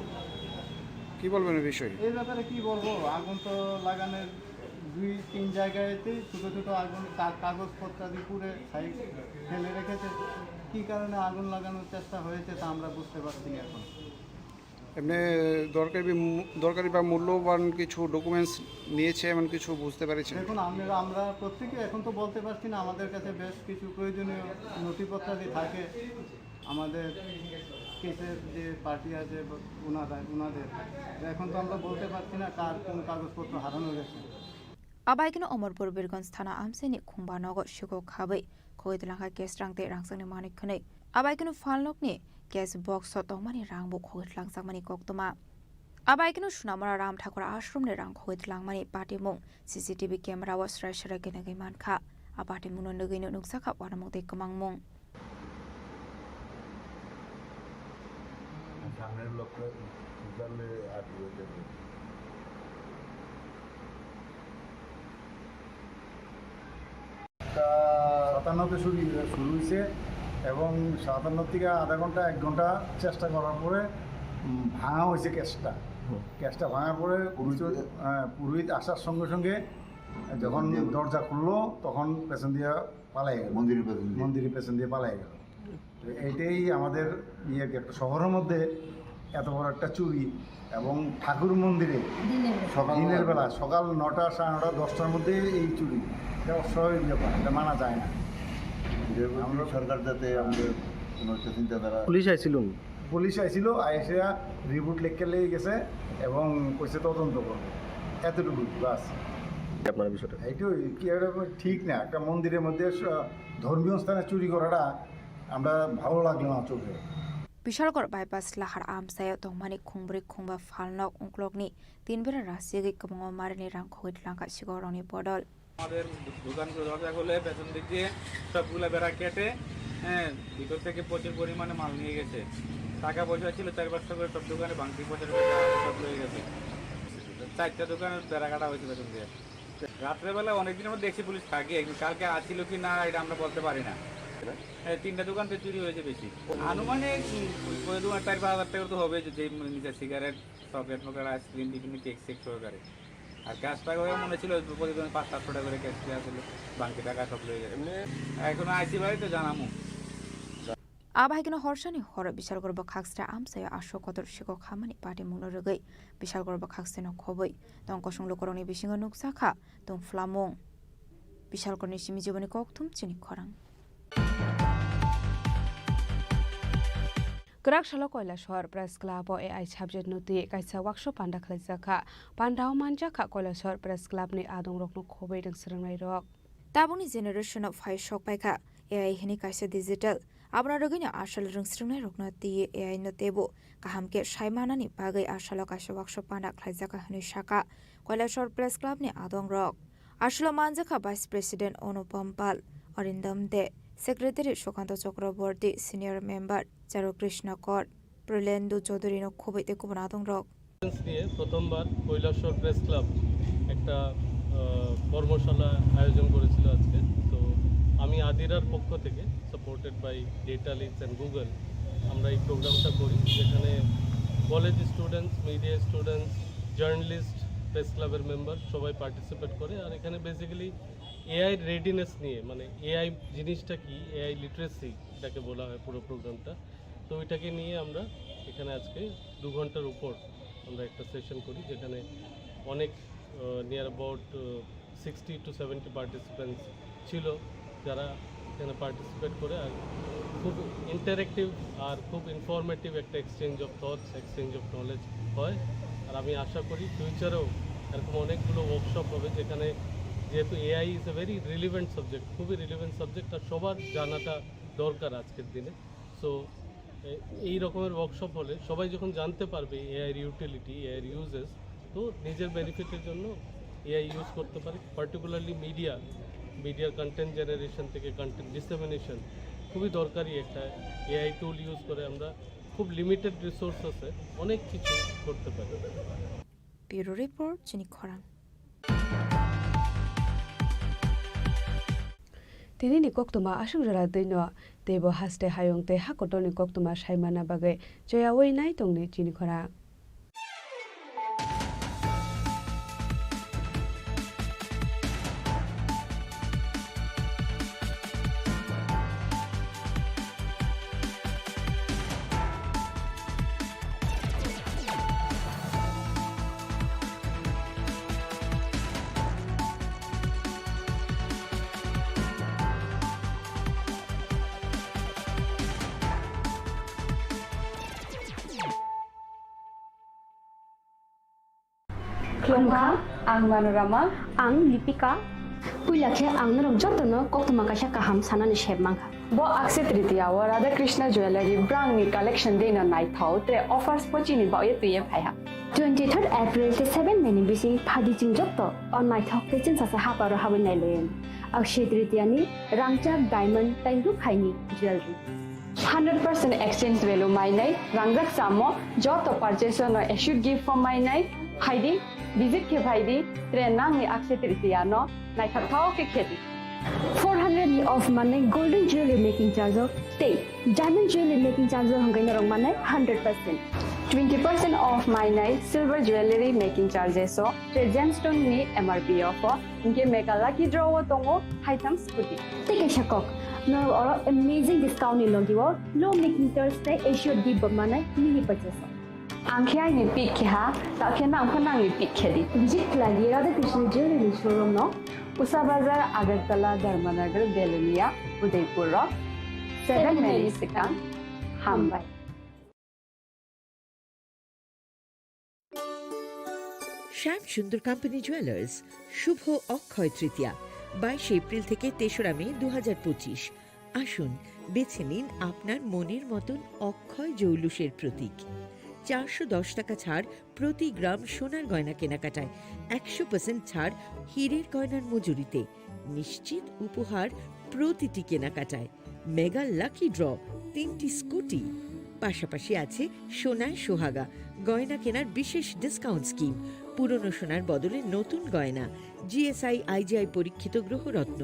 কি বলবেন এই বিষয়ে? এই ব্যাপারে কি বলবো, আগুন তো লাগানোর দুই তিন জায়গাতেই ছোটো ছোটো আগুন, কা-, কাগজপত্রাদি পুড়ে সাইড ফেলে রেখেছে। কী কারণে আগুন লাগানোর চেষ্টা হয়েছে তা আমরা বুঝতে পারছি না এখন। এমনি দরকারি মূ-, দরকারি বা মূল্যবান কিছু ডকুমেন্টস নিয়েছে এমন কিছু বুঝতে পেরেছেন? দেখুন, আমরা, আমরা প্রত্যেকে এখন তো বলতে পারছি না, আমাদের কাছে বেশ কিছু প্রয়োজনীয় নথিপত্রাদি থাকে। আমাদের কেসের যে পার্টি আছে বা ওনারা, ওনাদের, তো এখন তো আমরা বলতে পারছি না কার কোন কাগজপত্র হারানো গেছে। Abai kheno Omorpur Birgonj thana amchaini khungba nogo sikok khabwi khogwi twlangkha cash rang tei rangchakni manik khwnwi. Abai kheno phalnokni cash box-o tongmani rang bo khogwi twlangjakmani koktwma. Abai kheno Sunamura Ram Thakur ashramni rang khogwi twlangmani patimung C C T V camera-o srai srai khe nugwi mankha. A patimungno nugwino nukjakha uanamung tei kwmangmung. সামনের লোকটা উজালে আর ইয়ে দেবে। তা সাতান্ন তে শুরু, শুরু হয়েছে এবং সাতান্ন থেকে আধা ঘন্টা, এক ঘন্টা চেষ্টা করার পরে, উম, ভাঙা হয়েছে ক্যাশটা। হুম। ক্যাশটা ভাঙার পরে পুরোহিত, পুরোহিত, হ্যাঁ, পুরোহিত আসার সঙ্গে সঙ্গে যখন মন্দির। দরজা খুললো, তখন পেছন দিয়ে পালাই গেল। মন্দিরের পেছন দিয়ে। মন্দিরের পেছন দিয়ে পালাই গেল। তো এটাই আমাদের ইয়ে, একটা শহরের মধ্যে এত বড় একটা চুরি এবং ঠাকুর মন্দিরে দিনের বেলা। সকাল দিনের নয়টা। বেলা সকাল নয়টা, সাড়ে নয়টা, দশটার মধ্যে এই চুরি, এটা অস্বাভাবিক ব্যাপার, এটা মানা যায় না। যেহেতু আমরা সরকার যাতে আমাদের কোনো একটা চিন্তাধারা পুলিশ আইছিল? পুলিশ আইছিল, আইসে রিপোর্ট লেখে লিয়ে গেছে এবং কইছে তদন্ত করবে, এতটুকু বাস। আপনার বিষয়টা? এইটাই কি, এটা ঠিক না, একটা মন্দিরের মধ্যে স-, ধর্মীয় স্থানে চুরি করাটা আমরা ভালো লাগলো না চোখে। Bishalkor bypass lahar amchaio tongmani khungbrwi khungba phalnok ungklokni tin bera rasiagwi kwbangma marini rang khogwi twlangkha sigokrokni bodol. আমাদের দোকান দরজা খুলে পেছন দিক দিয়ে সবগুলা বেড়া কেটে, হ্যাঁ, ভিতর থেকে প্রচুর পরিমাণে মাল নিয়ে গেছে। টাকা পয়সা ছিল চার পাঁচশো করে, সব দোকানে ভাঙতি পয়সা টোকা সব লয়ে গেছে। চারটা দোকানের বেড়া কাটা হয়েছে পেছন দিয়ে। রাত্রেবেলা অনেকদিন আমরা দেখছি পুলিশ থাকে, কিন্তু কালকে আসছিল কি না এটা আমরা বলতে পারি না। হ্যাঁ, তিনটা দোকান তো চুরি হয়েছে বেশি। আনুমানিক, উম, ওই দোকান চার পাঁচ হাজার টাকা তো হবে, যে নিচে সিগারেট, চকলেট মকলেট, আইসক্রিম, বিভিন্ন কেক সেক সহকারে। আর ক্যাশটা করে মনে ছিল প্রতিদিন পাঁচ সাতশো টাকা করে ক্যাশ দেওয়া ছিল, বাকি টাকা সব লয়ে গেছে। এমনি এখনো আইসি বাড়িতে জানামু। Abai kheno horsani horo Bishalkor bwkhaksra amchaio aswk kotor sikok hamani patimungno rwgwi Bishalkor bwkhakseno khobwi tongkosong lukurokni bisingo nukjakha tongphlamung. Bishalkorni simi jiboni kokthum chini khorang. Kwrak salo Koilashahar Press Club o A I subject no twi kaisa workshop panda khlaijak kha. Pandao manjak kha Koilashahar Press Club ni adong rokno khobwi rwng swrwngnai rok. Tabukni generation o phai sok pai kha A I hwnwi kaisa digital. Abono rwgwino asal rwng swrwngnai rokno twi A I no teibo kaham khe sai manani bagwi asalo kaisa workshop panda khlaijak kha hwnwi sakha Koilashahar Press Club ni adong rok. Aswlo manjakha Vice President Onupam Pal, Arindam De, Secretary Sukanto Chakraborty, Senior Member Charu Krishna Kor, Prilendo Chaudhary no khobwi tei kubun adong rok. নিয়ে প্রথমবার Kailashahar press club একটা, আহ, আহ, কর্মশালা আয়োজন করেছিল আজকে। তো আমি আদিরার পক্ষ থেকে, supported by Data Leads and Google, আমরা এই প্রোগ্রামটা করি, যেখানে college students, media students, journalist, press ক্লাবের মেম্বার সবাই পার্টিসিপেট করে। আর এখানে বেসিক্যালি এআই রেডিনেস নিয়ে, মানে এআই জিনিসটা কি, এআই লিটারেসি এটাকে বলা হয় পুরো প্রোগ্রামটা। তো ওইটাকে নিয়ে আমরা এখানে আজকে দু ঘন্টার উপর আমরা একটা সেশন করি, যেখানে অনেক near about sixty to seventy participants ছিল, যারা এখানে পার্টিসিপেট করে। আর খুব ইন্টারেক্টিভ আর খুব ইনফরমেটিভ একটা exchange of thoughts, exchange of knowledge হয়। আর আমি আশা করি ফিউচারেও এরকম অনেকগুলো ওয়ার্কশপ হবে, যেখানে, যেহেতু AI is a very relevant subject, খুবই রিলিভেন্ট সাবজেক্ট, আর সবার জানাটা দরকার আজকের দিনে। সো এই রকমের ওয়ার্কশপ হলে সবাই যখন জানতে পারবে এআইর ইউটিলিটি, এআইর ইউজেস, তো নিজের বেনিফিটের জন্য এআই ইউজ করতে পারে। পার্টিকুলারলি মিডিয়া, মিডিয়ার কন্টেন্ট জেনারেশন থেকে কন্টেন্ট ডিসেমিনেশন খুবই দরকারি একটা এআই টুল ইউজ করে আমরা খুব লিমিটেড রিসোর্স আছে, অনেক কিছু করতে পারি। Bureau Report, Chini Khorang. Tini ni koktwma aswk jora twi no teibo haste hayung tei ha kotor ni koktwma sai manna bagwi choyaui nai tongni Chini Khorang. Khulumkha, ang Manorama. Ang Lipika. Puila khe ang norok jotono koktwma kaisa kaham sanani sep mankha. Bo Akshaya Tritiya o Radha Krishna Jewellery brangni collection deino naithok, tre offers bo chini bagwi twiwi phaiha. Twenty third April tei seven May ni bising phaidi chwng joto o naithok tei chwngsacha haparo habwi nailaio. Akshaya Tritiya ni rangchak diamond tei rukhaini jewellery. Hundred percent exchange value mainai, rangjak chamo, joto purchase no assured gift form mainai, phaidi, visit khe phaidi, tre nangni Akshaya Tritiya no naithok thok khe khedi. Four hundred ni off manai golden jewelry making charge o tei diamond jewelry making charge o hwnkhai norok manai hundred percent. Twenty percent off mainai silver jewelry making charges o, tre gemstone ni M R P o pho, hinkhe mega lucky draw o tongo haitham scooty. Tei kaisa kok, norok oro amazing discount ni logi o low making charge tei assured gift bo manai mini purchase o. Ang khe aini pick khe ha, ta khe nang pho nangni pick khe di. Visit khlai di Radha Krishna Jewellery showroom no, Usa Bazar, Agartala, Dharmanagar, Belonia, Udaipur o. Seven May ni swkang. Hambai. শ্যাম Sundar company jewellers, শুভ অক্ষয় তৃতীয়া, বাইশে এপ্রিল থেকে তেসরা মে দু হাজার পঁচিশ। আসুন, বেছে নিন আপনার মনের মতন অক্ষয় জৌলুসের প্রতীক। চারশো দশ টাকা ছাড় প্রতি গ্রাম সোনার গয়না কেনাকাটায়, একশো পার্সেন্ট ছাড় হীরের গয়নার মজুরিতে, নিশ্চিত উপহার প্রতিটি কেনাকাটায়, মেগা লাকি ড্র, তিনটি স্কুটি, পাশাপাশি আছে সোনায় সোহাগা গয়না কেনার বিশেষ ডিসকাউন্ট স্কিম, পুরনো সোনার বদলে নতুন গয়না, জিএসআই আইজিআই পরীক্ষিত গ্রহরত্ন,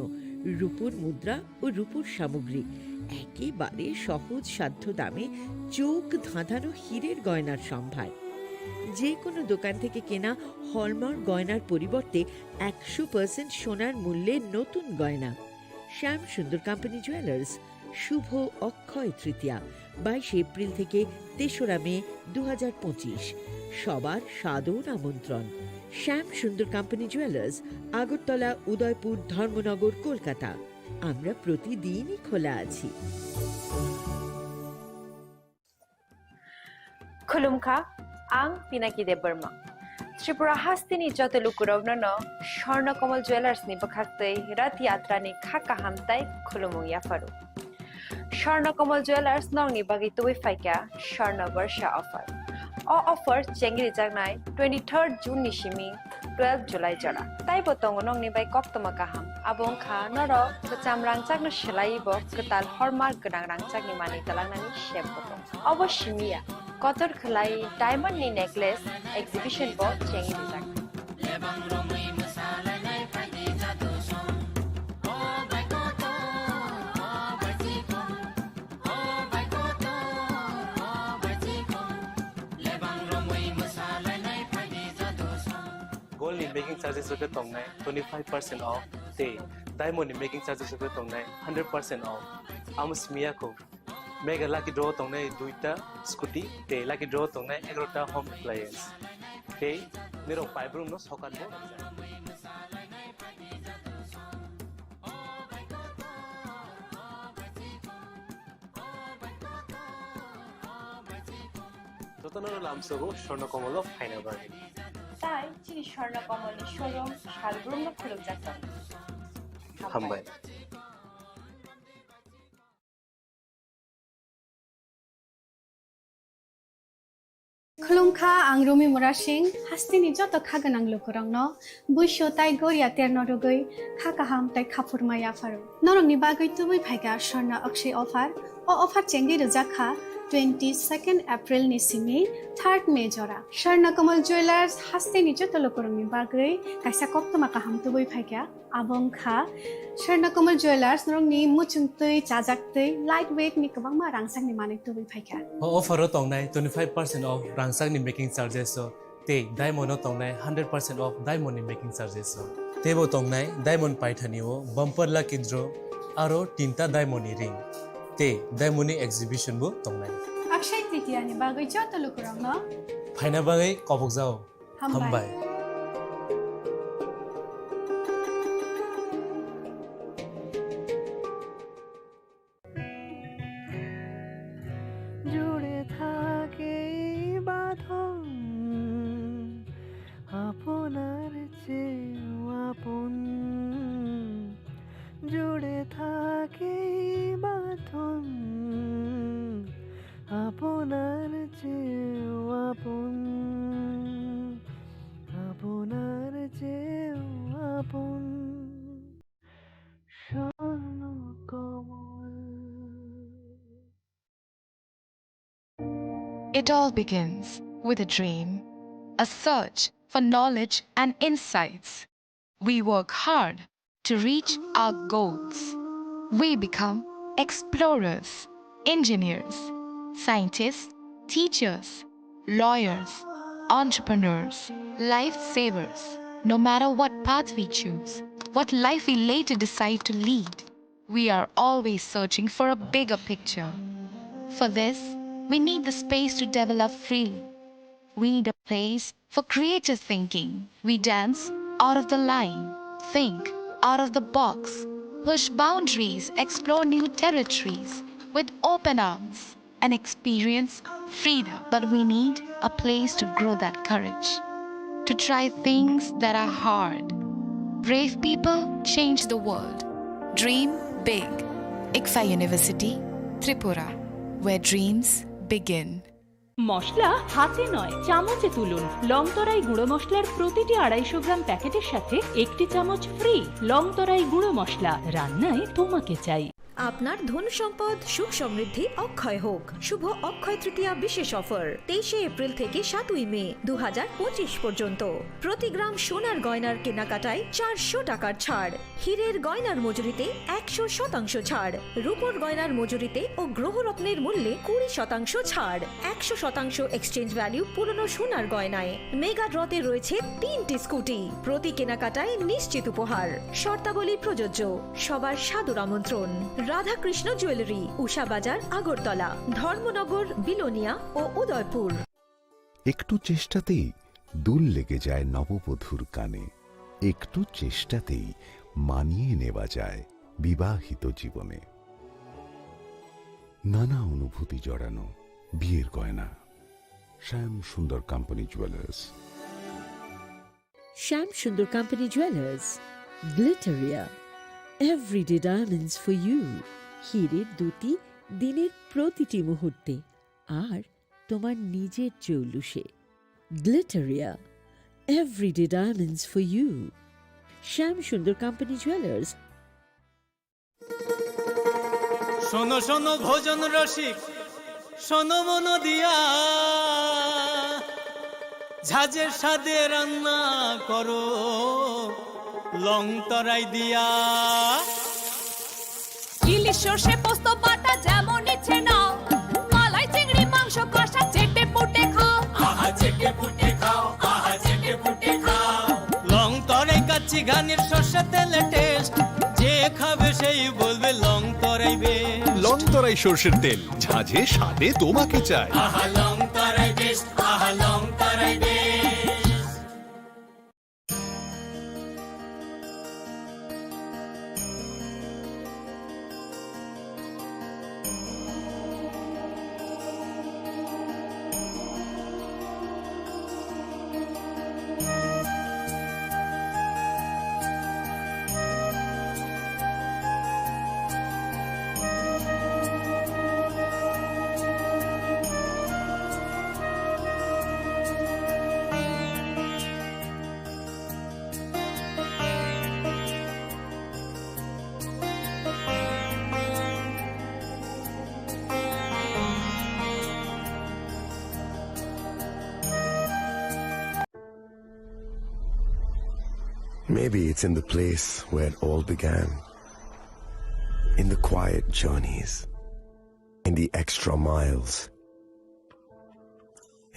রূপোর মুদ্রা ও রূপোর সামগ্রী। একেবারে সহজ সাধ্য দামে চোখ ধাঁধানো হীরের গয়নার সম্ভার। যে কোনো দোকান থেকে কেনা হলমার্ক গয়নার পরিবর্তে একশো পার্সেন্ট সোনার মূল্যে নতুন গয়না। শ্যাম সুন্দর কোম্পানি জুয়েলার্স, শুভ অক্ষয় তৃতীয়া, বাইশে এপ্রিল থেকে তেসরা মে দু হাজার পঁচিশ। সবার সাদর আমন্ত্রণ। শ্যাম সুন্দর কোম্পানি জুয়েলার্স, আগরতলা, উদয়পুর, ধর্মনগর, কলকাতা। আমরা প্রতিদিনই খোলা আছি। Khulumkha, ang Pinaki Debbarma. Tripura hasteni joto lukurokno no Swarna Kamal Jewellers ni bwkhaktwi Rath Yatra ni kha kaham tai khulumung yapharu. Swarna Kamal Jewellers nokni bagwi tubui phaikha Swarna Barsha offer. O offer chengri jaknai twenty third June ni simi twelve July jora. Taibo tongo nokni bai koktwma kaham. Abo wngkha norok kwcham rangchakno swlaiwi bo kwtal hallmark gwnang rangchakni manwi twlangnani sep bo tongo. Obo simi ya, kotor khwlai diamond ni necklace exhibition bo chengwi rijak. charges rok khe tongnai twenty five percent off tei diamond ni making charges rok khe tongnai hundred percent off. Amo simi ya kho. Mega lucky draw tongnai duita scooty tei lucky draw tongnai egarota home appliance. Tei nirok paibrumno sokat bo rijak. Jotono lamsogo Swarna Komolo phaina bagwi. Tai chini Swarna Komolni showroom salbrumno khulukjak tongo. Hambai. Khulumkha, ang Rumi Murasing, hasteni joto kha gwnang lukurokno buisu tai goria terno rwgwi kha kaham tai khaphurma yapharo. Norokni bagwi tubui phaikha Swarna Akshay offer. O offer chengwi rwjak kha twenty second April ni simi third May jora. Swarna Kamal Jewellers hasteni joto lukurokni bagwi kaisa koktwma kaham tubui phaikha. Abo wngkha Swarna Kamal Jewellers, norokni muchungtwi, chajaktwi, light weight ni kwbangma rangchakni manwi tubui phaikha. O offer o tongnai twenty five percent off rangchakni making charges o tei diamond o tongnai hundred percent off diamond ni making charges o. Teibo tongnai diamond paithani o bumper lucky draw aro tinta diamond ni ring tei diamond ni exhibition bo tongnai. Akshay Tritiya ni bagwi joto lukurokno phaina bagwi kobokjao. Hambai. Hambai. জুড়ে থাকে এই বাঁধন, আপনার চেয়েও আপন। জুড়ে থাকে এই বাঁধন, আপনার চেয়েও আপন, আপনার চেয়েও আপন। স্বর্ণ কমল। It all begins with a dream, a search for knowledge and insights. We work hard to reach our goals. We become explorers, engineers, scientists, teachers, lawyers, entrepreneurs, lifesavers. No matter what path we choose, what life we later decide to lead, we are always searching for a bigger picture. For this, we need the space to develop freely. We need a place for creative thinking. We dance out of the line, think out of the box, push boundaries, explore new territories with open arms, and experience freedom. But we need a place to grow that courage, to try things that are hard. Brave people change the world. Dream big. ICFAI University, Tripura, where dreams begin. মশলা হাতে নয়, চামচে তুলুন। লংতরাই গুঁড়ো মশলার প্রতিটি আড়াইশো গ্রাম প্যাকেটের সাথে একটি চামচ ফ্রি। লংতরাই গুঁড়ো মশলা, রান্নায় তোমাকে চাই। আপনার ধন সম্পদ, সুখ সমৃদ্ধি অক্ষয় হোক। শুভ অক্ষয় তৃতীয়া বিশেষ অফার, তেইশে এপ্রিল থেকে সাতই মে দু হাজার পঁচিশ পর্যন্ত। প্রতি গ্রাম সোনার গয়নার কেনাকাটায় চারশো টাকার ছাড়, হীরের গয়নার মজুরিতে একশো শতাংশ ছাড়, রূপোর গয়নার মজুরিতে ও গ্রহরত্নের মূল্যে কুড়ি শতাংশ ছাড়, একশো শতাংশ এক্সচেঞ্জ ভ্যালু পুরনো সোনার গয়নায়। মেগা ড্রতে রয়েছে তিনটি স্কুটি, প্রতি কেনাকাটায় নিশ্চিত উপহার। শর্তাবলী প্রযোজ্য। সবার সাদর আমন্ত্রণ। রাধাকৃষ্ণ জুয়েলারি, উষা বাজার, আগরতলা, ধর্মনগর, বিলোনিয়া ও উদয়পুর। একটু চেষ্টাতেই দুল লেগে যায় নববধূর কানে, একটু চেষ্টাতেই মানিয়ে নেওয়া যায় বিবাহিত জীবনে। নানা অনুভূতি জড়ানো বিয়ের গয়না। শ্যাম Sundar company jewellers. Shyam Sundar company jewellers, Glitteria, everyday diamonds for you. হীরের দুটি দিনের প্রতিটি মুহূর্তে আর তোমার নিজের জৌলুসে। Glitteria, everyday diamonds for you. Shyam Sundar company jewellers. শোনো শোনো ভোজন রসিক, শোনো মন দিয়া, ঝাঁঝের স্বাদে রান্না করো লং তরাই দিয়া। ইলিশ সর্ষে পোস্ত বাটা যেমন ইচ্ছে নাও, মালাই চিংড়ি মাংস কষা চেটে পুটে খাও। আহা চেটে পুটে খাও, আহা চেটে পুটে খাও। লং তরাই কানির সর্ষে তেলে টেস্ট, যে খাবে সেই বলবে লং তরাই বেশ। লং তরাই সর্ষের তেল, ঝাঁঝে স্বাদে তোমাকে চাই। আহা, লং তরাই বেশ, আহা, লং তরাই বেশ। Maybe it's in the place where it all began. In the quiet journeys, in the extra miles,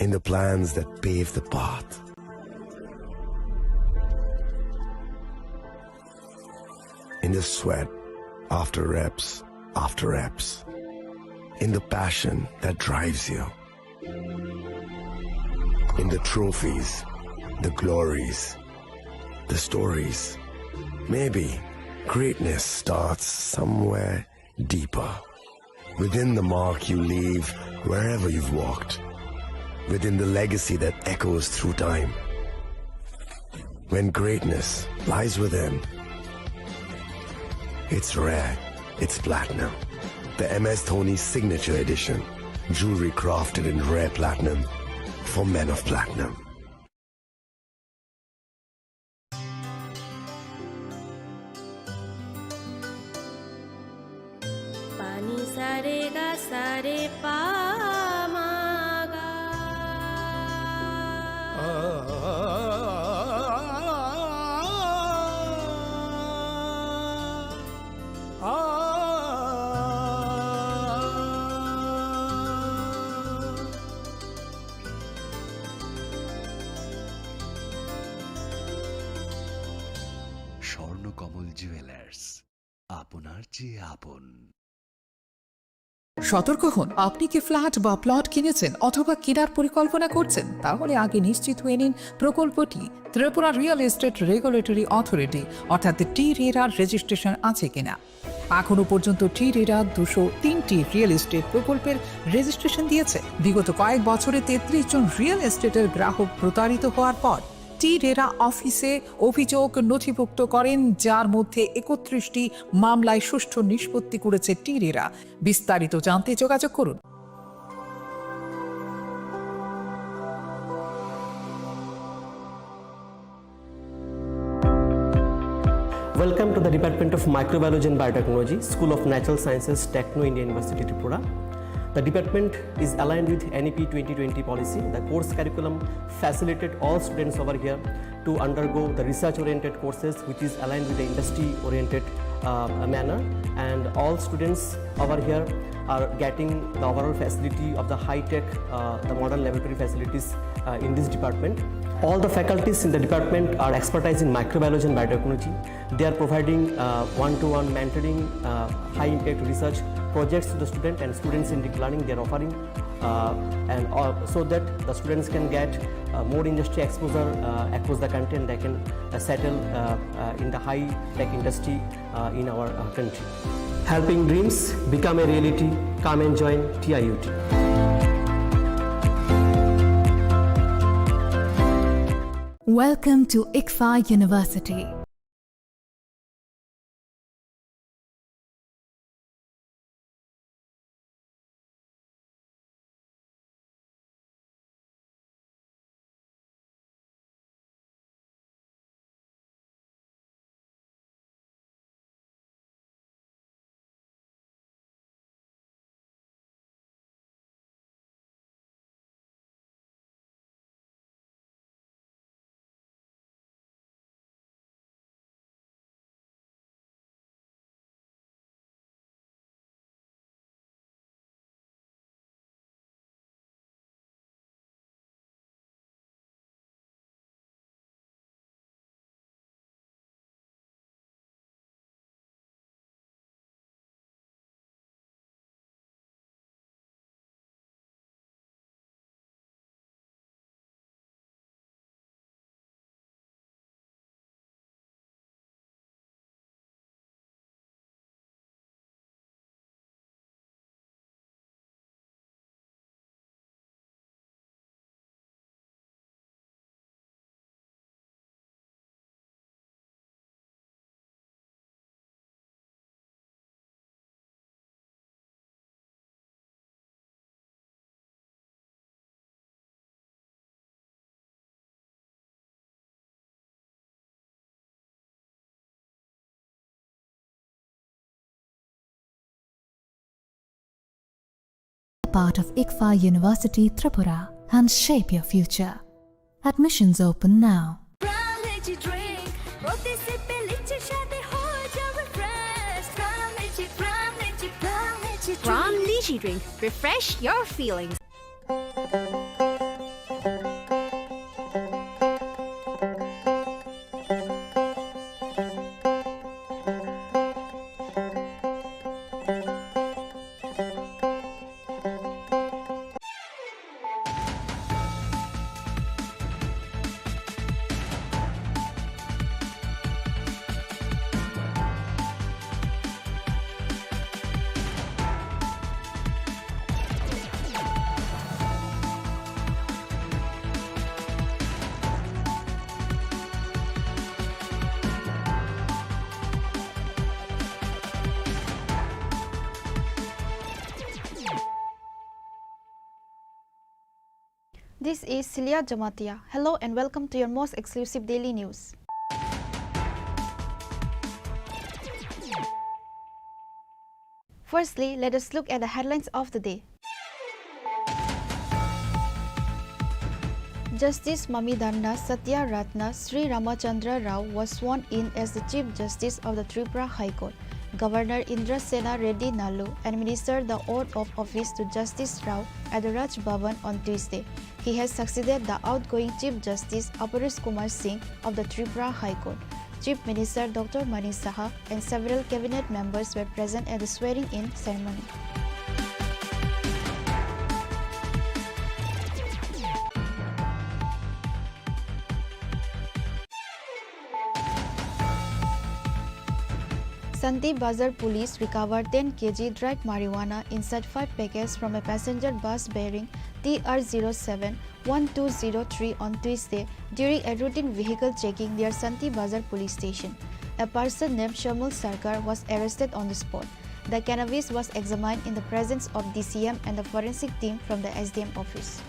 in the plans that pave the path, in the sweat after reps after reps, in the passion that drives you, in the trophies, the glories, the stories. Maybe greatness starts somewhere deeper. Within the mark you leave wherever you've walked. Within the legacy that echoes through time. When greatness lies within, it's rare, it's platinum. The M S Dhoni Signature Edition. Jewelry crafted in rare platinum for men of platinum. Pani sare ga sare pa ma ga. Swarnakamal jewellers, আপনার চেয়ে আপন। সতর্ক হন, আপনি কি ফ্ল্যাট বা প্লট কিনেছেন অথবা কেনার পরিকল্পনা করছেন? তাহলে আগে নিশ্চিত হয়ে নিন প্রকল্পটি Tripura real estate regulatory authority অর্থাৎ টি রেরার রেজিস্ট্রেশন আছে কিনা। এখনও পর্যন্ত টি রেরা দুশো তিনটি রিয়েল এস্টেট প্রকল্পের রেজিস্ট্রেশন দিয়েছে। বিগত কয়েক বছরে তেত্রিশ জন রিয়েল এস্টেটের গ্রাহক প্রতারিত হওয়ার পর টি রেরা অফিসে অভিযোগ নথিভুক্ত করেন, যার মধ্যে একত্রিশটি মামলায় সুষ্ঠু নিষ্পত্তি করেছে টি রেরা। বিস্তারিত জানতে যোগাযোগ করুন। Welcome to the Department of Microbiology and Biotechnology, School of Natural Sciences, Techno India University, Tripura. The department is aligned with N E P twenty twenty policy. The course curriculum facilitate all students over here to undergo the research-oriented courses, which is aligned with the industry-oriented, uh, manner. And all students over here are getting the overall facility of the high-tech, uh, the modern laboratory facilities, uh, in this department. All the faculties in the department are expertise in microbiology and biotechnology. They are providing, uh, one-to-one mentoring, uh, high-impact research projects to the student and students-centric learning they are offering, uh, and, uh, so that the students can get, uh, more industry exposure, uh, across the country, and they can, uh, settle, uh, uh, in the high-tech industry, uh, in our, uh, country. Helping dreams become a reality. Come and join T I U T. Welcome to ICFAI University. Part of ICFAI University Tripura and shape your future. Admissions open now. Pran Lychee Drink, প্রতি সিপে লিচির স্বাদে হয়ে যাবে fresh। Pran Lychee, Pran Lychee, Pran Lychee Drink। Pran Lychee Drink, refresh your feelings। This is Celia Jamatia. Hello and welcome to your most exclusive daily news. Firstly, let us look at the headlines of the day. Justice Mamidana Satya Ratna Sri Ramachandra Rao was sworn in as the Chief Justice of the Tripura High Court. Governor Indrasena Reddy Nallu administered the oath of office to Justice Rao at the Raj Bhavan on Tuesday. He has succeeded the outgoing Chief Justice Aparis Kumar Singh of the Tripura High Court. Chief Minister Doctor Manik Saha and several cabinet members were present at the swearing-in ceremony. Shanti Bazar police recovered ten K G dried marijuana inside five packets from a passenger bus bearing T R zero seven one two zero three on Tuesday during a routine vehicle checking near Shanti Bazar police station. A person named Shamul Sarkar was arrested on the spot. The cannabis was examined in the presence of D C M and the forensic team from the S D M office.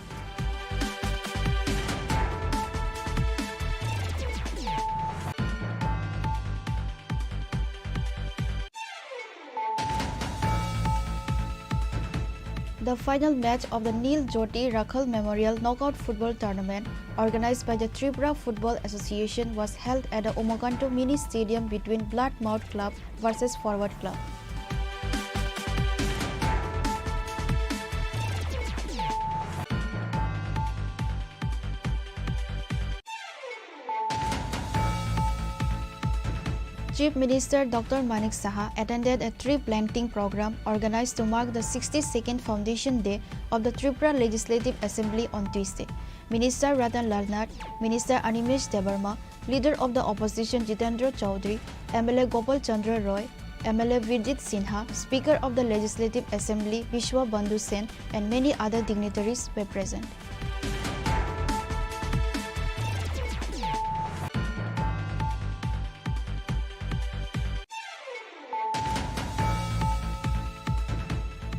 The final match of the Nil Jyoti Rakhal Memorial Knockout Football Tournament, organized by the Tripura Football Association, was held at the Umakanto Mini Stadium between Bloodmouth Club versus Forward Club. Chief Minister Doctor Manik Saha attended a tree planting program organized to mark the sixty-second Foundation Day of the Tripura Legislative Assembly on Tuesday. Minister Ratan Lal Nath, Minister Animesh Debbarma, Leader of the Opposition Jitendra Chaudhary, M L A Gopal Chandra Roy, M L A Virjit Sinha, Speaker of the Legislative Assembly Bishwa Bandhu Sen, and many other dignitaries were present.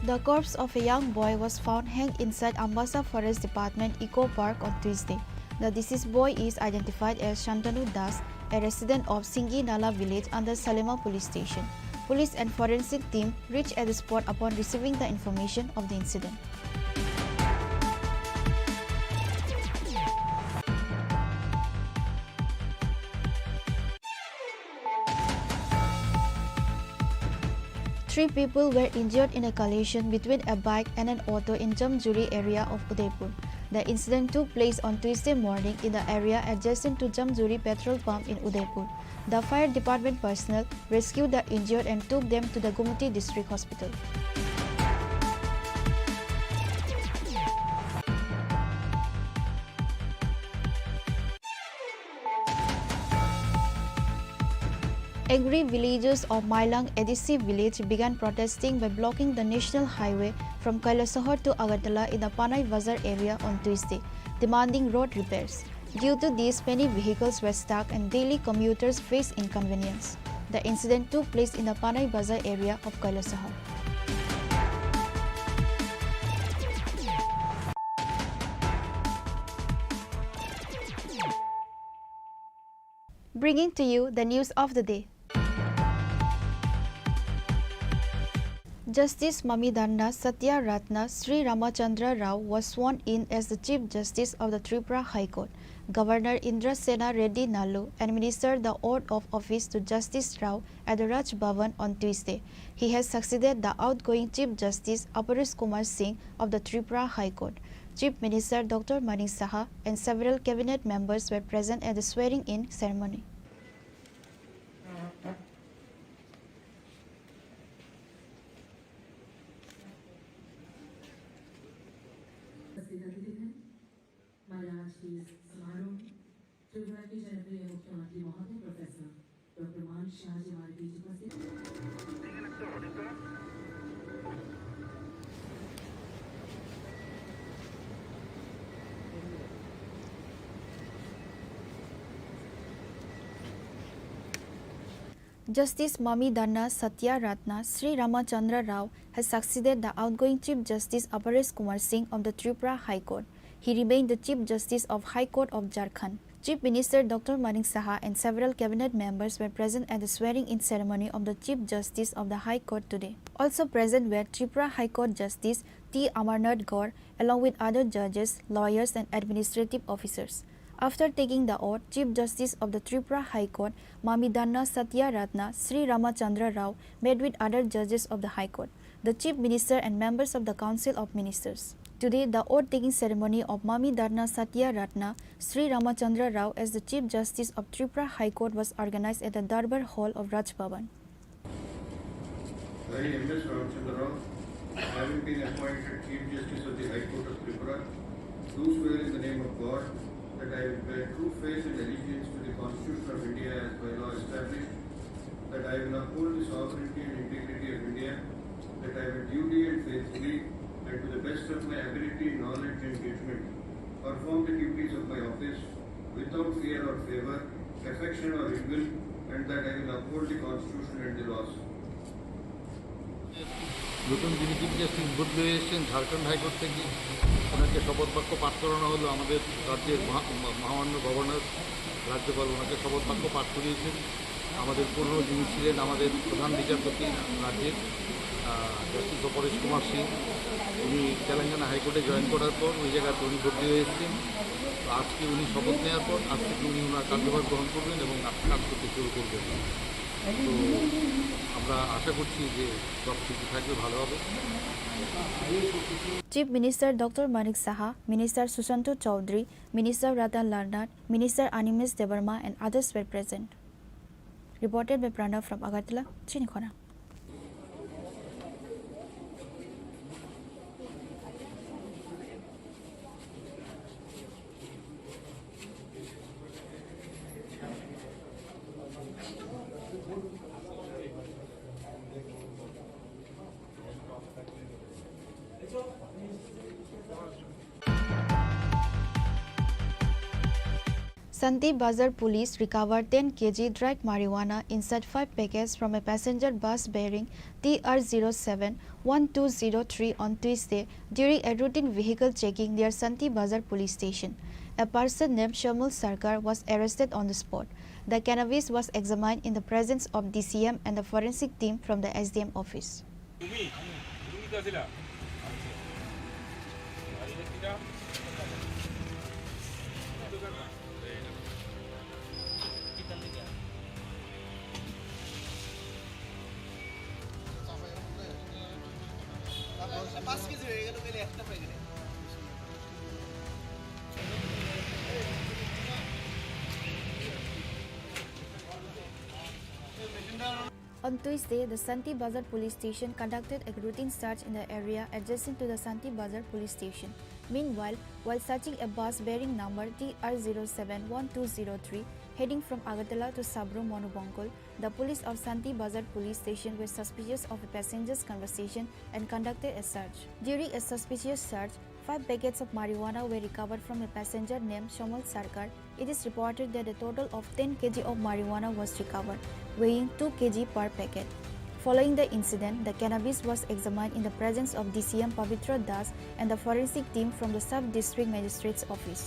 The corpse of a young boy was found hanged inside Ambassa Forest Department Eco Park on Tuesday. The deceased boy is identified as Shantanu Das, a resident of Singi Nala village under Salema police station. Police and forensic team reached at the spot upon receiving the information of the incident. Three people were injured in a collision between a bike and an auto in Jamjuri area of Udaipur. The incident took place on Tuesday morning in the area adjacent to Jamjuri petrol pump in Udaipur. The fire department personnel rescued the injured and took them to the Gumti District Hospital. Angry villagers of Mailang A D C village began protesting by blocking the national highway from Kailasahar to Agartala in the Panai Bazar area on Tuesday, demanding road repairs. Due to this, many vehicles were stuck and daily commuters faced inconvenience. The incident took place in the Panai Bazar area of Kailasahar. Bringing to you the news of the day. Justice Mamidanna Satya Ratna Sri Ramachandra Rao was sworn in as the Chief Justice of the Tripura High Court. Governor Indrasena Reddy Nallu administered the oath of office to Justice Rao at the Raj Bhavan on Tuesday. He has succeeded the outgoing Chief Justice Aparis Kumar Singh of the Tripura High Court. Chief Minister Doctor Manik Saha and several cabinet members were present at the swearing-in ceremony. उपस्थित अतिथिगण, हमारे आज के इस समारोह में त्रिपुरा के जनप्रिय मुख्यमंत्री महोदय प्रोफेसर डॉक्टर मानिक साहा जी हमारे बीच उपस्थित। Justice Mamidanna Satya Ratna Sri Ramachandra Rao has succeeded the outgoing Chief Justice Aparis Kumar Singh of the Tripura High Court. He remained the Chief Justice of High Court of Jharkhand. Chief Minister Doctor Manik Saha and several cabinet members were present at the swearing-in ceremony of the Chief Justice of the High Court today. Also present were Tripura High Court Justice T Amarnath Gaur, along with other judges, lawyers, and administrative officers. After taking the oath, Chief Justice of the Tripura High Court, Mamidanna Satya Ratna Sri Ramachandra Rao, met with other judges of the High Court, the Chief Minister, and members of the Council of Ministers. Today, the oath-taking ceremony of Mamidanna Satya Ratna Sri Ramachandra Rao as the Chief Justice of Tripura High Court was organized at the Darbar Hall of Raj Bhavan. I, M S Ramachandra Rao, having been appointed Chief Justice of the High Court of Tripura, do swear in the name of God that I will bear true faith and allegiance to the Constitution of India as by law established, that I will uphold the sovereignty and integrity of India, that I will duly and faithfully and to the best of my ability, knowledge and judgment perform the duties of my office without fear or favor, affection or ill will, and that I will uphold the Constitution and the laws. নতুন যিনি chief justice বদলি হয়ে এসেছেন ঝাড়খণ্ড হাইকোর্ট থেকে, ওনাকে শপথ বাক্য পাঠ করানো হলো। আমাদের রাজ্যের মহা-, মহামান্য গভর্নর, রাজ্যপাল ওনাকে শপথ বাক্য পাঠ করিয়েছেন। আমাদের পুরনো যিনি ছিলেন আমাদের প্রধান বিচারপতি রাজ্যের, আহ, জাস্টিস অপরেশ কুমার সিং, উনি তেলেঙ্গানা হাইকোর্টে জয়েন করার পর ওই জায়গাতে উনি বদলি হয়ে এসেছেন। তো আজকে উনি শপথ নেওয়ার পর আজ থেকে উনি ওনার কার্যভার গ্রহণ করবেন এবং কাজ করতে শুরু করবেন। তো আমরা আশা করছি যে সব কিছু থাকবে, ভালো হবে। Chief Minister Doctor Manik Saha, Minister Sushanta Chowdhury, Minister Ratan Lal Nath, Minister Animesh Debbarma and others were present. Reported by Pranav from Agartala, Chini Khorang. Santi Bazar police recovered ten K G dry marijuana inside five packets from a passenger bus bearing T R zero seven one two zero three on Tuesday during a routine vehicle checking near Santi Bazar police station. A person named Shamul Sarkar was arrested on the spot. The cannabis was examined in the presence of D C M and the forensic team from the S D M office. তুমি, তুমি তো আছিলা। পাঁচ কেজি হয়ে গেল, তাহলে একটা প্যাকেটে। On Tuesday, the Santi Bazar Police Station conducted a routine search in the area adjacent to the Santi Bazar Police Station. Meanwhile, while searching a bus bearing number T R zero seven one two zero three heading from Agartala to Sabro Monubongkol, the police of Santi Bazar Police Station were suspicious of a passenger's conversation and conducted a search. During a suspicious search, five packets of marijuana were recovered from a passenger named Shamal Sarkar. It is reported that a total of ten K G of marijuana was recovered, weighing two K G per packet. Following the incident, the cannabis was examined in the presence of D C M Pavitra Das and the forensic team from the Sub-District Magistrate's Office.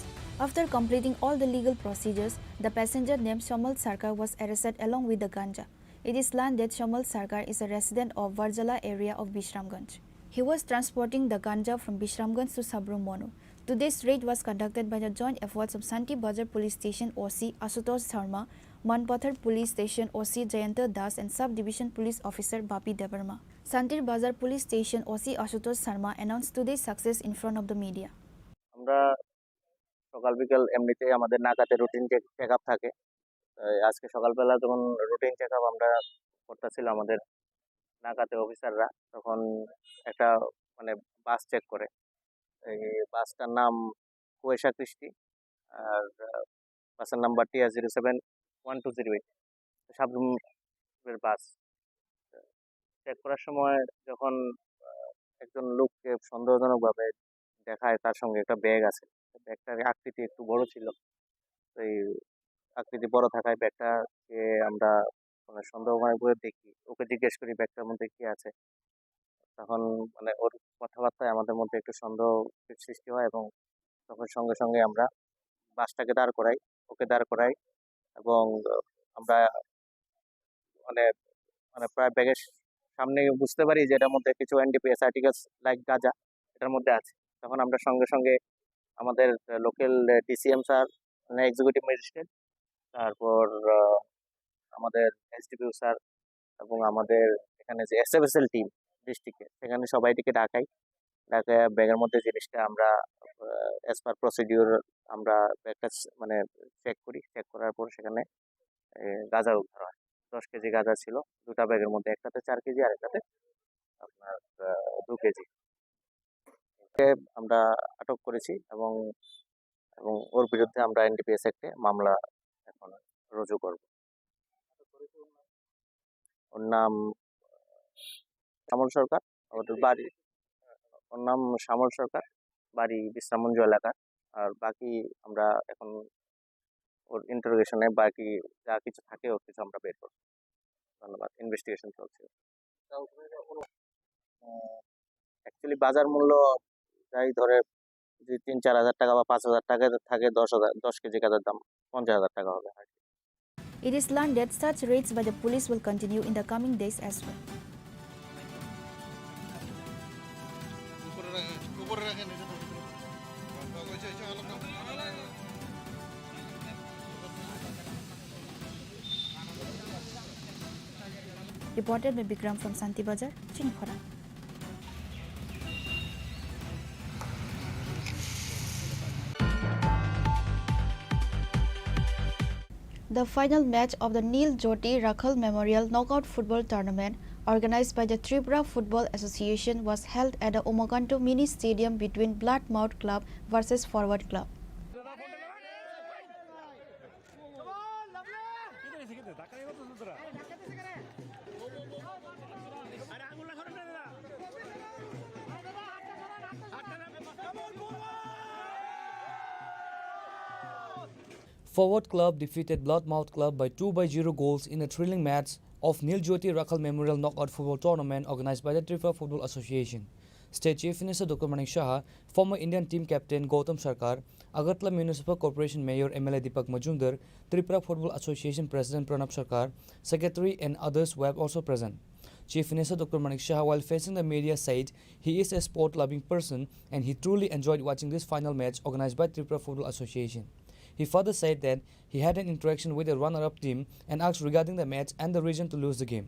After completing all the legal procedures, the passenger named Shamal Sarkar was arrested along with the ganja. It is learned that Shamal Sarkar is a resident of Varjala area of Bishramganj. He was transporting the ganja from Bishramganj to Sabrum Monu. Today's raid was conducted by the joint efforts of Santir Bazar Police Station O C Ashutosh Sharma, Manpathar Police Station O C Jayanta Das and Sub-Division Police Officer Bapi Debbarma. Santir Bazar Police Station O C Ashutosh Sharma announced today's success in front of the media. আমরা সকাল বিকাল এমনিতেই আমাদের নাকাতে routine check up থাকে। এই আজকে সকালবেলা যখন রুটিন চেক আপ আমরা করতেছিল আমাদের নাকাতে অফিসাররা, তখন একটা মানে বাস চেক করে। এই বাসটার নাম কুয়াশা কৃষ্টি, আর বাসের number T R zero seven one two zero eight, সাবরুমের বাস। চেক করার সময় যখন আহ, একজন লোককে সন্দেহজনকভাবে দেখায়, তার সঙ্গে একটা ব্যাগ আছে, ব্যাগটার আকৃতি একটু বড় ছিল। তো এই আকৃতি বড় থাকায় ব্যাগটাকে আমরা মানে সন্দেহ মনে করে দেখি, ওকে জিজ্ঞেস করি ব্যাগটার মধ্যে কি আছে। তখন মানে ওর কথাবার্তায় আমাদের মধ্যে একটু সন্দেহ সৃষ্টি হয় এবং তখন সঙ্গে সঙ্গে আমরা বাসটাকে দাঁড় করাই, ওকে দাঁড় করাই এবং আমরা মানে মানে প্রায় ব্যাগের সামনে বুঝতে পারি যে এটার মধ্যে কিছু এনডিপিএস আর্টিকেলস লাইক গাঁজা এটার মধ্যে আছে। তখন আমরা সঙ্গে সঙ্গে আমাদের লোকাল ডিসিএম স্যার, মানে এক্সিকিউটিভ ম্যাজিস্ট্রেট, তারপর আহ, আমাদের এসডিপিও স্যার এবং আমাদের এখানে যে এসএফএসএল টিম ডিস্ট্রিক্টে, সেখানে সবাইটিকে ডাকাই। ডাকে ব্যাগের মধ্যে জিনিসটা আমরা অ্যাজ পার প্রসিডিউর আমরা ব্যাগটা মানে চেক করি। চেক করার পর সেখানে গাঁজা উদ্ধার হয়। দশ কেজি গাঁজা ছিল দুটা ব্যাগের মধ্যে, একটাতে চার কেজি আর একটাতে আপনার দু কেজি। আমরা আটক করেছি এবং এবং ওর বিরুদ্ধে আমরা এনডিপিএস অ্যাক্টে মামলা এখন রুজু করব। ওর নাম শ্যামল সরকার, ওর বাড়ি ওর নাম শ্যামল সরকার, বাড়ি বিশ্রামগঞ্জ এলাকার। আর বাকি আমরা এখন ওর ইন্টারোগেশনে বাকি যা কিছু থাকে ওর কিছু আমরা বের করবো। ধন্যবাদ। ইনভেস্টিগেশন চলছে। অ্যাকচুয়ালি বাজার মূল্য যাই ধরে যদি তিন চার হাজার টাকা বা পাঁচ হাজার টাকা থাকে, দশ হাজার দশ কেজি গাঁজার দাম পঞ্চাশ হাজার টাকা হবে। It is learned that such raids by the police will continue in the coming days as well. Reported by Bikram from Santi Bazar, Chinikhora. The final match of the Nil Jyoti Rakhal Memorial Knockout Football Tournament, organized by the Tripura Football Association, was held at the Umakanto Mini Stadium between Bloodmouth Club versus Forward Club. Forward Club defeated Bloodmouth Club by two by zero goals in a thrilling match of Nil Jyoti Rakhal Memorial Knockout Football Tournament organized by the Tripura Football Association. State Chief Minister Doctor Manik Saha, former Indian team captain Gautam Sarkar, Agartala Municipal Corporation Mayor M L A Deepak Majumdar, Tripura Football Association President Pranab Sarkar, Secretary and others were also present. Chief Minister Doctor Manik Saha, while facing the media, said he is a sport-loving person and he truly enjoyed watching this final match organized by Tripura Football Association. He further said that he had an interaction with the runner-up team and asked regarding the match and the reason to lose the game.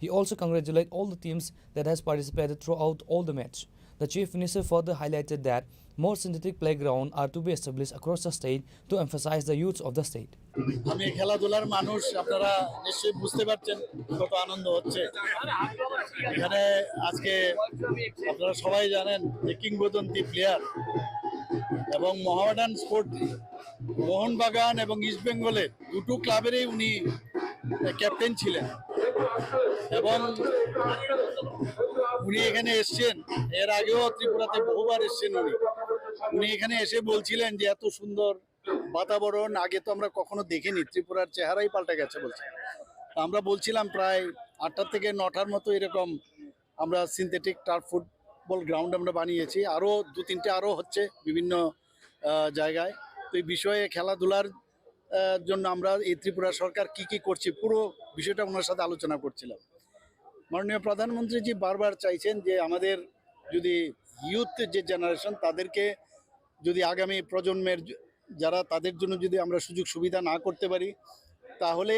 He also congratulated all the teams that has participated throughout all the match. The Chief Minister further highlighted that more synthetic playground are to be established across the state to emphasize the youths of the state. আমি খেলাধুলার মানুষ, আপনারা নিশ্চয়ই বুঝতে পারছেন কত আনন্দ হচ্ছে এখানে। আজকে আপনারা সবাই জানেন যে কিংবদন্তি প্লেয়ার এবং মোহামেডান স্পোর্ট, মোহনবাগান এবং ইস্ট বেঙ্গলের দুটো ক্লাবেরই উনি ক্যাপ্টেন ছিলেন এবং উনি এখানে এসছেন, এর আগেও ত্রিপুরাতে বহুবার এসছেন উনি। উনি এখানে এসে বলছিলেন যে এত সুন্দর বাতাবরণ, আগে তো আমরা কখনো দেখিনি, ত্রিপুরার চেহারাই পাল্টে গেছে বলছে। তো আমরা বলছিলাম প্রায় আটটা থেকে নটার মতো এরকম আমরা সিনথেটিক টার্ফ ফুটবল গ্রাউন্ড আমরা বানিয়েছি, আরও দু তিনটে আরও হচ্ছে বিভিন্ন আহ, জায়গায়। তো এই বিষয়ে খেলাধুলার আহ, জন্য আমরা এই ত্রিপুরা সরকার কি কি করছি, পুরো বিষয়টা ওনার সাথে আলোচনা করছিলাম। মাননীয় প্রধানমন্ত্রীজি বারবার চাইছেন যে আমাদের যদি ইউথ যে জেনারেশন, তাদেরকে যদি আগামী প্রজন্মের য-, যারা, তাদের জন্য যদি আমরা সুযোগ সুবিধা না করতে পারি, তাহলে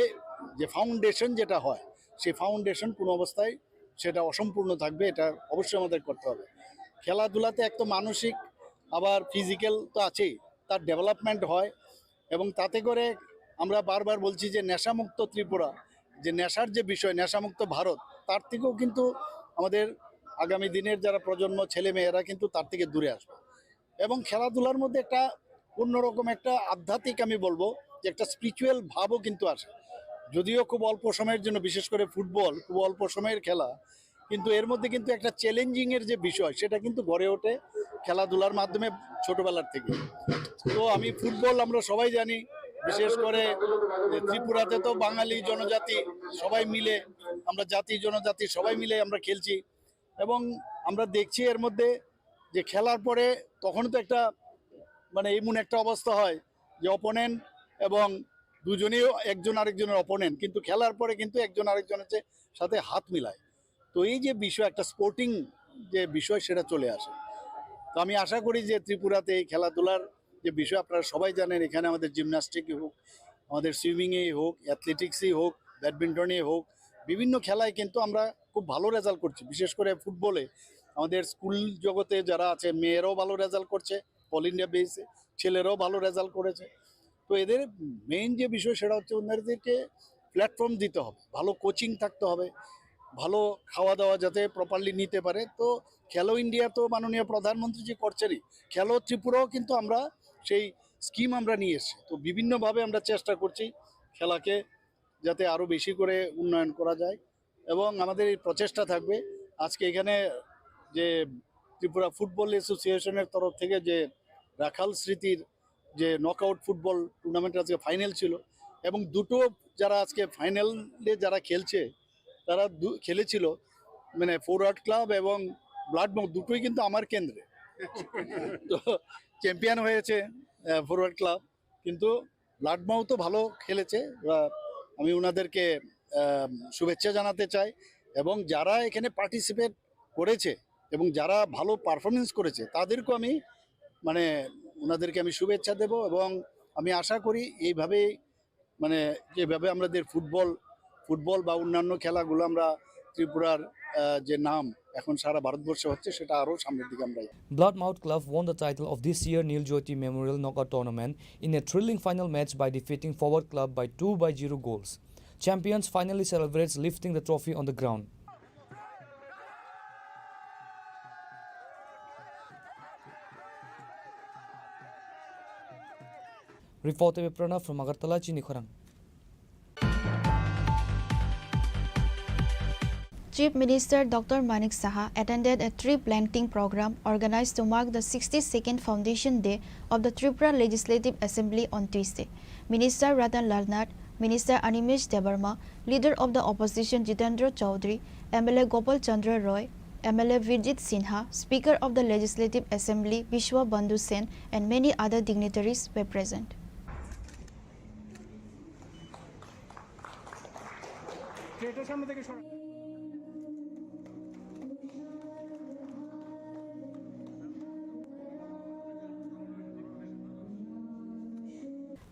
যে ফাউন্ডেশন যেটা হয়, সেই ফাউন্ডেশন কোনো অবস্থায় সেটা অসম্পূর্ণ থাকবে। এটা অবশ্যই আমাদের করতে হবে। খেলাধুলাতে এক তো মানসিক, আবার ফিজিক্যাল তো আছেই, তার ডেভেলপমেন্ট হয় এবং তাতে করে আমরা বারবার বলছি যে নেশামুক্ত ত্রিপুরা, যে নেশার যে বিষয়, নেশামুক্ত ভারত, তার থেকেও কিন্তু আমাদের আগামী দিনের যারা প্রজন্ম, ছেলে মেয়েরা কিন্তু তার থেকে দূরে আসবে। এবং খেলাধুলার মধ্যে একটা অন্যরকম একটা আধ্যাত্মিক, আমি বলবো যে একটা স্পিরিচুয়াল ভাবও কিন্তু আসে। যদিও খুব অল্প সময়ের জন্য, বিশেষ করে ফুটবল, খুব অল্প সময়ের খেলা, কিন্তু এর মধ্যে কিন্তু একটা চ্যালেঞ্জিং এর যে বিষয়, সেটা কিন্তু গড়ে ওঠে খেলাধুলার মাধ্যমে ছোটবেলার থেকে। তো আমি ফুটবল, আমরা সবাই জানি, বিশেষ করে যে ত্রিপুরাতে তো বাঙালি জনজাতি সবাই মিলে, আমরা জাতি জনজাতি সবাই মিলে আমরা খেলছি এবং আমরা দেখছি এর মধ্যে যে খেলার পরে তখন তো একটা, মানে, এমন একটা অবস্থা হয় যে অপোনেন্ট এবং দুজনেই একজন আরেকজনের অপোনেন্ট, কিন্তু খেলার পরে কিন্তু একজন আরেকজনের যে সাথে হাত মিলায়। তো এই যে বিষয়, একটা স্পোর্টিং যে বিষয়, সেটা চলে আসে। তো আমি আশা করি যে ত্রিপুরাতে এই খেলাধুলার যে বিষয়, আপনারা সবাই জানেন, এখানে আমাদের জিমন্যাস্টিকই হোক, আমাদের সুইমিংয়েই হোক, অ্যাথলেটিক্সেই হোক, ব্যাডমিন্টনেই হোক, বিভিন্ন খেলায় কিন্তু আমরা খুব ভালো রেজাল্ট করছি। বিশেষ করে ফুটবলে আমাদের স্কুল জগতে যারা আছে, মেয়েরাও ভালো রেজাল্ট করছে, অল ইন্ডিয়া বেসে ছেলেরাও ভালো রেজাল্ট করেছে। তো এদের মেইন যে বিষয়, সেটা হচ্ছে ওনাদেরকে প্ল্যাটফর্ম দিতে হবে, ভালো কোচিং থাকতে হবে, ভালো খাওয়া দাওয়া যাতে প্রপারলি নিতে পারে। তো খেলো ইন্ডিয়া তো মাননীয় প্রধানমন্ত্রী যে করছেনই, খেলো ত্রিপুরাও কিন্তু আমরা সেই স্কিম আমরা নিয়ে এসেছি। তো বিভিন্নভাবে আমরা চেষ্টা করছি খেলাকে যাতে আরও বেশি করে উন্নয়ন করা যায় এবং আমাদের এই প্রচেষ্টা থাকবে। আজকে এখানে যে ত্রিপুরা ফুটবল অ্যাসোসিয়েশনের তরফ থেকে যে রাখাল স্মৃতির যে নকআউট ফুটবল টুর্নামেন্ট, আজকে ফাইনাল ছিল এবং দুটো যারা আজকে ফাইনালে যারা খেলছে, তারা দু-, খেলেছিল, মানে, ফরওয়ার্ড ক্লাব এবং ব্লাড মাউথ, দুটোই কিন্তু আমার কেন্দ্রে। তো চ্যাম্পিয়ন হয়েছে ফরওয়ার্ড ক্লাব, কিন্তু ব্লাড মাউথও ভালো খেলেছে। আহ, আমি ওনাদেরকে আহ, শুভেচ্ছা জানাতে চাই এবং যারা এখানে পার্টিসিপেট করেছে এবং যারা ভালো পারফরমেন্স করেছে, তাদেরকেও আমি, মানে, ওনাদেরকে আমি শুভেচ্ছা দেব এবং আমি আশা করি এইভাবেই, মানে, যেভাবে আমাদের ফুটবল ফুটবল বা অন্যান্য খেলাগুলো আমরা ত্রিপুরার আহ, যে নাম এখন সারা ভারতবর্ষে হচ্ছে, সেটা আরও সামনের দিকে আমরা Bloodmouth Club won the title of this year Nil Jyoti Memorial Knockout Tournament in a thrilling final match by defeating Forward Club by two by zero goals. Champions finally celebrates lifting the trophy on the ground. Report by Pranav from Agartala, Chini Khorang. Chief Minister Doctor Manik Saha attended a tree planting program organized to mark the sixty-second foundation day of the Tripura Legislative Assembly on Tuesday. Minister Ratan Lal Nath, Minister Animesh Debbarma, Leader of the Opposition Jitendra Chaudhary, M L A Gopal Chandra Roy, M L A Virjit Sinha, Speaker of the Legislative Assembly Bishwa Bandhu Sen, and many other dignitaries were present.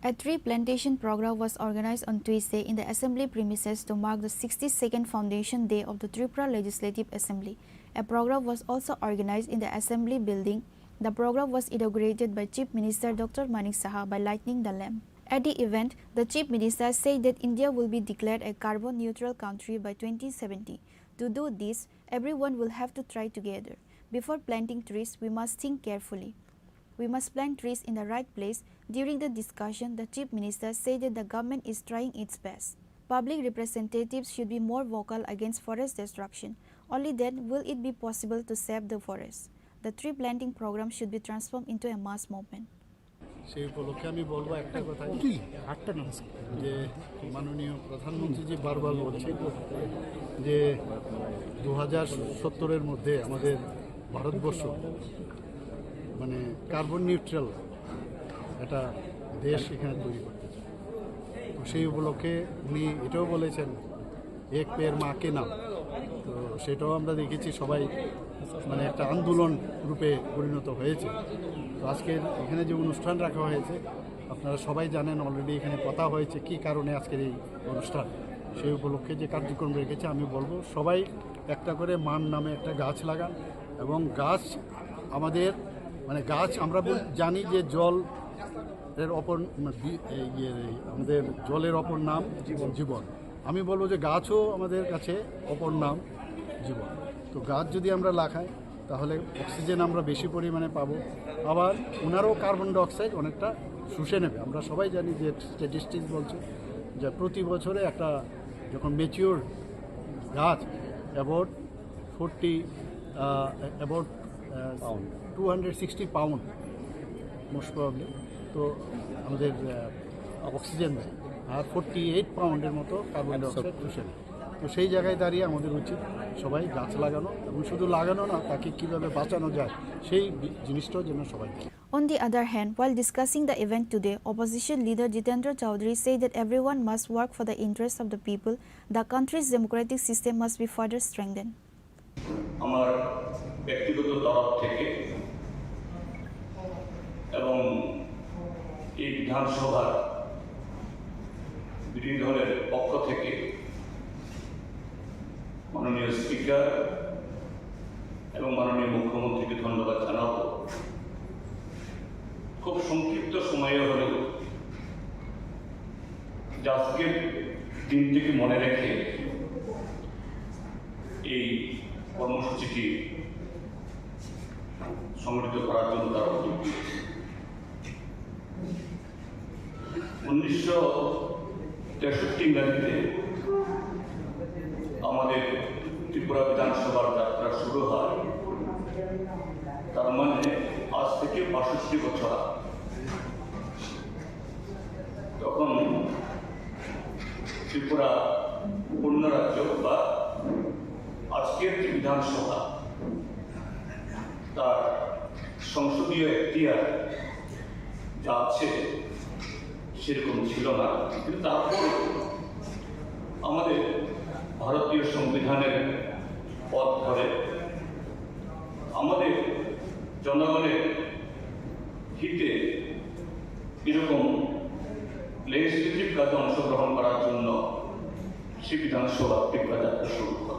A tree plantation program was organized on Tuesday in the assembly premises to mark the sixty-second foundation day of the Tripura Legislative Assembly. A program was also organized in the assembly building. The program was inaugurated by Chief Minister Doctor Manik Saha by lighting the lamp. At the event, the Chief Minister said that India will be declared a carbon neutral country by twenty seventy. To do this, everyone will have to try together. Before planting trees, we must think carefully. We must plant trees in the right place. During the discussion, the Chief Minister said that the government is trying its best. Public representatives should be more vocal against forest destruction. Only then will it be possible to save the forest. The tree planting program should be transformed into a mass movement. সেই উপলক্ষে আমি বলবো একটা কথা, যে মাননীয় প্রধানমন্ত্রীজি বারবার বলছেন যে দু হাজার সত্তরের মধ্যে আমাদের ভারতবর্ষ, মানে, কার্বন নিউট্রাল একটা দেশ এখানে তৈরি করতে চায়। সেই উপলক্ষে উনি এটাও বলেছেন, "এক পেড় মা কে নাম।" তো সেটাও আমরা দেখেছি, সবাই মানে একটা আন্দোলন রূপে পরিণত হয়েছে। তো আজকের এখানে যে অনুষ্ঠান রাখা হয়েছে, আপনারা সবাই জানেন, অলরেডি এখানে কথা হয়েছে কি কারণে আজকের এই অনুষ্ঠান। সেই উপলক্ষে যে কার্যক্রম রেখেছে, আমি বলবো সবাই একটা করে মার নামে একটা গাছ লাগান। এবং গাছ আমাদের, মানে, গাছ আমরা বল-, জানি যে জল এর অপর, মানে, বি-, এই, ইয়ে, আমাদের জলের অপর নাম জীবন। আমি বলবো যে গাছও আমাদের কাছে অপর নাম জীবন। তো গাছ যদি আমরা লাগাই, তাহলে অক্সিজেন আমরা বেশি পরিমাণে পাবো। আবার ওনারও কার্বন ডাইঅক্সাইড অনেকটা শুষে নেবে। আমরা সবাই জানি যে স্ট্যাটিস্টিক্স বলছে যে প্রতি বছরে একটা, যখন ম্যাচিওর গাছ, about forty, about two hundred sixty pound most probably, তো আমাদের অক্সিজেন দেয়। আর ফোরটি এইট পাউন্ডের মতো কার্বন ডাইঅক্সাইড শুষে নেয়। তো সেই জায়গায় দাঁড়িয়ে আমাদের উচিত সবাই গাছ লাগানো, এবং শুধু লাগানো না, তাকে কীভাবে বাঁচানো যায়, সেই বি-, জিনিসটাও যেন সবাই দেখে। On the other hand, while discussing the event today, opposition leader Jitendra Chaudhary said that everyone must work for the interest of the people, the country's democratic system must be further strengthened. আমার ব্যক্তিগত তরফ থেকে এবং এই বিধানসভার বিরোধী দলের পক্ষ থেকে মাননীয় স্পিকার এবং মাননীয় মুখ্যমন্ত্রীকে ধন্যবাদ জানাবো। খুব সংক্ষিপ্ত সময়ে হলেও যে আজকের দিনটিকে মনে রেখে এই কর্মসূচিটি সংগঠিত করার জন্য তারা উদ্যোগ নিয়েছে। উনিশশো তেষট্টি ইংরাজিতে আমাদের ত্রিপুরা বিধানসভার যাত্রা শুরু হয়, তার মানে আজ থেকে বাষট্টি বছর আগে। তখন ত্রিপুরা পূর্ণ রাজ্য বা আজকের যে বিধানসভা, তার সংসদীয় এখতিয়ার যা আছে সেরকম ছিল না, কিন্তু তারপর আমাদের ভারতীয় সংবিধানের পথ ধরে আমাদের জনগণের হিতে এরকম লেজিসলেটিভ কাজে অংশগ্রহণ করার জন্য সে বিধানসভা ত্রিপুরা যাত্রা শুরু করে।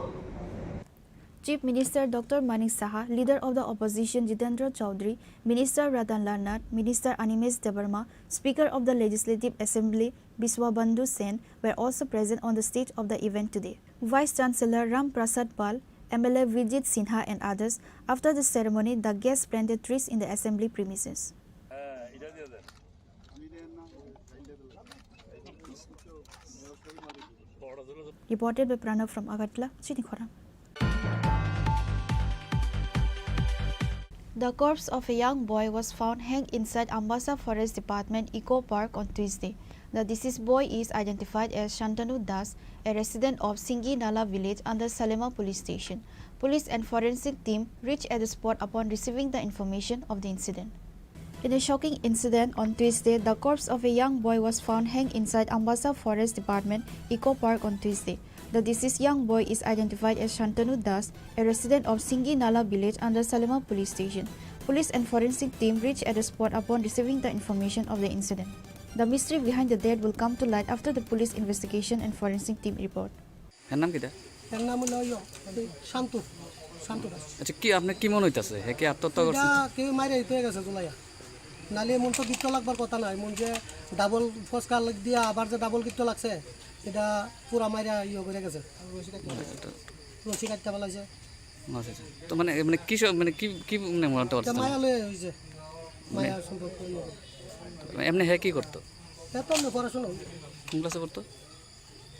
Chief Minister Doctor Manik Saha, Leader of the Opposition Jitendra Chaudhary, Minister Ratan Lal Nath, Minister Animesh Debbarma, Speaker of the Legislative Assembly Biswabandhu Sen were also present on the stage of the event today. Vice Chancellor Ram Prasad Pal, M L A Vijit Sinha and others. After the ceremony, the guests planted trees in the assembly premises. Reported by Pranav from Agartala, Chini Khorang. The corpse of a young boy was found hanged inside Ambasa Forest Department Eco Park on Tuesday. The deceased boy is identified as Shantanu Das, a resident of Singi Nala village under Salema Police Station. Police and forensic team reached at the spot upon receiving the information of the incident. In a shocking incident on Tuesday, the corpse of a young boy was found hanged inside Ambasa Forest Department Eco Park on Tuesday. The deceased young boy is identified as Shantanu Das, a resident of Singi Nala village under Salema Police Station. Police and forensic team reached at the spot upon receiving the information of the incident. The mystery behind the death will come to light after the police investigation and forensic team report. এর নাম কিতা? এর নাম হলো ইয়ো, শান্তু, শান্তু দাস। আচ্ছা, কি আপনার কি মনে হইতাছে? হে কি আত্মহত্যা করছে? এটা কেউ মাইরে হইতে গেছে জ্বলাইয়া। নালে এমন তো গিট্টো লাগবার কথা নাই, এমন যে ডাবল ফসকা লাগ দিয়া আবার যে ডাবল গিট্টো লাগছে, এটা পুরা মাইরা ইয়ে করে গেছে। রশি কাটতে রশি কাটতে পালাইছে। আচ্ছা, আচ্ছা। তো মানে, মানে কি সব, মানে কি, কি মানে মনে হতে এটা পারছে? মায়া লয়ে হইছে। মানে মায়া সম্পর্ক ইয়ে। এমনি হে কি করতো? এটা তো এমনি পড়াশোনা। কোন ক্লাসে পড়তো?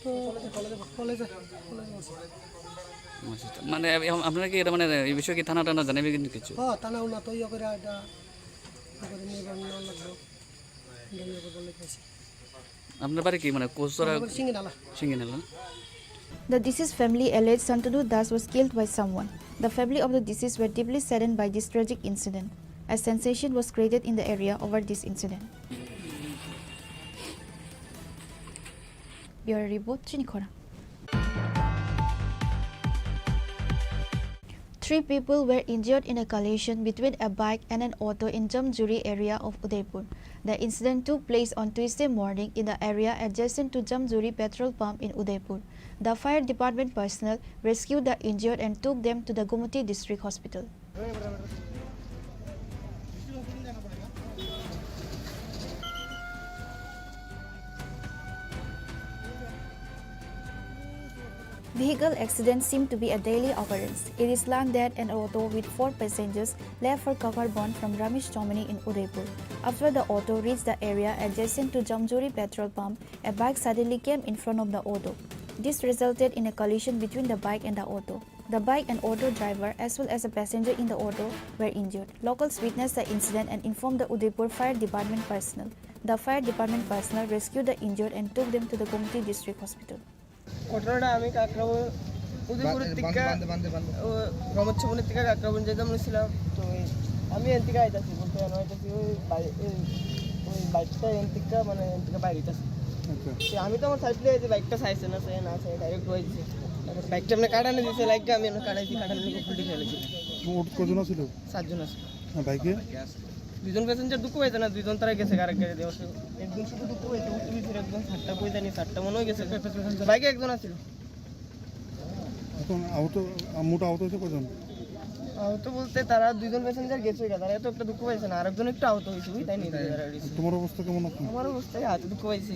তো কলেজে, কলেজে, কলেজে পড়ছে। আচ্ছা, আচ্ছা। মানে, এ-, এ-, আপনারা কি এটা, মানে, এই বিষয়ে কি থানা টানা জানাবে কিন্তু কিছু? হ্যাঁ, থানা উনা তো ইয়ে করে এটা, ইয়ে করে নিয়ে নেওয়া লাগবে। এটা ইয়ে করে বলে গেছে। আপনার বাড়ি কি, মানে, কোচরা? আমার বাড়ি সিঙ্গিনালা। সিঙ্গিনালা না? The deceased family alleged Shantanu Das was killed by someone. The family of the deceased were deeply saddened by this tragic incident. A sensation was created in the area over this incident. Bureau Report, Chini Khorang. Three people were injured in a collision between a bike and an auto in Jamjuri area of Udaipur. The incident took place on Tuesday morning in the area adjacent to Jamjuri petrol pump in Udaipur. The fire department personnel rescued the injured and took them to the Gomati District Hospital. Vehicle accidents seem to be a daily occurrence. It is learned that an auto with four passengers left for Kakarband from Ramesh Chomani in Udaipur. After the auto reached the area adjacent to Jamjuri petrol pump, a bike suddenly came in front of the auto. This resulted in a collision between the bike and the auto. The bike and auto driver, as well as a passenger in the auto, were injured. Locals witnessed the incident and informed the Udaipur Fire Department personnel. The fire department personnel rescued the injured and took them to the Gomati District Hospital. ঘটনাটা আমি কাকরাবন, উদয়পুরের বান্দে-, দিকে, বান্দে-, বান্দে-, বান্দে। ও, রমতছবনের দিকে কাকরাবন যেতাম নিছিলাম। তো এই আমি এন দিকে আইতাছি, বলতে এন আইতাছি, ওই বাই-, ওই, ওই বাইকটা এন দিকে, মানে, এন দিকে বাইরে আইতাছি। আচ্ছা। তো আমি তো আমার সাইড দিয়ে যে বাইকটা চাইছে না, চাই না, চাই ডাইরেক্ট হয়ে দিছে। বাইকটা মানে কাটানো দিছে, লাইটটা আমি এনে কাটাইছি, কাটানো দিকে ফুলটি ফেলেছি। মোট কজন আছিল? সাতজন আছে। হ্যাঁ, বাইকে? দুইজন প্যাসেঞ্জার দুঃখ পাইছে না, দুইজন তারা গেছে আরেক গাড়ি দিয়ে। একজন শুধু দুঃখ পাইছে, উঠে গেছে একজন, সাতটা কই জানি, সাতটা মনে হয় গেছে। বাইকে একজন আছিল। এখন আহত, মোট আহত হয়েছে কজন? আহত বলতে তারা দুইজন প্যাসেঞ্জার গেছে গা, তারা এত একটা দুঃখ পাইছে না, আরেকজন একটু আহত হয়েছে, বুঝলি, তাই নিয়ে গেছে। তোমার অবস্থা কেমন এখন? আমার অবস্থায় হাতে দুঃখ পাইছে।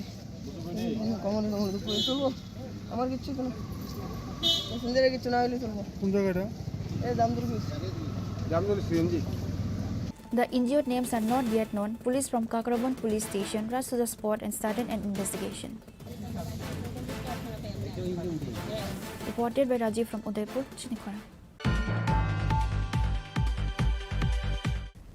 কমন দুঃখ পাইছে, চলবো। আমার কিচ্ছু তো না। প্যাসেঞ্জারের কিচ্ছু না হইলে চলবো। কোন জায়গা এটা? এই জামদুল ব্রিজ। জামদুল CNG. The injured names are not yet known. Police from Kakrabon Police Station rushed to the spot and started an investigation. Reported by Rajiv from Udaipur, Chinikhora.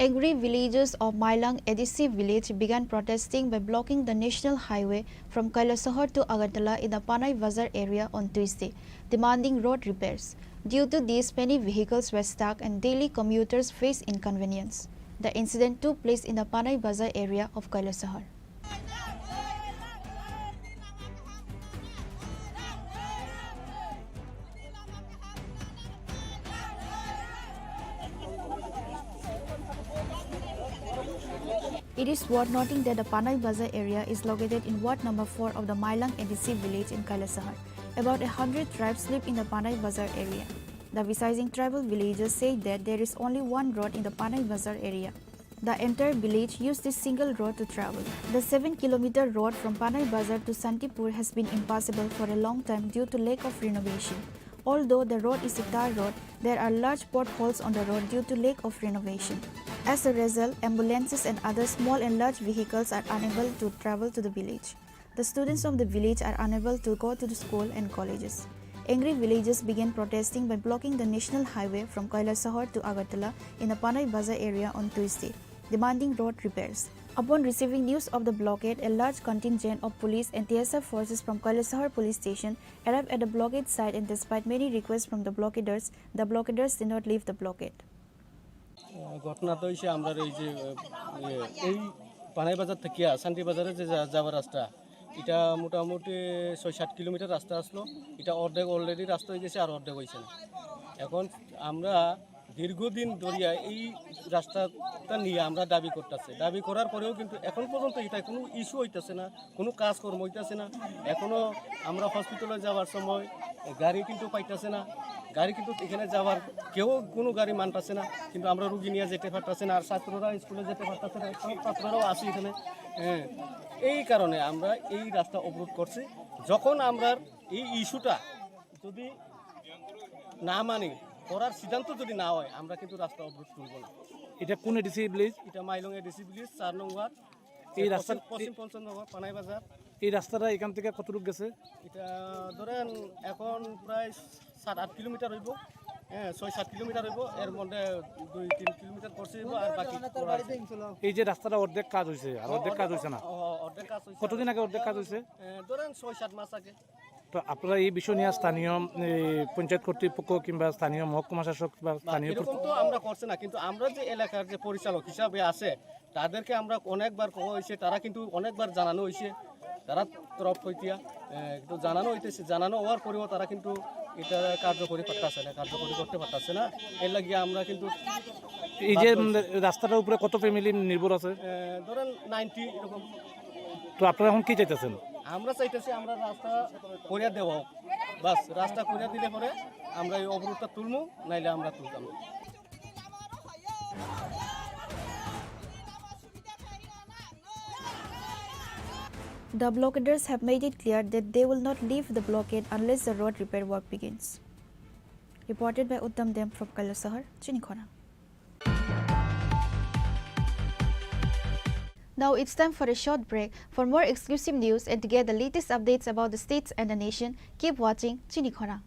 Angry villagers of Mailang A D C village began protesting by blocking the national highway from Kailasahar to Agartala in the Panai Bazar area on Tuesday, demanding road repairs. Due to this, many vehicles were stuck and daily commuters face inconvenience. The incident took place in the Panai Bazar area of Kailasahar. It is worth noting that the Panai Bazar area is located in Ward number four of the Mailang A D C village in Kailasahar. About a hundred tribes live in the Panai Bazar area. The Vishaising tribal villagers say that there is only one road in the Panai Bazar area. The entire village used this single road to travel. The seven kilometer road from Panai Bazar to Santipur has been impassable for a long time due to lack of renovation. Although the road is a tar road, there are large potholes on the road due to lack of renovation. As a result, ambulances and other small and large vehicles are unable to travel to the village. The students of the village are unable to go to the school and colleges. Angry villagers began protesting by blocking the national highway from Kailasahar to Agartala in the Panai Bazar area on Tuesday, demanding road repairs. Upon receiving news of the blockade, a large contingent of police and T S F forces from Kailasahar police station arrived at the blockade site, and despite many requests from the blockaders, the blockaders did not leave the blockade. আহ, ঘটনা তো হইছে আমরা এই যে, আহ, ইয়ে, এই পানাই বাজার থেকে শান্তি বাজারে যে যা-, যাওয়ার রাস্তা, এটা মোটামুটি ছয় সাত কিলোমিটার রাস্তা আসলো। এটা অর্ধেক already রাস্তা হয়ে গেছে, আর অর্ধেক হয়েছে না। এখন আমরা দীর্ঘদিন ধরিয়া এই রাস্তাটা নিয়ে আমরা দাবি করতেছি। দাবি করার পরেও কিন্তু এখন পর্যন্ত এটা কোনো ইস্যু হইতেছে না, কোনো কাজকর্ম হইতেছে না। এখনো আমরা হসপিটালে যাওয়ার সময় গাড়ি কিন্তু পাইতেছে না, গাড়ি কিন্তু এখানে যাওয়ার কেউ কোনো গাড়ি মানতেছে না, কিন্তু আমরা রুগী নিয়ে যেতে পারতেছে না, আর ছাত্ররা স্কুলে যেতে পারতেছে না, সব ছাত্ররাও আসে এখানে। হ্যাঁ, এই কারণে আমরা এই রাস্তা অবরোধ করছি। যখন আমরা এই ইস্যুটা যদি না মানি, করার সিদ্ধান্ত যদি না হয়, আমরা কিন্তু রাস্তা অবরোধ তুলব না। এটা কোন এডিসি ভিলেজ? এটা মাইলং এডিসি ভিলেজ, চার নং ওয়ার্ড। এই রাস্তার পশ্চিম, পশ্চিম পঞ্চনগর, পানাই বাজার। এই রাস্তাটা এখান থেকে কতটুকু গেছে? এটা ধরেন এখন প্রায় সাত আট কিলোমিটার হইব। হ্যাঁ, ছয় সাত কিলোমিটার হইব। এর মধ্যে দুই তিন কিলোমিটার করছে হইব, আর বাকি করা আছে। এই যে রাস্তাটা অর্ধেক কাজ হইছে, আর অর্ধেক কাজ হইছে না। অ, অর্ধেক কাজ হইছে। কতদিন আগে অর্ধেক কাজ হইছে? এ, ধরেন ছয় সাত মাস আগে। তো আপনারা এই বিষয় নিয়ে স্থানীয়, এ, পঞ্চায়েত কর্তৃপক্ষ কিংবা স্থানীয় মহকুমা শাসক বা না, স্থানীয় এরকম তো আমরা করছে না, কিন্তু আমরা যে এলাকার যে পরিচালক হিসাবে আছে, তাদেরকে আমরা অনেকবার কওয়া হয়েছে, তারা কিন্তু অনেকবার জানানো হয়েছে, তারা তরফ হইতিয়া। এ, কিন্তু জানানো হইতেছে, জানানো হওয়ার পরেও তারা কিন্তু এটা কার্যকরী করতেছে না, কার্যকরী করতে পারতেছে না। এর লাগিয়ে আমরা কিন্তু এই যে, বাধ্য হয়েছি। উম, রাস্তাটার উপরে কত ফ্যামিলি নির্ভর আছে? এ, ধরেন নাইনটি এরকম। তো আপনারা এখন কি চাইতেছেন? আমরা চাইতেছি আমরা রাস্তা করিয়া দেওয়া হোক, বাস রাস্তা করিয়া দিলে পরে আমরা এই অবরোধটা তুলমু, নাইলে আমরা তুলতাম না। The blockaders have made it clear that they will not lift the blockade unless the road repair work begins. Reported by Uttam Dem from Kailasahar, Chinikhona. Now it's time for a short break. For more exclusive news and to get the latest updates about the states and the nation, keep watching Chinikhona.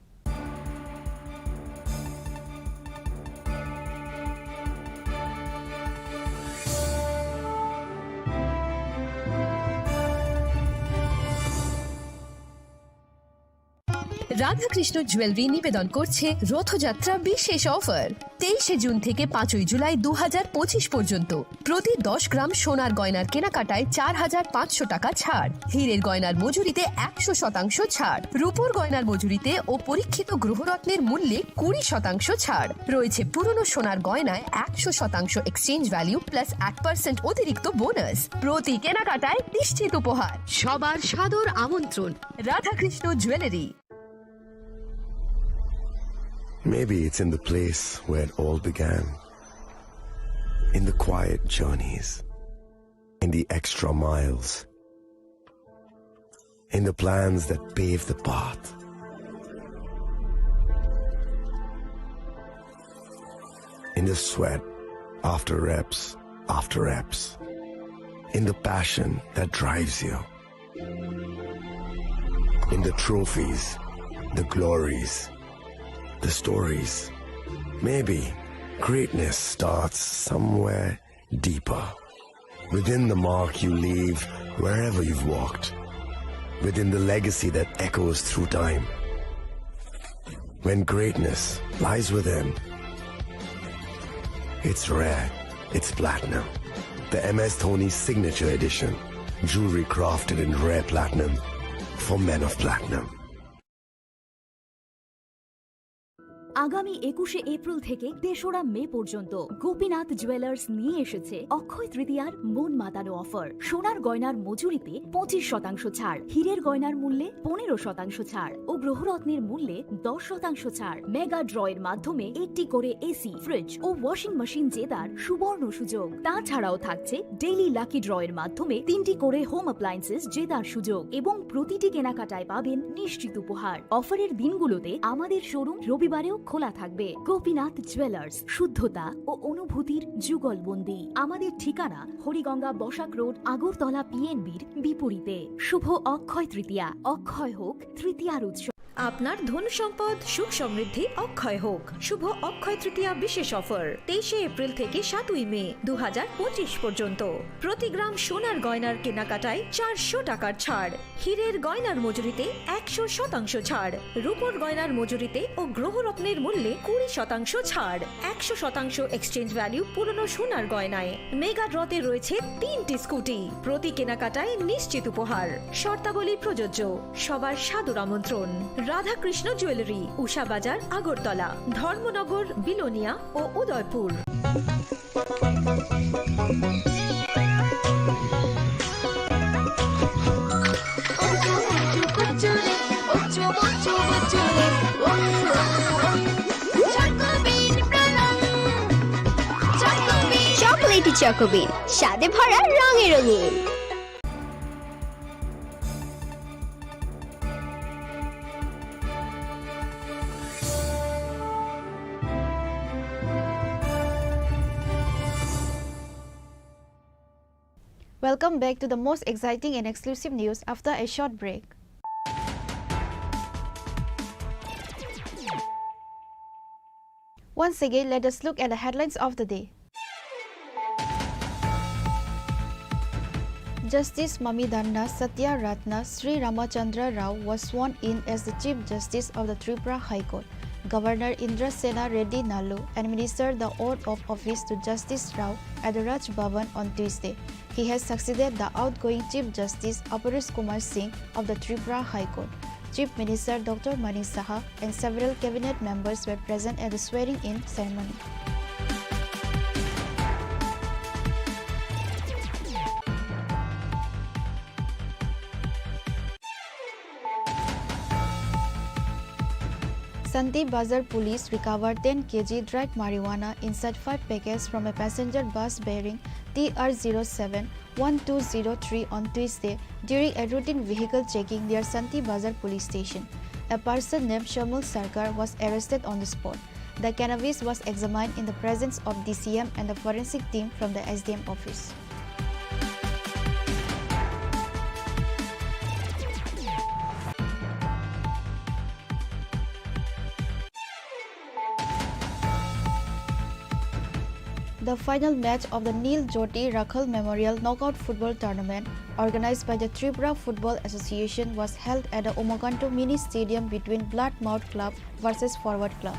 Radhakrishna jewellery নিবেদন করছে রথযাত্রা বিশেষ অফার। তেইশে জুন থেকে পাঁচই জুলাই দু হাজার পঁচিশ পর্যন্ত প্রতি দশ গ্রাম সোনার গয়নার কেনাকাটায় চার হাজার পাঁচশো টাকা ছাড়, হীরের গয়নার মজুরিতে একশো শতাংশ ছাড়, রূপোর গয়নার মজুরিতে ও পরীক্ষিত গ্রহরত্নের মূল্যে কুড়ি শতাংশ ছাড়। রয়েছে পুরনো সোনার গয়নায় একশো শতাংশ এক্সচেঞ্জ ভ্যালু প্লাস এক পার্সেন্ট অতিরিক্ত বোনাস। প্রতি কেনাকাটায় নিশ্চিত উপহার। সবার সাদর আমন্ত্রণ। Radhakrishna jewellery. Maybe it's in the place where it all began. In the quiet journeys, in the extra miles, in the plans that pave the path, in the sweat after reps after reps, in the passion that drives you. In the trophies, the glories, the stories. Maybe greatness starts somewhere deeper. Within the mark you leave wherever you've walked. Within the legacy that echoes through time. When greatness lies within, it's rare, it's platinum. The M S Dhoni Signature Edition. Jewelry crafted in rare platinum for men of platinum. আগামী একুশে এপ্রিল থেকে তেসরা মে পর্যন্ত গোপীনাথ জুয়েলার্স নিয়ে এসেছে অক্ষয় তৃতীয়ার মন মাতানো অফার। সোনার গয়নার মজুরিতে পঁচিশ শতাংশ ছাড়, হীরের গয়নার মূল্যে পনেরো শতাংশ ছাড় ও গ্রহরত্নের মূল্যে দশ শতাংশ ছাড়। মেগা ড্রয়ের মাধ্যমে একটি করে এসি, ফ্রিজ ও ওয়াশিং মেশিন জেতার সুবর্ণ সুযোগ। তাছাড়াও থাকছে ডেইলি লাকি ড্রয়ের মাধ্যমে তিনটি করে হোম অ্যাপ্লায়েন্সেস জেতার সুযোগ এবং প্রতিটি কেনাকাটায় পাবেন নিশ্চিত উপহার। অফারের দিনগুলোতে আমাদের শোরুম রবিবারেও খোলা থাকবে। গোপীনাথ জুয়েলার্স, শুদ্ধতা ও অনুভূতির যুগলবন্দি। আমাদের ঠিকানা হরিগঙ্গা বসাক রোড, আগরতলা পিএনবির বিপরীতে। শুভ অক্ষয় তৃতীয়া, অক্ষয় হোক তৃতীয়ার উৎসব। আপনার ধন সম্পদ সুখ সমৃদ্ধি অক্ষয় হোক। শুভ অক্ষয় তৃতীয়া বিশেষ অফার তেইশে এপ্রিল থেকে সাতই মে দু হাজার পঁচিশ পর্যন্ত। প্রতি গ্রাম সোনার গয়নার কেনাকাটায় চারশো টাকার ছাড়, হীরের গয়নার মজুরিতে একশো শতাংশ ছাড়, রূপোর গয়নার মজুরিতে ও গ্রহরত্নের মূল্যে কুড়ি শতাংশ ছাড়, একশো শতাংশ এক্সচেঞ্জ ভ্যালু পুরনো সোনার গয়নায়। মেগা ড্রতে রয়েছে তিনটি স্কুটি, প্রতি কেনাকাটায় নিশ্চিত উপহার। শর্তাবলী প্রযোজ্য। সবার সাদর আমন্ত্রণ। রাধাকৃষ্ণ জুয়েলারি, উষা বাজার, আগরতলা, ধর্মনগর, বিলোনিয়া ও উদয়পুর। চকোলেটি চকোবিন, স্বাদে ভরা, রঙে রঙিন। Welcome back to the most exciting and exclusive news after a short break. Once again, let us look at the headlines of the day. Justice Mamidanna Satya Ratna Sri Ramachandra Rao was sworn in as the Chief Justice of the Tripura High Court. Governor Indrasena Reddy Nallu administered the oath of office to Justice Rao at the Raj Bhavan on Tuesday. He has succeeded the outgoing Chief Justice Aparis Kumar Singh of the Tripura High Court. Chief Minister Doctor Manik Saha and several cabinet members were present at the swearing-in ceremony. Santi Bazar police recovered ten K G dried marijuana inside five packets from a passenger bus bearing T R zero seven one two zero three on Tuesday during a routine vehicle checking near Santi Bazar police station. A person named Shamul Sarkar was arrested on the spot. The cannabis was examined in the presence of D C M and the forensic team from the S D M office. The final match of the Neil Jyoti Rakhal Memorial Knockout Football Tournament, organized by the Tripura Football Association, was held at the Umakanto Mini Stadium between Bloodmouth Club versus Forward Club.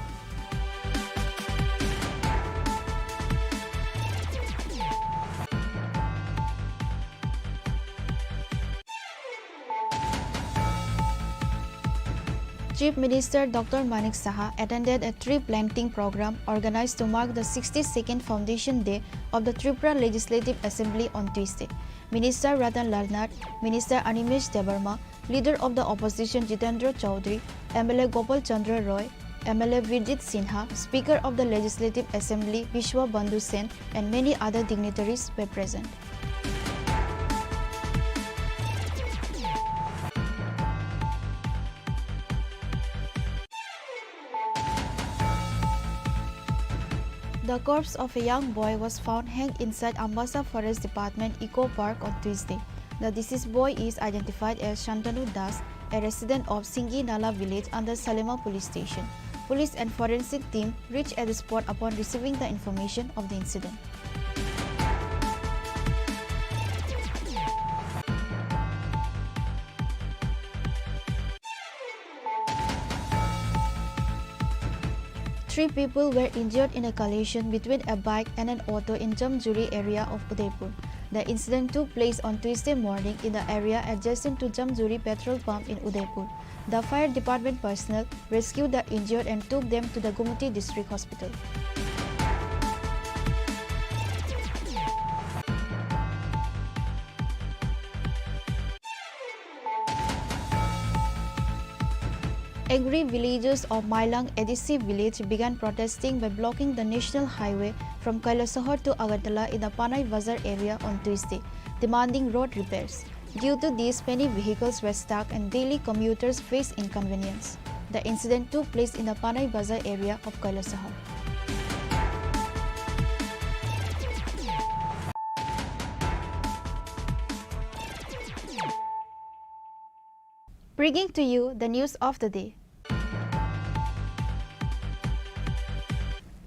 Chief Minister Doctor Manik Saha attended a tree planting program organized to mark the sixty-second foundation day of the Tripura Legislative Assembly on Tuesday. Minister Ratan Lal Nath, Minister Animesh Debbarma, Leader of the Opposition Jitendra Chaudhary, M L A Gopal Chandra Roy, M L A Birjit Sinha, Speaker of the Legislative Assembly Bishwa Bandhu Sen, and many other dignitaries were present. The corpse of a young boy was found hanged inside Ambasa Forest Department Eco Park on Tuesday. The deceased boy is identified as Shantanu Das, a resident of Singi Nala village under Salema police station. Police and forensic team reached at the spot upon receiving the information of the incident. Three people were injured in a collision between a bike and an auto in Jamjuri area of Udaipur. The incident took place on Tuesday morning in the area adjacent to Jamjuri petrol pump in Udaipur. The fire department personnel rescued the injured and took them to the Gumti District Hospital. Angry villagers of Mailang A D C village began protesting by blocking the national highway from Kailasahar to Agartala in the Panai Bazar area on Tuesday, demanding road repairs. Due to this, many vehicles were stuck and daily commuters face inconvenience. The incident took place in the Panai Bazar area of Kailasahar. Bringing to you the news of the day.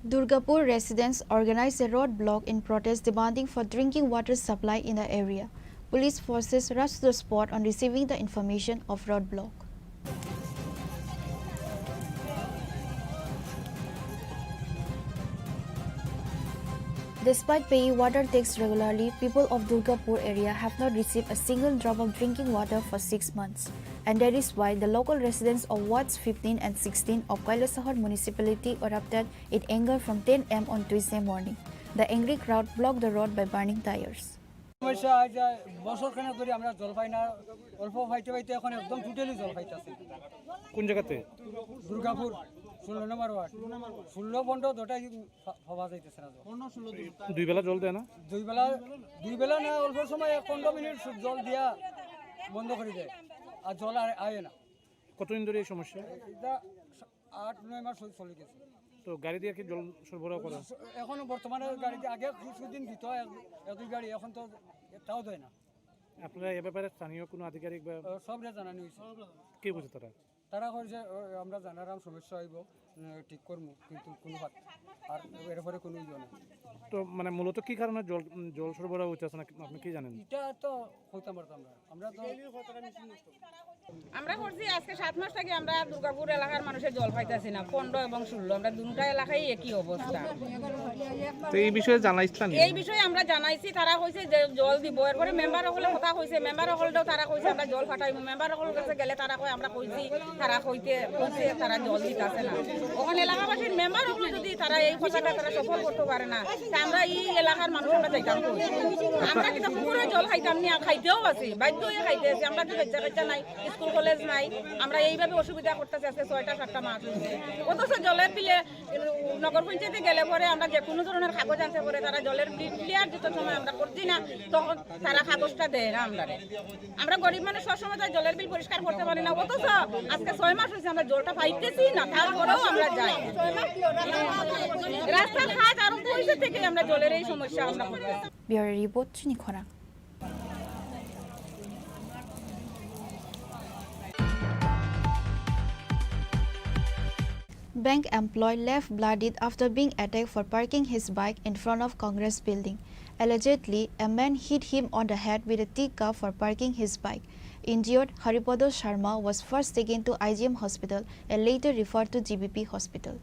Durgapur residents organized a road block in protest demanding for drinking water supply in the area. Police forces rushed to the spot on receiving the information of road block. Despite paying water tax regularly, people of Durgapur area have not received a single drop of drinking water for six months, and that is why the local residents of wards fifteen and sixteen of Kailasahar municipality erupted in anger from ten a m on Tuesday morning. The angry crowd blocked the road by burning tires. সমস্যা হয় যে বছর খানেক ধরে আমরা জল পাই না, অল্প পাইতে পাইতে এখন একদম টোটালি জল পাইতেছি। কোন জায়গাতে? দুর্গাপুর, ষোলো নম্বর ওয়ার্ড। ষোলো পনেরো দুটাই পা-, পাওয়া যাইতেছে না জল। দুই বেলা জল দেয় না? দুই বেলা, দুই বেলা না, অল্প সময় এক পনেরো মিনিট জল দিয়া বন্ধ করে দেয়, আর জল আর আয় না। কতদিন ধরে এই সমস্যা? এটা আট নয় মাস হয়ে চলে গেছে। তো গাড়ি দিয়ে কি জল সরবরাহ করা? এখনো বর্তমানে গাড়ি দিয়ে, আগে কিছুদিন দিত এক, এক দুই গাড়ি, এখন তো তাও দেয় না। আপনারা এ ব্যাপারে স্থানীয় কোনো আধিকারিক বা ও, সবরে জানানো হয়েছে। কি বলছে তারা? তারা কয় যে, "ও, আমরা জানারাম সমস্যা হইব।" ঠিক করবো, কিন্তু কোনো হাত আর এরপরে কোনো ইয়ে নেই। তো মানে মূলত কি কারণে জল, উম, জল সরবরাহ হইতেছে না, আপনি কি জানেন? এটা তো হইতাম পারতাম না। আমরা তো আমরা করছি আজকে সাত মাস থেকে আমরা দুর্গাপুর এলাকার মানুষের জল পাইতাছি না, পনেরো এবং ষোলো, আমরা দুটা এলাকায় একই অবস্থা। তো এই বিষয়ে জানাইছিলেন নি? এই বিষয়ে আমরা জানাইছি, তারা কইছে যে জল দিব। এরপরে মেম্বার হকলে কথা কইছে, মেম্বার হকলটাও তারা কইছে আমরা জল ফাটাইবো। মেম্বার হকল কাছে গেলে তারা কয় আমরা কইছি, তারা কইতে কইছে তারা জল দিতাছে না। ওখানে এলাকাবাসীর মেম্বার হকলে যদি তারা এই কথাটা তারা সফল করতে পারে না, তা আমরা এই এলাকার মানুষ আমরা যাইতাম কই? আমরা কিন্তু পুকুরে জল খাইতাম নি, আর খাইতেও আছি, বাধ্য হয়ে খাইতে আছি। আমরা তো বাচ্চা কাচ্চা নাই, স্কুল কলেজ নাই, আমরা এইভাবে অসুবিধা করতেছি আজকে ছয়টা সাতটা মাস হয়েছে। অথচ জলের বিলে নগর পঞ্চায়েতে গেলে পরে আমরা যে কোনো ধরনের কাগজ আনতে পরে তারা জলের বিল ক্লিয়ার দিতে সময় আমরা করছি না, তখন তারা কাগজটা দেয় না আমরা। আমরা গরিব মানুষ, সবসময় তাই জলের বিল পরিষ্কার করতে পারি না, অথচ আজকে ছয় মাস হয়েছে আমরা জলটা পাইতেছি না, তারপরেও আমরা যাই। রাস্তার কাজ আরম্ভ হয়েছে থেকে আমরা জলের এই সমস্যা আমরা করতেছি। Bureau report, Chini Khorang. Bank employee left bloodied after being attacked for parking his bike in front of Congress building. Allegedly, a man hit him on the head with a tea cup for parking his bike. Injured Haripada Sharma was first taken to I G M hospital and later referred to G B P hospital.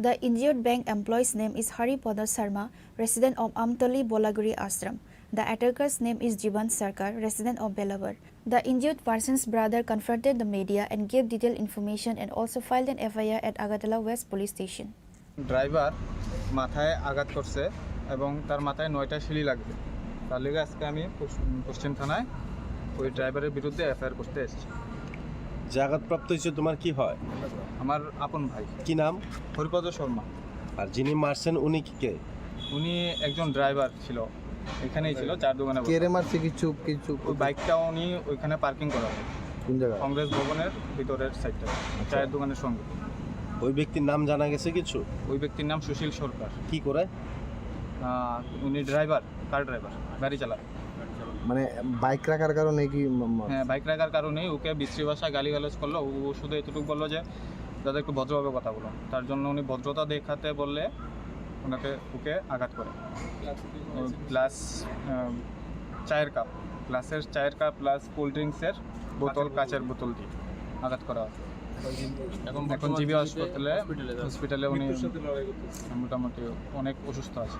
The injured bank employee's name is Haripada Sharma, resident of Amtali Bolaguri Ashram. The attacker's name is Jiban Sarkar, resident of Belabar. The injured person's brother confronted the media and gave detailed information and also filed an F I R at Agartala West Police Station. Driver মাথায় আঘাত করছে এবং তার মাথায় নয়টা সিলি লাগবে। তার লেগে আজকে আমি পশ্চিম থানায় ওই ড্রাইভারের বিরুদ্ধে এফআইআর করতে এসেছি। যে আঘাতপ্রাপ্ত হয়েছে তোমার কি হয়? আমার আপন ভাই। কি নাম? হরিপদ শর্মা। আর যিনি মারছেন উনি কি কে? উনি একজন ড্রাইভার ছিল, এখানেই ছিল, চায়ের দোকানে বসে। কেরে মারছে কিছু, কিছু ওই বাইকটা উনি ওইখানে পার্কিং করা হয়। কোন জায়গায়? কংগ্রেস ভবনের ভিতরের সাইডটা, আচ্ছা। চায়ের দোকানের সঙ্গে। ওই ব্যক্তির নাম জানা গেছে কিছু? ওই ব্যক্তির নাম সুশীল সরকার। কি করে? আহ, উনি ড্রাইভার, কার ড্রাইভার, গাড়ি চালায়। মানে বাইক রাখার কারণে কি ম-, ম-, হ্যাঁ, বাইক রাখার কারণে ওকে বিশ্রী ভাষায় গালিগালাজ করলো। ও শুধু এতটুকু বললো যে, "দাদা, একটু ভদ্রভাবে কথা বলুন।" তার জন্য উনি ভদ্রতা দেখাতে বললে ওনাকে, ওকে আঘাত করে। প্লাস, আহ, চায়ের কাপ, গ্লাসের চায়ের কাপ প্লাস কোল্ড ড্রিঙ্কসের বোতল, কাচের বোতল দিয়ে আঘাত করা হয়। এখন জিবি হাসপাতালে, হসপিটালে উনি মোটামুটি অনেক অসুস্থ আছে।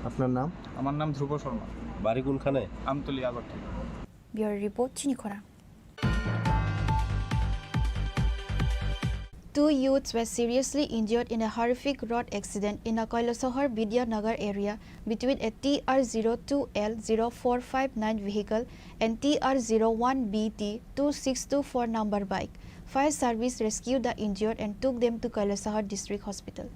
আপনার নাম? আমার নাম ধ্রুব শর্মা। বাড়ি কোনখানে? আমতলী, Agartala. Bureau report, Chini Khorang. Two youths were seriously injured in a horrific road accident in a Kailasahar Vidyanagar area between a T R zero two L zero four five nine vehicle and T R zero one B T two six two four number bike. Fire service rescued the injured and took them to Kailasahar District Hospital.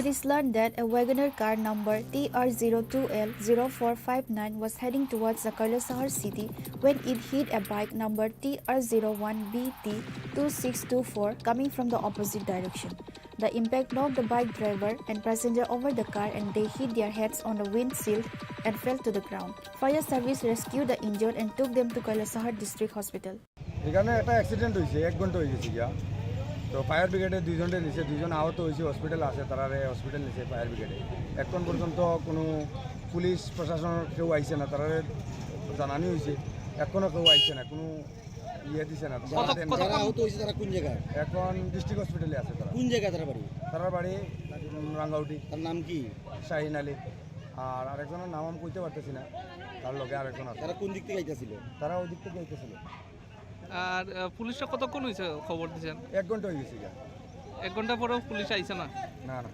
It is learned that a Wagoner car number T R zero two L zero four five nine was heading towards the Kailasahar city when it hit a bike number T R zero one B T two six two four coming from the opposite direction. The impact knocked the bike driver and passenger over the car and they hit their heads on the windshield and fell to the ground. Fire service rescued the injured and took them to Kailasahar District Hospital. এখানে একটা অ্যাক্সিডেন্ট হয়েছে, এক ঘন্টা হয়ে গেছে গিয়া। তো ফায়ার ব্রিগেডে দুইজনকে নিছে, দুইজন আহত হয়েছে, হসপিটাল আছে, তারারে হসপিটাল নিছে ফায়ার ব্রিগেডে। এখন পর্যন্ত কোনো পুলিশ প্রশাসনের কেউ আইছে না, তারারে জানানি হয়েছে, এখনও কেউ আইছে না, কোনো ইয়ে দিছে না, কত, জানা দেন না। কত যারা আহত হয়েছে তারা কোন জায়গায়? এখন ডিস্ট্রিক্ট হসপিটালে আছে তারা। কোন জায়গায় তারা বাড়ি? তারার বাড়ি, উম, রাঙ্গাউটি। তার নাম কি? শাহিন আলী। আর আরেকজনের নাম আমি কইতে পারতেছি না, তার লগে আরেকজন আছে। তারা কোন দিক থেকে আইতাছিল? তারা ওই দিক থেকে আইতেছিল। আর, আহ, পুলিশরা কতক্ষণ হয়েছে খবর দিয়েছেন? এক ঘন্টা হয়ে গেছে গিয়া। এক ঘন্টা পরেও পুলিশ আইছে না? না, না,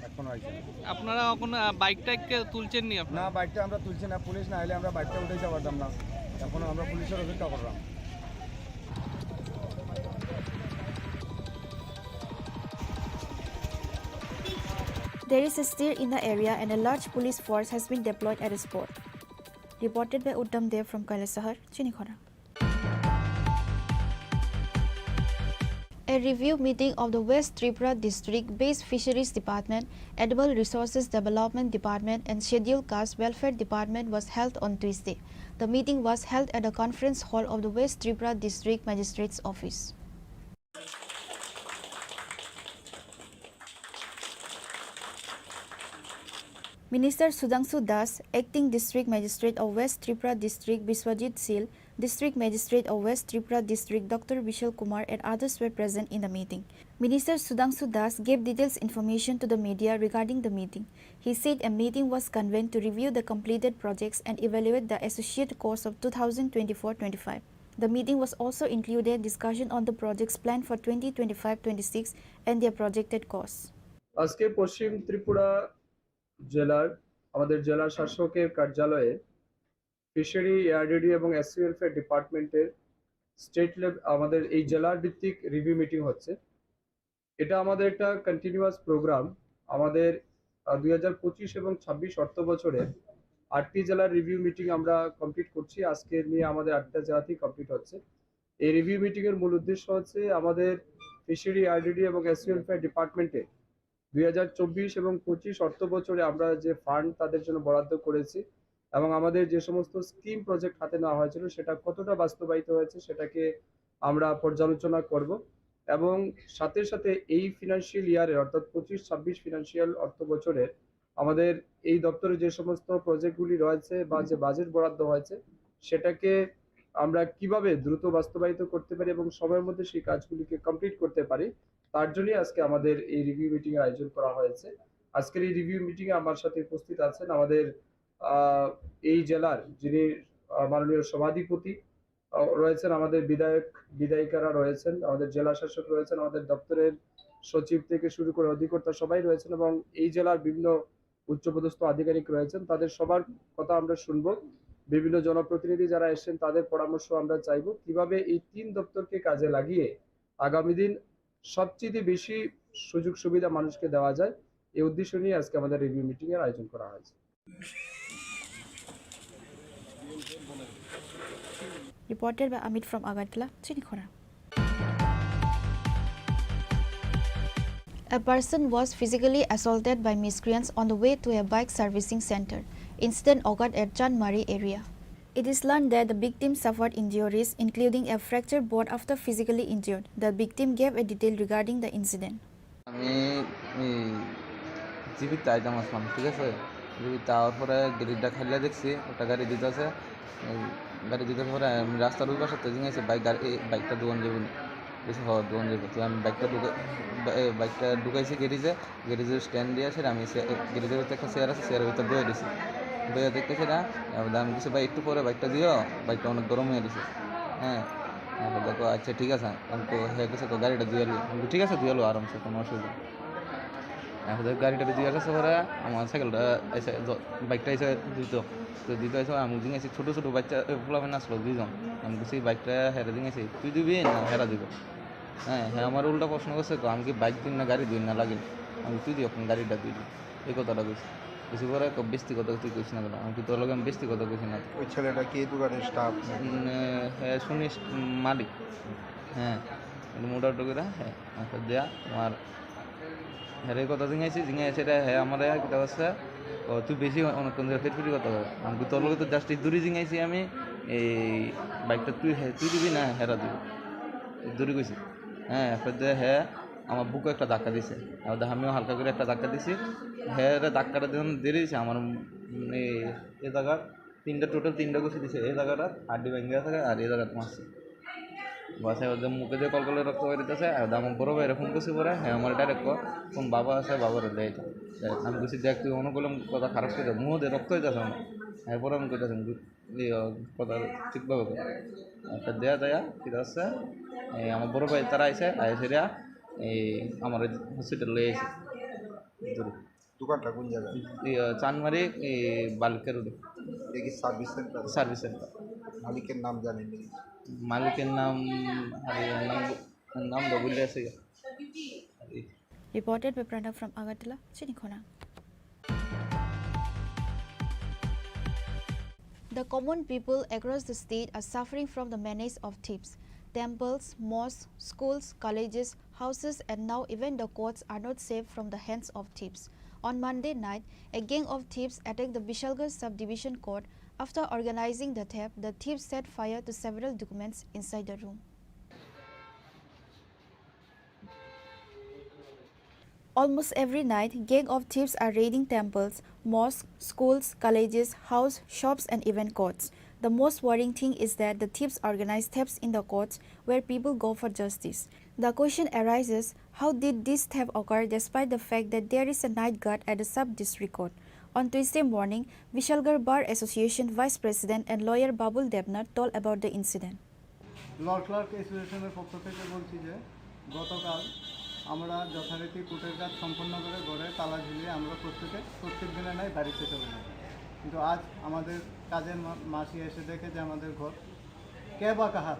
এখনো আইছে না। আপনারা এখন, আহ, বাইকটাকে তুলছেন নি আপনারা? না, বাইকটা আমরা তুলছি না, পুলিশ না আইলে আমরা বাইকটা উঠাইতে পারতাম না। এখন আমরা পুলিশের অপেক্ষা করলাম। There is a stir in the area and a large police force has been deployed at the spot. Reported by Uttam Dev from Kailasahar, Chinikhona. A review meeting of the West Tripura District Based Fisheries Department, Animal Resources Development Department, and Scheduled Caste Welfare Department was held on Tuesday. The meeting was held at the conference hall of the West Tripura District Magistrate's Office. Minister Sudhangshu Das, Acting District Magistrate of West Tripura District Biswajit Sil, District Magistrate of West Tripura District Doctor Vishal Kumar and others were present in the meeting. Minister Sudhangshu Das gave details information to the media regarding the meeting. He said a meeting was convened to review the completed projects and evaluate the associated cost of two thousand twenty-four twenty-five. The meeting was also included discussion on the projects planned for twenty twenty-five twenty-six and their projected costs. আজকে পশ্চিম ত্রিপুরা জেলার আমাদের জেলা শাসকের কার্যালয়ে fishery, ARDD এবং SC welfare ডিপার্টমেন্টের state level আমাদের এই জেলার ভিত্তিক রিভিউ মিটিং হচ্ছে। এটা আমাদের একটা কন্টিনিউয়াস প্রোগ্রাম। আমাদের দুই হাজার পঁচিশ এবং ছাব্বিশ অর্থ বছরে আটটি জেলার রিভিউ মিটিং আমরা কমপ্লিট করছি। আজকে নিয়ে আমাদের আটটা জেলাতেই কমপ্লিট হচ্ছে। এই রিভিউ মিটিং এর মূল উদ্দেশ্য হচ্ছে আমাদের ফিশারি, আরডিডি এবং এসসি ওয়েলফেয়ার ডিপার্টমেন্টে দুই হাজার চব্বিশ এবং পঁচিশ অর্থ বছরে আমরা যে ফান্ড তাদের জন্য বরাদ্দ করেছি এবং আমাদের যে সমস্ত স্কিম প্রজেক্ট হাতে নেওয়া হয়েছিল সেটা কতটা বাস্তবায়িত হয়েছে সেটাকে আমরা পর্যালোচনা করব। এবং সাথে সাথে এই ফিনান্সিয়াল ইয়ারে, অর্থাৎ পঁচিশ ছাব্বিশ ফিনান্সিয়াল অর্থ বছরের আমাদের এই দপ্তরে যে সমস্ত প্রজেক্টগুলি রয়েছে বা যে বাজেট বরাদ্দ হয়েছে সেটাকে আমরা কিভাবে দ্রুত বাস্তবায়িত করতে পারি এবং সময়ের মধ্যে সেই কাজগুলিকে কমপ্লিট করতে পারি, তার জন্যই আজকে আমাদের এই রিভিউ মিটিং এর আয়োজন করা হয়েছে। আজকের এই রিভিউ মিটিং এ আমার সাথে উপস্থিত আছেন আমাদের আহ, এই জেলার যিনি আহ, মাননীয় সভাধিপতি আহ, রয়েছেন, আমাদের বিধায়ক বিধায়িকারা রয়েছেন, আমাদের জেলা শাসক রয়েছেন, আমাদের দপ্তরের সচিব থেকে শুরু করে অধিকর্তা সবাই রয়েছেন এবং এই জেলার বিভিন্ন উচ্চপদস্থ আধিকারিক রয়েছেন। তাদের সবার কথা আমরা শুনবো। বিভিন্ন জনপ্রতিনিধি যারা এসেছেন তাদের পরামর্শ আমরা চাইবো কিভাবে এই তিন দপ্তরকে কাজে লাগিয়ে আগামী দিন সবচেয়ে বেশি সুযোগ সুবিধা মানুষকে দেওয়া যায়, এই উদ্দেশ্য নিয়ে আজকে আমাদের রিভিউ মিটিং এর আয়োজন করা হয়েছে। Reported by Amit from Agartala, Chinikhora. A person was physically assaulted by miscreants on the way to a bike servicing center. Incident occurred at Chanmari area. It is learned that the victim suffered injuries, including a fractured bone after physically injured. The victim gave a detail regarding the incident. আমি এই জিবিত আইতাম আসলাম, ঠিক আছে? জিবিত আওয়ার পরে গেরিটা খাইলে দেখছি, একটা গাড়ি দিতে আছে। এই গাড়ি দিতে পরে আমি রাস্তার ওই পাশে তো জিঙাইছি, বাইক গাড়ি, এই বাইকটা দোকান যাবো নি? বেশি হওয়ার দোকান যাবো। তো আমি বাইকটা ঢুকে-, বা-, এ, বাইকটা ঢুকাইছি গ্যারেজে, গ্যারেজের স্ট্যান্ড দিয়ে আসে আমি সে-, এ, গ্যারেজের ভিতরে একটা চেয়ার আছে, চেয়ারের ভিতরে বয়ে দিছি। বয়ে দেখতেছি না, এবার আমি কিছু, "ভাই, একটু পরে বাইকটা দিও, বাইকটা অনেক গরম হয়ে গেছে।" হ্যাঁ, এবার দেখো, "আচ্ছা, ঠিক আছে।" আমি তো, হ্যাঁ, কিছু তো গাড়িটা দিয়ে এলো। আমি তো, "ঠিক আছে, দিয়ে এলো, আরামসে, কোনো অসুবিধা নেই।" এখন তো গাড়িটা দিয়ে আসার পরে আমার সাইকেলটা এসে জ-, বাইকটা এসে দিত। তো দিত এসে আমি জিজ্ঞাসা, ছোটো ছোটো বাচ্চা, এ, পোলাপান আসলো দুইজন। আমি বলছি, "বাইকটা হেরে জিজ্ঞাসা, তুই দিবি না হেরা দিব?" হ্যাঁ, হ্যাঁ, আমার উল্টা প্রশ্ন করছে, "তো আমি কি বাইক দিন না গাড়ি দিন না লাগিল?" আমি, "তুই দি এখন গাড়িটা দিবি।" এই কথাটা কইছি। কিছু পরে কো, "বেশি কথা তুই কইস না কেন?" আমি কি, "তোর লগে আমি বেশি কথা কইছি না।" ওই ছেলেটা কি এই দোকানের স্টাফ? উম, এ, হ্যাঁ, শুনিস, উম, মালিক। হ্যাঁ, মোটা টুকুরা, হ্যাঁ। আচ্ছা, দিয়া, আমার হেরে কথা জিঙাইছি, জিঙাইছে রে, হে আমারে কিতা কইছে, "ও, তুই বেশি অনেকক্ষণ ধরে ফিটফিটি কথা কর।" আমি কই, "তোর লগে তো just এই দূরে জিঙাইছি আমি, এই বাইকটা তুই হে-, তুই দিবি না হেরা দিবি?" এই দূরে কইছি। হ্যাঁ, এরপর দে হে আমার বুকে একটা ধাক্কা দিছে। আর দে আমিও হালকা করে একটা ধাক্কা দিছি। হে রে ধাক্কাটা যখন দিয়ে দিছে আমার, উম, এই, এই জায়গা তিনটা, টোটাল তিনটা ঘুষি দিছে, এই জায়গাটা হাড্ডি ভেঙে গেছে আর এই জায়গাটা মারছে। বাস, এবার যে মুখে দিয়ে কলকলে রক্ত বেরিতেছে, আর আমার বড় ভাইরে ফোন করছি পরে, হ্যাঁ, আমার ডাইরেক্ট কল, "কোন বাবা আছে, বাবারে দেয় তো।" আমি বলছি, "দেখ, তুই অনেক বলে কথা খারাপ করে, মুখ দিয়ে রক্ত হইতেছে আমার।" এরপরে আমি কইতেছি, "ইয়ে, কথা ঠিকভাবে কর।" একটা দেয়া দেয়া, ঠিক আছে, এই আমার বড় ভাই তারা আইছে, আইসে দিয়া, এই আমার হসপিটাল লই আইছে। দোকানটা কোন জায়গায়? ইয়ে, চানমারি, এই বালুকা রোডে। এটা কি সার্ভিস সেন্টার? Service centre. মালিকের নাম জানেননি? মালিকের নাম, আরে, নাম, নাম তো ভুলে আছে। Reported by Pranav from Agartala, Chinikhona. The common people across the state are suffering from the menace of thieves. Temples, mosques, schools, colleges, houses, and now even the courts are not safe from the hands of thieves. On Monday night, a gang of thieves attacked the Bishalgarh subdivision court. After organizing the theft, the thieves set fire to several documents inside the room. Almost every night, gang of thieves are raiding temples, mosques, schools, colleges, house, shops, and even courts. The most worrying thing is that the thieves organize thefts in the courts where people go for justice. The question arises, how did this theft occur despite the fact that there is a night guard at the sub-district court? On Tuesday morning, Vishalgarh Bar Association Vice President and lawyer Babul Debnath told about the incident. Law clerk অ্যাসোসিয়েশনের পক্ষ থেকে বলছি যে গতকাল আমরা যথারীতি কুটের কাজ সম্পন্ন করে ঘরে তালা ঝুলিয়ে আমরা প্রত্যেকে প্রত্যেক দিনের ন্যায় বাড়িতে চলে যাই। কিন্তু আজ আমাদের কাজের মা- মাসি এসে দেখে যে আমাদের ঘর কে বা কাহার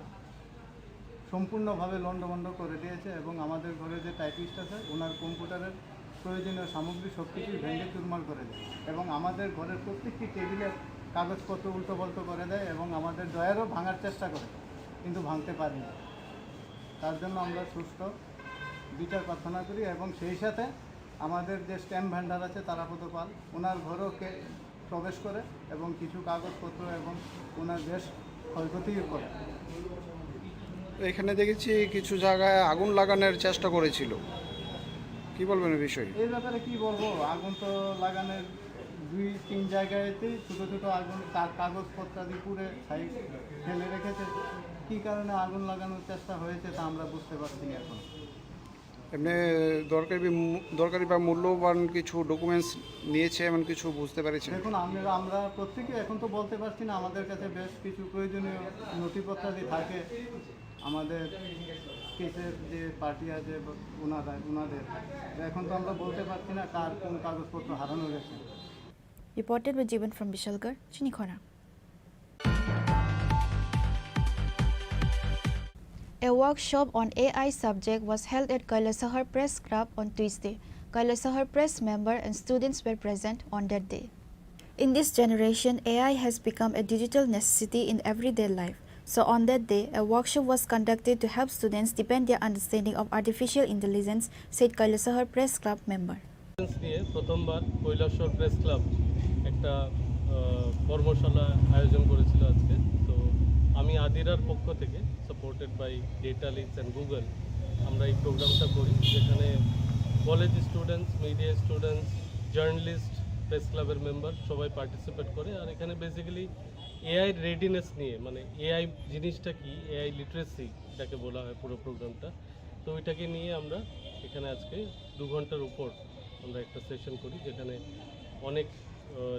সম্পূর্ণভাবে লণ্ডভণ্ড করে দিয়েছে এবং আমাদের ঘরে যে টাইপিস্ট আছে ওনার কম্পিউটারের প্রয়োজনীয় সামগ্রী সব কিছুই ভেঙে চুরমার করে দেয় এবং আমাদের ঘরের প্রত্যেকটি টেবিলের কাগজপত্র উল্টোপাল্টো করে দেয় এবং আমাদের ড্রয়ারও ভাঙার চেষ্টা করে, কিন্তু ভাঙতে পারেনি। তার জন্য আমরা সুষ্ঠু বিচার প্রার্থনা করি এবং সেই সাথে আমাদের যে স্ট্যাম্প ভেন্ডার আছে তারাপদ পাল, ওনার ঘরও কে প্রবেশ করে এবং কিছু কাগজপত্র এবং ওনার বেশ ক্ষয়ক্ষতিও করে। এখানে দেখেছি কিছু জায়গায় আগুন লাগানোর চেষ্টা করেছিল, কি বলবেন এই বিষয়ে? এই ব্যাপারে কি বলবো, আগুন তো লাগানোর দুই তিন জায়গাতেই ছোটো ছোটো আগুন, তার কাগজপত্রাদি পুড়ে ছাই ফেলে রেখেছে। কী কারণে আগুন লাগানোর চেষ্টা হয়েছে তা আমরা বুঝতে পারছি না এখন। এমনি দরকারি মূ- দরকারি বা মূল্যবান কিছু ডকুমেন্টস নিয়েছে এমন কিছু বুঝতে পেরেছেন? দেখুন, আমরা আমরা প্রত্যেকে এখন তো বলতে পারছি না, আমাদের কাছে বেশ কিছু প্রয়োজনীয় নথিপত্রাদি থাকে আমাদের কেসের যে পার্টি আছে বা ওনারা ওনাদের। তো এখন তো আমরা বলতে পারছি না কার কোন কাগজপত্র হারানো গেছে। Reported by Jiban from Bishalgarh, Chinikhona. A workshop on A I subject was held at Kailasahar Press Club on Tuesday. Kailasahar Press member and students were present on that day. In this generation, A I has become a digital necessity in everyday life. So on that day, a workshop was conducted to help students deepen their understanding of artificial intelligence, said Kailasahar Press Club member. নিয়ে প্রথমবার Kailashahar press club একটা আহ, কর্মশালা আয়োজন করেছিল আজকে। তো আমি আদিরার পক্ষ থেকে, supported by Data Leads and Google, আমরা এই প্রোগ্রামটা করি, যেখানে college students, media students, journalist, press ক্লাবের মেম্বার সবাই পার্টিসিপেট করে। আর এখানে বেসিক্যালি এআই রেডিনেস নিয়ে, মানে এআই জিনিসটা কি, এআই লিটারেসি যাকে বলা হয় পুরো প্রোগ্রামটা, তো ওইটাকে নিয়ে আমরা এখানে আজকে দু ঘন্টার উপর আমরা একটা সেশন করি, যেখানে অনেক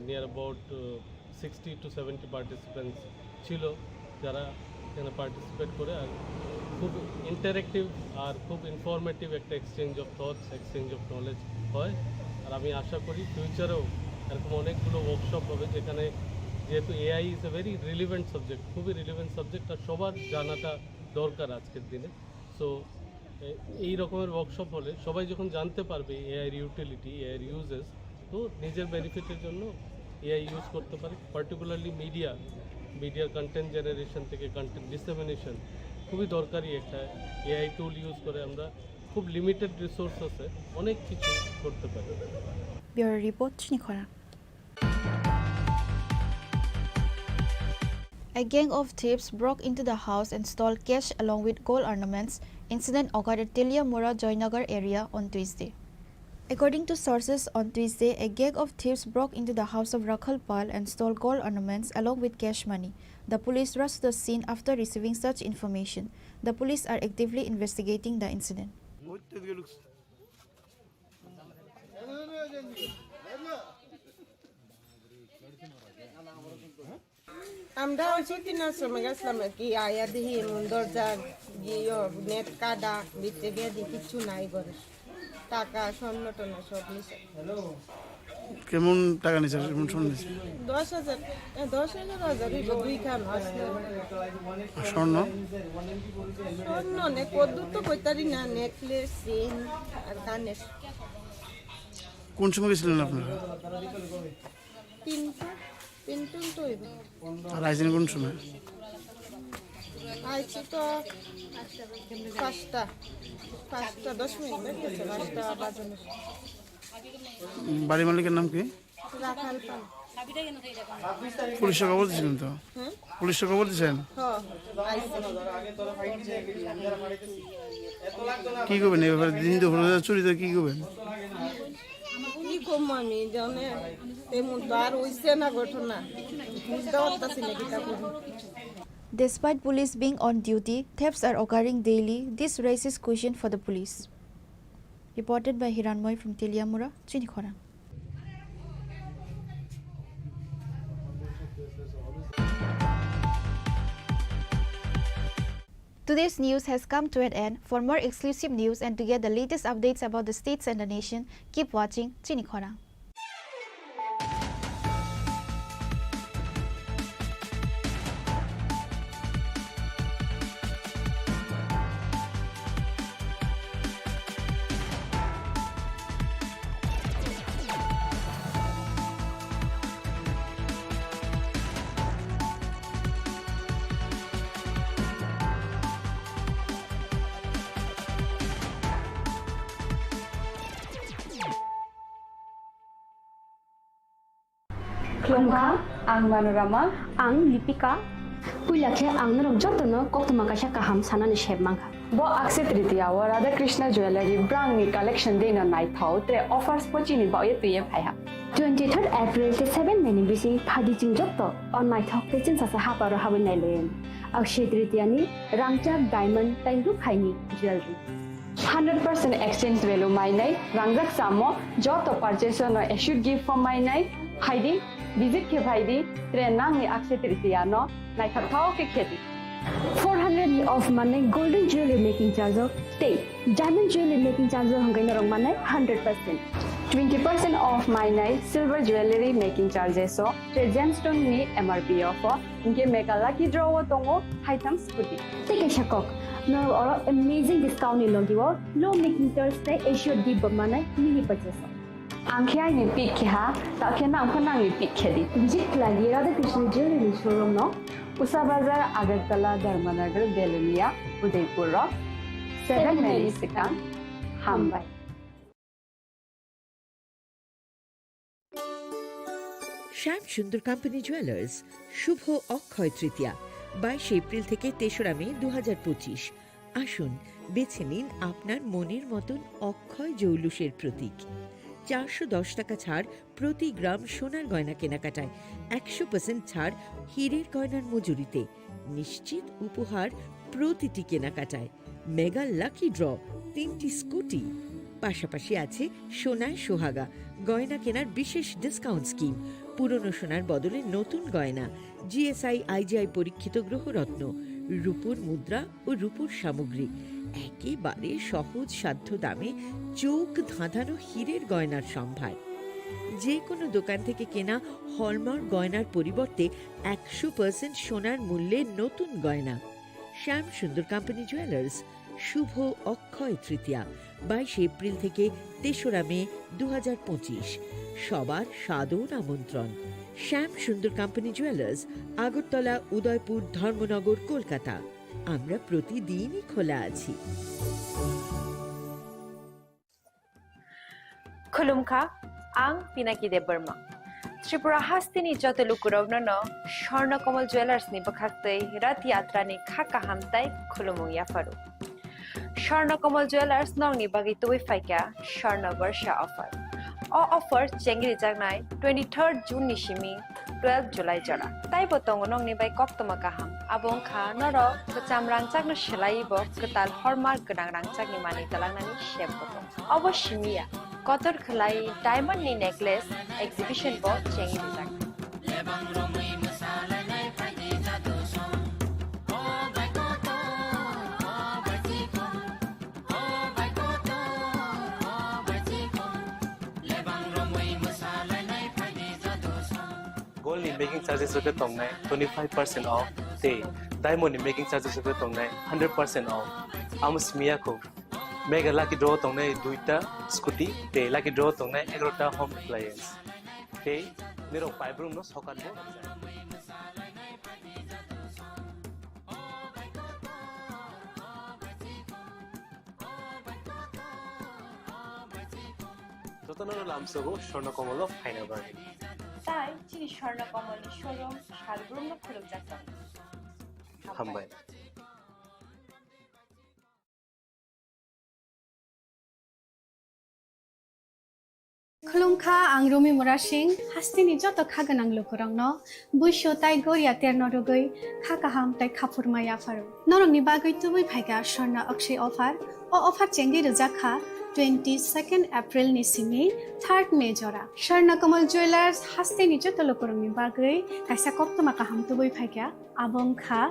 near about sixty to seventy participants ছিল, যারা এখানে পার্টিসিপেট করে। আর খুব ইন্টারেক্টিভ আর খুব ইনফরমেটিভ একটা exchange of thoughts, exchange of knowledge হয়। আর আমি আশা করি ফিউচারেও এরকম অনেকগুলো ওয়ার্কশপ হবে, যেখানে, যেহেতু AI is a very relevant subject, খুবই রিলিভেন্ট সাবজেক্ট, আর সবার জানাটা দরকার আজকের দিনে। সো এই রকমের ওয়ার্কশপ হলে সবাই যখন জানতে পারবে এআইর ইউটিলিটি, এআইর ইউজেস, তো নিজের বেনিফিটের জন্য এআই ইউজ করতে পারে। পার্টিকুলারলি মিডিয়া, মিডিয়ার কন্টেন্ট জেনারেশন থেকে কন্টেন্ট ডিসেমিনেশন খুবই দরকারি একটা এআই টুল ইউজ করে আমরা খুব লিমিটেড রিসোর্স আছে, অনেক কিছু করতে পারি। Bureau Report, Chinikhona. A gang of thieves broke into the house and stole cash along with gold ornaments. Incident occurred at Teliamura, Joynagar area on Tuesday. According to sources, on Tuesday, a gang of thieves broke into the house of Rakhal Pal and stole gold ornaments along with cash money. The police rushed to the scene after receiving such information. The police are actively investigating the incident. আমরা ওই ছুটি আশ্রমে গেছিলাম আর কি, আয়া দেখি এমন দরজা গিয়ে নেট কাটা, ভিতরে গিয়ে দেখি কিচ্ছু নাই ঘরে, টাকা স্বর্ণ টর্ণ সব নিছে। কেমন টাকা নিছে, কেমন স্বর্ণ নিছে? দশ হাজার, এ, দশ এগারো হাজার হইব, দুই খান আসলে। আর স্বর্ণ? স্বর্ণ নে কদ্দুর তো কইতারি না, নেকলেস, চেইন আর কানের। কোন সময় গেছিলেন আপনারা? তিনটা, তিনটা তো হইব। আর আইছেন কোন সময়? আইছি তো পাঁচটা, পাঁচটা দশ মিনিট হয়ে গেছে, পাঁচটা বাজানোর। বাড়ি মালিকের নাম কি? রাখাল পাল। পুলিশে খবর দিয়েছিলেন তো? হুম? পুলিশে খবর দিয়েছেন? হ, আইছে। কি করবেন এই ব্যাপারে? দিন দুপুরে চুরি তো কি করবেন? কি করবো আমি, জানে তেমন তো আর হইছে না ঘটনা, বুঝতে পারতাছি না কিতা করবো। Despite police being on duty, thefts are occurring daily. This raises question for the police. Reported by Hiranmoy from Teliamura, Chinikhorang. Today's news has come to an end. For more exclusive news and to get the latest updates about the states and the nation, keep watching Chinikhorang. Khulumkha, ang Manorama. Ang Lipika. Puila khe ang norok jotono koktwma kaisa kaham sanani sep mankha. Bo Akshaya Tritiya o Radha Krishna Jewellery brangni collection dino naithok tre offers bo chini bagwi twiwi phaiha. Twenty-third April tei seven May ni bising phadi chwng joto o naithok tei chwngsacha haparo habwi nailaio. Akshaya Tritiya ni rangchak, diamond tei rukhaini jewellery. Hundred percent exchange value mainai, rangjak chamo, joto purchase no assured gift form mainai, phaidi, visit khe phaidi, tre nangni Akshaya Tritiya no naithokthok khe khedi. Four hundred ni off manai golden jewelry making charge o tei diamond jewelry making charge o hwnkhai norok manai hundred percent. Twenty percent off mainai silver jewelry making charges o tre gemstone ni M R P o pho. Hinkhe mega lucky draw o tongo haitham scooty. Tei kaisa kok, norok oro amazing discount ni logi o low making charge tei assured gift bo manai mini purchase o. Ang khe aini pick khe ha, ta khe nang pho nangni pick khe di. Visit khlai di Radha Krishna Jewelry showroom no. Usa Bazar, Agartala, Dharmanagar, Belonia, Udaipur o seven May ni swkang. Hambai. Shyam Sundar company jewellers, শুভ অক্ষয় তৃতীয়া, বাইশে এপ্রিল থেকে তেসরা মে দু হাজার পঁচিশ। আসুন, বেছে নিন আপনার মনের মতন অক্ষয় জৌলুসের প্রতীক। চারশো দশ টাকা ছাড় প্রতি গ্রাম সোনার গয়না কেনাকাটায়, একশো পার্সেন্ট ছাড় হীরের গয়নার মজুরিতে, নিশ্চিত উপহার প্রতিটি কেনাকাটায়। মেগা লাকি ড্র, তিনটি স্কুটি, পাশাপাশি আছে সোনায় সোহাগা, গয়না কেনার বিশেষ ডিসকাউন্ট স্কিম, পুরনো সোনার বদলে নতুন গয়না, G S I, I G I পরীক্ষিত গ্রহরত্ন, রূপোর মুদ্রা ও রূপোর সামগ্রী, একেবারে সহজ সাধ্য দামে চোখ ধাঁধানো হীরের গয়নার সম্ভার। যে কোনো দোকান থেকে কেনা হলমার্ক গয়নার পরিবর্তে একশো পার্সেন্ট সোনার মূল্যে নতুন গয়না। শ্যাম সুন্দর কোম্পানি জুয়েলার্স, শুভ অক্ষয় তৃতীয়া, বাইশে এপ্রিল থেকে তেসরা মে দু হাজার পঁচিশ। সবার সাদর আমন্ত্রণ। শ্যাম সুন্দর কোম্পানি জুয়েলার্স, আগরতলা, উদয়পুর, ধর্মনগর, কলকাতা। আমরা প্রতিদিনই খোলা আছি। Khulumkha, ang Pinaki Debbarma. Tripura hasteni joto lukurokno no Swarna Kamal Jewellers ni bwkhaktwi Rath Yatra ni kha kaham tai khulumung yapharu. Swarna Kamal Jewellers nokni bagwi tubui phaikha Swarna Barsha offer. O offer chengrijaknai twenty-third June ni simi twelve July jora. Taibo tongo nokni bai koktwma kaham. Abo wngkha norok kwcham rangchakno swlaiwi bo kwtal hallmark gwnang rangchakni manwi twlangnani sep bo tongo. Obo simi ya, kotor khwlai diamond ni necklace exhibition bo chengwi rijak. Gold ni making charges rok khe tongnai twenty five percent off, tei diamond ni making charges rok khe tongnai hundred percent off. Amo simi ya kho. Mega lucky draw tongnai duita scooty, tei lucky draw tongnai egarota home appliance. Tei nirok paibrum no sokat bo. Jotono lamsogo Swarna Komolo phaina bagwi. Tai chini Swarna Komolni showroom salbrumno khulukjak tongo. Hambai. Khulumkha, ang Rumi Murasing, hasteni joto kha gwnang lukurokno, buisu tai goria terno rwgwi kha kaham tai khaphurma yapharo. Norokni bagwi tubui phaikha Swarna Akshay offer. O offer chengwi rwjak kha twenty second April ni simi third May jora. Swarna Kamal Jewellers hasteni joto lukurokni bagwi kaisa koktwma kaham tubui phaikha. Abo wngkha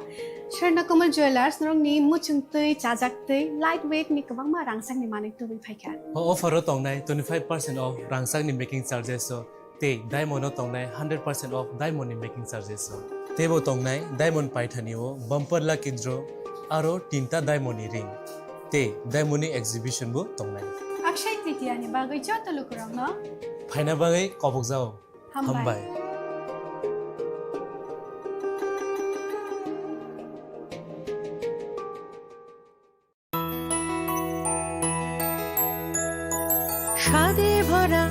Swarna Kamal Jewellers, norokni muchung twi, chajak twi, light weight ni kwbangma rangchakni manwi tubui phaikha. O offer o tongnai twenty five percent off rangchakni making charges o tei diamond o tongnai hundred percent off diamond ni making charges o. Teibo tongnai diamond paithani o bumper lucky draw aro tinta diamond ni ring tei diamond ni exhibition bo tongnai. Akshay Tritiya ni bagwi joto lukurokno phaina bagwi kobokjao. Hambai. Hambai. স্বাদে ভরা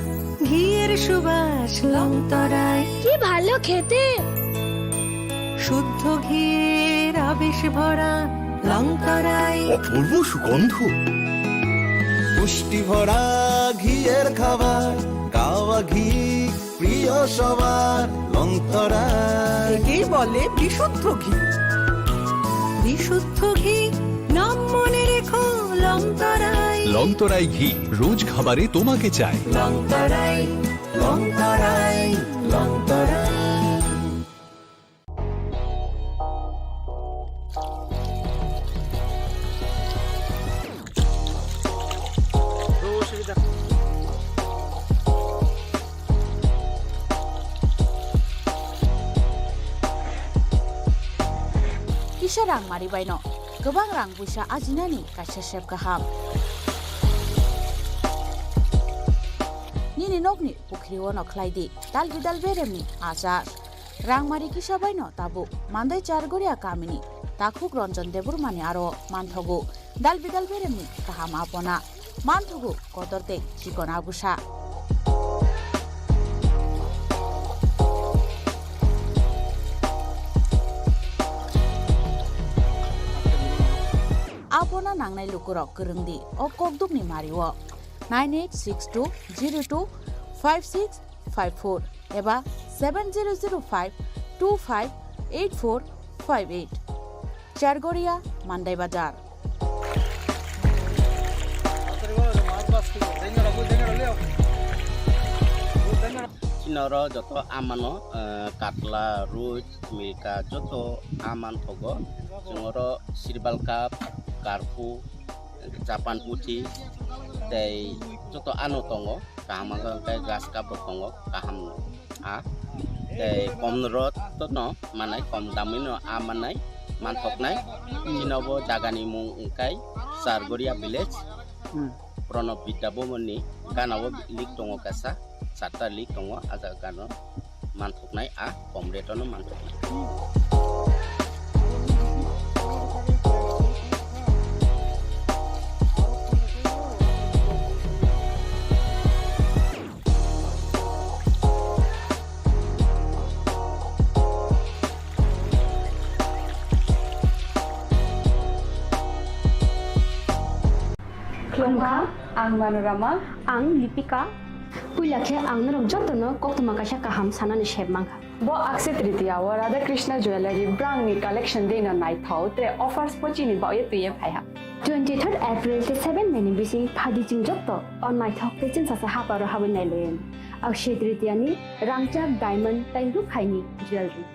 ঘিয়ের সুবাস লংতরাই। কি ভালো খেতে। শুদ্ধ ঘিয়ের আবেশ ভরা লংতরাই। অপূর্ব সুগন্ধ। পুষ্টি ভরা ঘিয়ের খাবার, গাওয়া ঘি প্রিয় সবার, লংতরাই। একেই বলে বিশুদ্ধ ঘি। বিশুদ্ধ ঘি, নাম মনে রেখো লংতরাই। লংতরাই ঘি, রোজ খাবারে তোমাকে চাই। লংতরাই, লংতরাই, লংতরাই। Kisa rang mari baino kwbang rang buisa ajinani kaisa sep kaham. Nini nokni pukhri ono khlai di dal bidal beremni achar. Rangmari kisa baino tabuk Mandai Chargoria kamini takhuk Ranjan Debbarmani aro manthogo dal bidal beremni kaham apona, manthogo kotor tei chikon abusa. Apona nangnai lukurok kwrwng di o kokdukni mario nine eight six two zero two five six five four eba seven zero zero five two five eight four five eight. Chargoria, Mandai Bazar. Chini oro joto amano, eh, katla, roi, milka joto aman thogo. Chwng oro sirbal cup, karpu, Japan puthi tei joto ano tongo, kaham wngkha hwnkhe grass cup rok tongo, kaham a tei kom rok no manai, kom damwi no a manai manthoknai. Chini bo jaga ni mung wngkha Chargoria village, Pranab Vidya Bhavan ni gana o link tongo kaisa, charta link tongo, a jaga gana o manthoknai, a kom rate o no manthoknai. Khulumkha, ang Manorama. Ang Lipika. Puila khe ang norok jotono koktwma kaisa kaham sanani sep mankha. Bo Akshay Tritiya o Radha Krishna Jewellery brangni collection dino naithok, tre offers bo chini bagwi twiwi phaiha. Twenty third April tei seven May ni bising phaidi chwng joto o naithok tei chwngsacha haparo habwi nailaio. Akshay Tritiya ni rangchak, diamond tei rukhaini jewellery.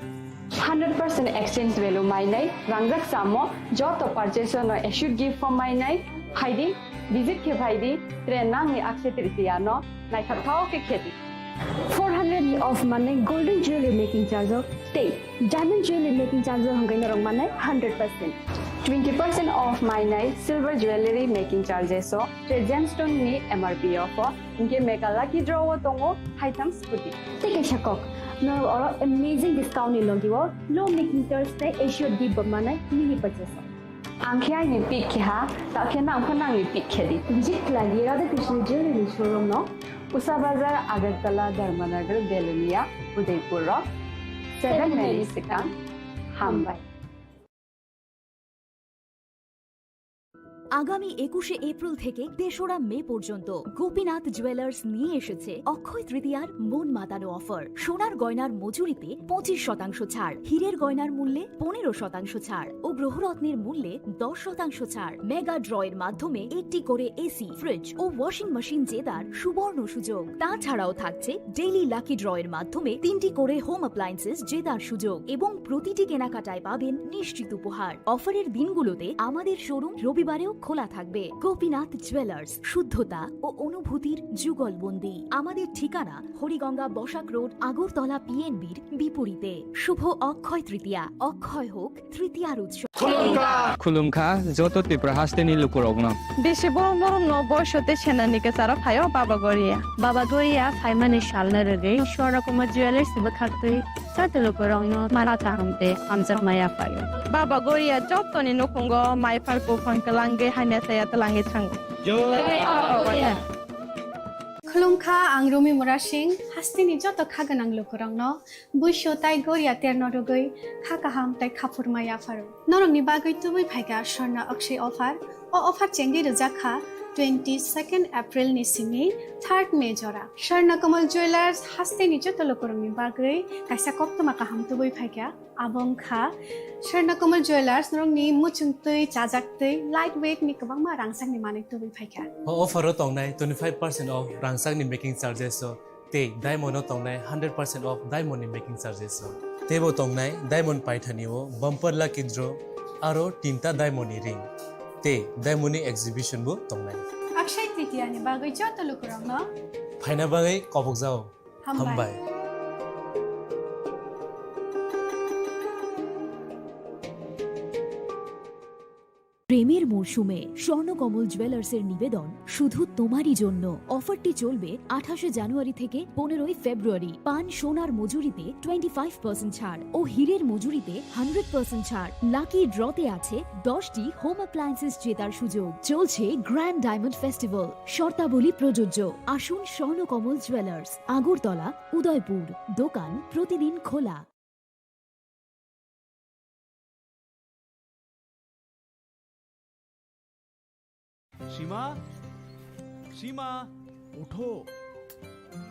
Hundred percent exchange value mainai, rangjak chamo joto purchase no assured gift form mainai, phaidi, visit khe phaidi, tre nangni Akshay Tritiya no naithok thok khe khedi. Four hundred ni off manai golden jewelry making charge o tei diamond jewelry making charge o hwnkhe norok manai hundred percent. Twenty percent off mainai silver jewelry making charges o tre gemstone ni M R P o pho. Hinkhe mega lucky draw o tongo haitham scooty. Tei kaisa kok, norok oro amazing discount ni logi o low making charge tei assured gift bo manai mini purchase o. Ang khe aini pick khe ha, ta khe nang pho nangni pick khe di. Visit khlai di Radha Krishna Jewelry ni showroom no. Usabazar, Agartala, Dharmanagar, Belonia, Udaipur rok seven minutes swkang. Hambai. আগামী একুশে এপ্রিল থেকে তেসরা মে পর্যন্ত গোপীনাথ জুয়েলার্স নিয়ে এসেছে অক্ষয় তৃতীয়ার মন মাতানো অফার। সোনার গয়নার মজুরিতে পঁচিশ শতাংশ ছাড়, হীরের গয়নার মূল্যে পনেরো শতাংশ ছাড় ও গ্রহরত্নের মূল্যে দশ শতাংশ ছাড়। মেগা ড্রয়ের মাধ্যমে একটি করে এসি, ফ্রিজ ও ওয়াশিং মেশিন জেতার সুবর্ণ সুযোগ। তাছাড়াও থাকছে ডেইলি লাকি ড্রয়ের মাধ্যমে তিনটি করে হোম অ্যাপ্লায়েন্সেস জেতার সুযোগ এবং প্রতিটি কেনাকাটায় পাবেন নিশ্চিত উপহার। অফারের দিনগুলোতে আমাদের শোরুম রবিবারেও খোলা থাকবে। গোপীনাথ জুয়েলার্স, শুদ্ধতা ও অনুভূতির যুগলবন্দি। আমাদের ঠিকানা হরিগঙ্গা বসাক রোড, আগরতলা পিএনবির বিপরীতে। শুভ অক্ষয় তৃতীয়া, অক্ষয় হোক তৃতীয়ার উৎসব। Khulumkha joto Tripura hasteni lukurokno. Bisi borom borom no boisote senani kwcharo phaio Baba Goria. Baba Goria phaimani salno rwgwi Swarna Kumar Jewellers bwkhaktwi joto lukurokno mara kaham tei hamjakma yaphaio. Baba Goria jotoni nukhungo mai phar buphang kwlangwi hamya saya twlangwi thango. Jai Baba Goria. Khulumkha, ang Rumi Murasing, hasteni joto kha gwnang lukurokno Buisu tai Goria terno rwgwi kha kaham tai khaphurma yapharo. Norokni bagwi tubui phaikha Swarna Akshay offer. O offer chengwi rwjak kha twenty second April ni simi third May jora. Swarna Kamal Jewellers hasteni joto lukurokni bagwi kaisa koktwma kaham tubui phaikha. Abo wngkha Swarna Kamal Jewellers norokni muchungtwi, chajaktwi, light weight ni kwbangma rangchakni manwi tubui phaikha. O offer o tongnai twenty five percent off rangchakni making charges o. Tei diamond o tongnai hundred percent off diamond ni making charges o. Teibo tongnai diamond paithani o bumper lucky draw aro tinta diamond ni ring. Tei diamond ni exhibition bo tongnai. Akshay Tritiya ni bagwi joto lukurokno phaina bagwi kobokjao. Hambai. Hambai. প্রেমের মরশুমে স্বর্ণকমল জুয়েলার্সের নিবেদন শুধু তোমারই জন্য। অফারটি চলবে আঠাশে জানুয়ারি থেকে পনেরোই ফেব্রুয়ারি। পান সোনার মজুরিতে টোয়েন্টি ফাইভ পার্সেন্ট ছাড় ও হীরের মজুরিতে হান্ড্রেড পার্সেন্ট ছাড়। লাকি ড্রতে আছে দশটি হোম অ্যাপ্লায়েন্সেস জেতার সুযোগ। চলছে গ্র্যান্ড ডায়মন্ড ফেস্টিভ্যাল, শর্তাবলী প্রযোজ্য। আসুন স্বর্ণকমল জুয়েলার্স, আগরতলা, উদয়পুর। দোকান প্রতিদিন খোলা। সীমা, সীমা, ওঠো।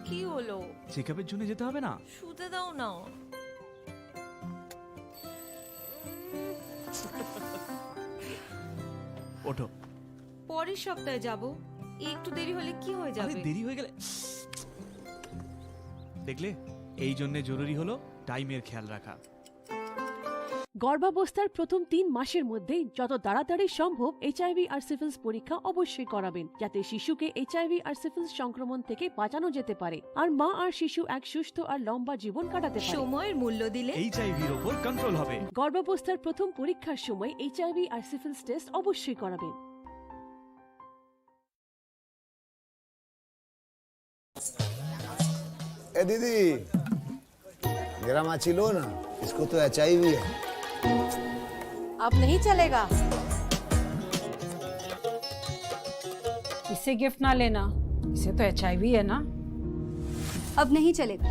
কি হলো? চেকআপের জন্য যেতে হবে না? শুতে দাও না। ওঠো। পরের সপ্তাহে যাব। একটু দেরি হলে কি হয়ে আরে, যাবে? দেরি হয়ে গেলে, দেখলে, এই জন্য জরুরি হলো টাইমের খেয়াল রাখা। গর্ভাবস্থার প্রথম তিন মাসের মধ্যেই যত তাড়াতাড়ি সম্ভব এইচআইভি আর সিফিলিস পরীক্ষা অবশ্যই করাবেন, যাতে শিশুকে এইচআইভি আর সিফিলিস সংক্রমণ থেকে বাঁচানো যেতে পারে আর মা আর শিশু এক সুস্থ আর লম্বা জীবন কাটাতে পারে। সময়ের মূল্য দিলে এইচআইভির ওপর কন্ট্রোল হবে। গর্ভাবস্থার প্রথম পরীক্ষার সময় এইচআইভি আর সিফিলিস টেস্ট অবশ্যই করাবেন। ए दीदी, मेरा माची लो ना, इसको तो एचआईवी है। अब नहीं चलेगा। इसे गिफ्ट ना लेना, इसे तो एचआईवी है ना। अब नहीं चलेगा।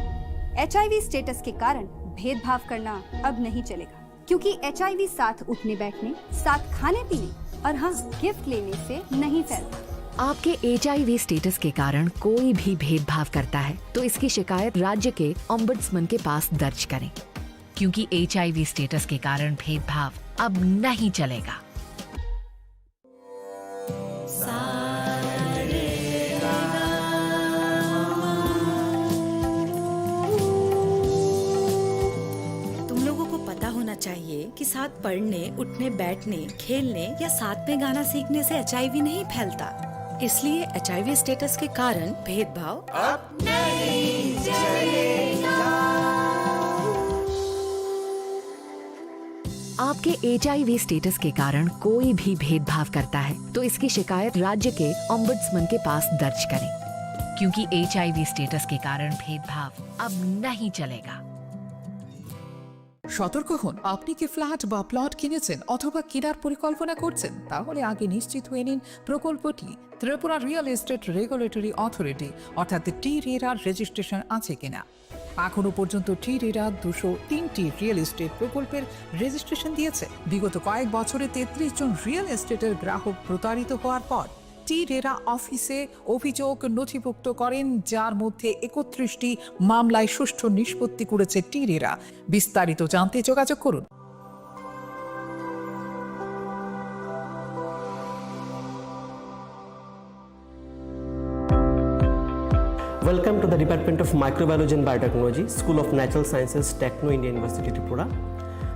एचआईवी स्टेटस के कारण भेदभाव करना अब नहीं चलेगा। क्योंकि एचआईवी साथ उठने बैठने, साथ खाने पीने और हाँ, गिफ्ट लेने से नहीं फैलता। आपके एचआईवी स्टेटस के कारण कोई भी भेदभाव करता है, तो इसकी शिकायत राज्य के ओम्बड्समैन के पास दर्ज करें, क्योंकि एचआईवी स्टेटस के कारण भेदभाव अब नहीं चलेगा। तुम लोगों को पता होना चाहिए कि साथ पढ़ने, उठने, बैठने, खेलने या साथ में गाना सीखने से एचआईवी नहीं फैलता। इसलिए एचआईवी स्टेटस के कारण भेदभाव अब नहीं चलेगा। आपके एचआईवी स्टेटस के कारण कोई भी भेदभाव करता है, तो इसकी शिकायत राज्य के ओम्बड्समैन के पास दर्ज करें, क्योंकि एचआईवी स्टेटस के कारण भेदभाव अब नहीं चलेगा। সতর্ক হন, আপনি কি ফ্ল্যাট বা প্লট কিনেছেন অথবা কেনার পরিকল্পনা করছেন? তাহলে আগে নিশ্চিত হয়ে নিন প্রকল্পটি Tripura real estate regulatory authority অর্থাৎ টি রেরার রেজিস্ট্রেশন আছে কিনা। এখনো পর্যন্ত টি রেরা দুশো তিনটি রিয়েল এস্টেট প্রকল্পের রেজিস্ট্রেশন দিয়েছে। বিগত কয়েক বছরে তেত্রিশ জন রিয়েল এস্টেটের গ্রাহক প্রতারিত হওয়ার পর টি রেরা অফিসে অভিযোগ নথিভুক্ত করেন, যার মধ্যে একত্রিশটি মামলায় সুষ্ঠু নিষ্পত্তি করেছে টি রেরা। বিস্তারিত জানতে যোগাযোগ করুন। Welcome to the Department of Microbiology and Biotechnology, School of Natural Sciences, Techno India University, Tripura.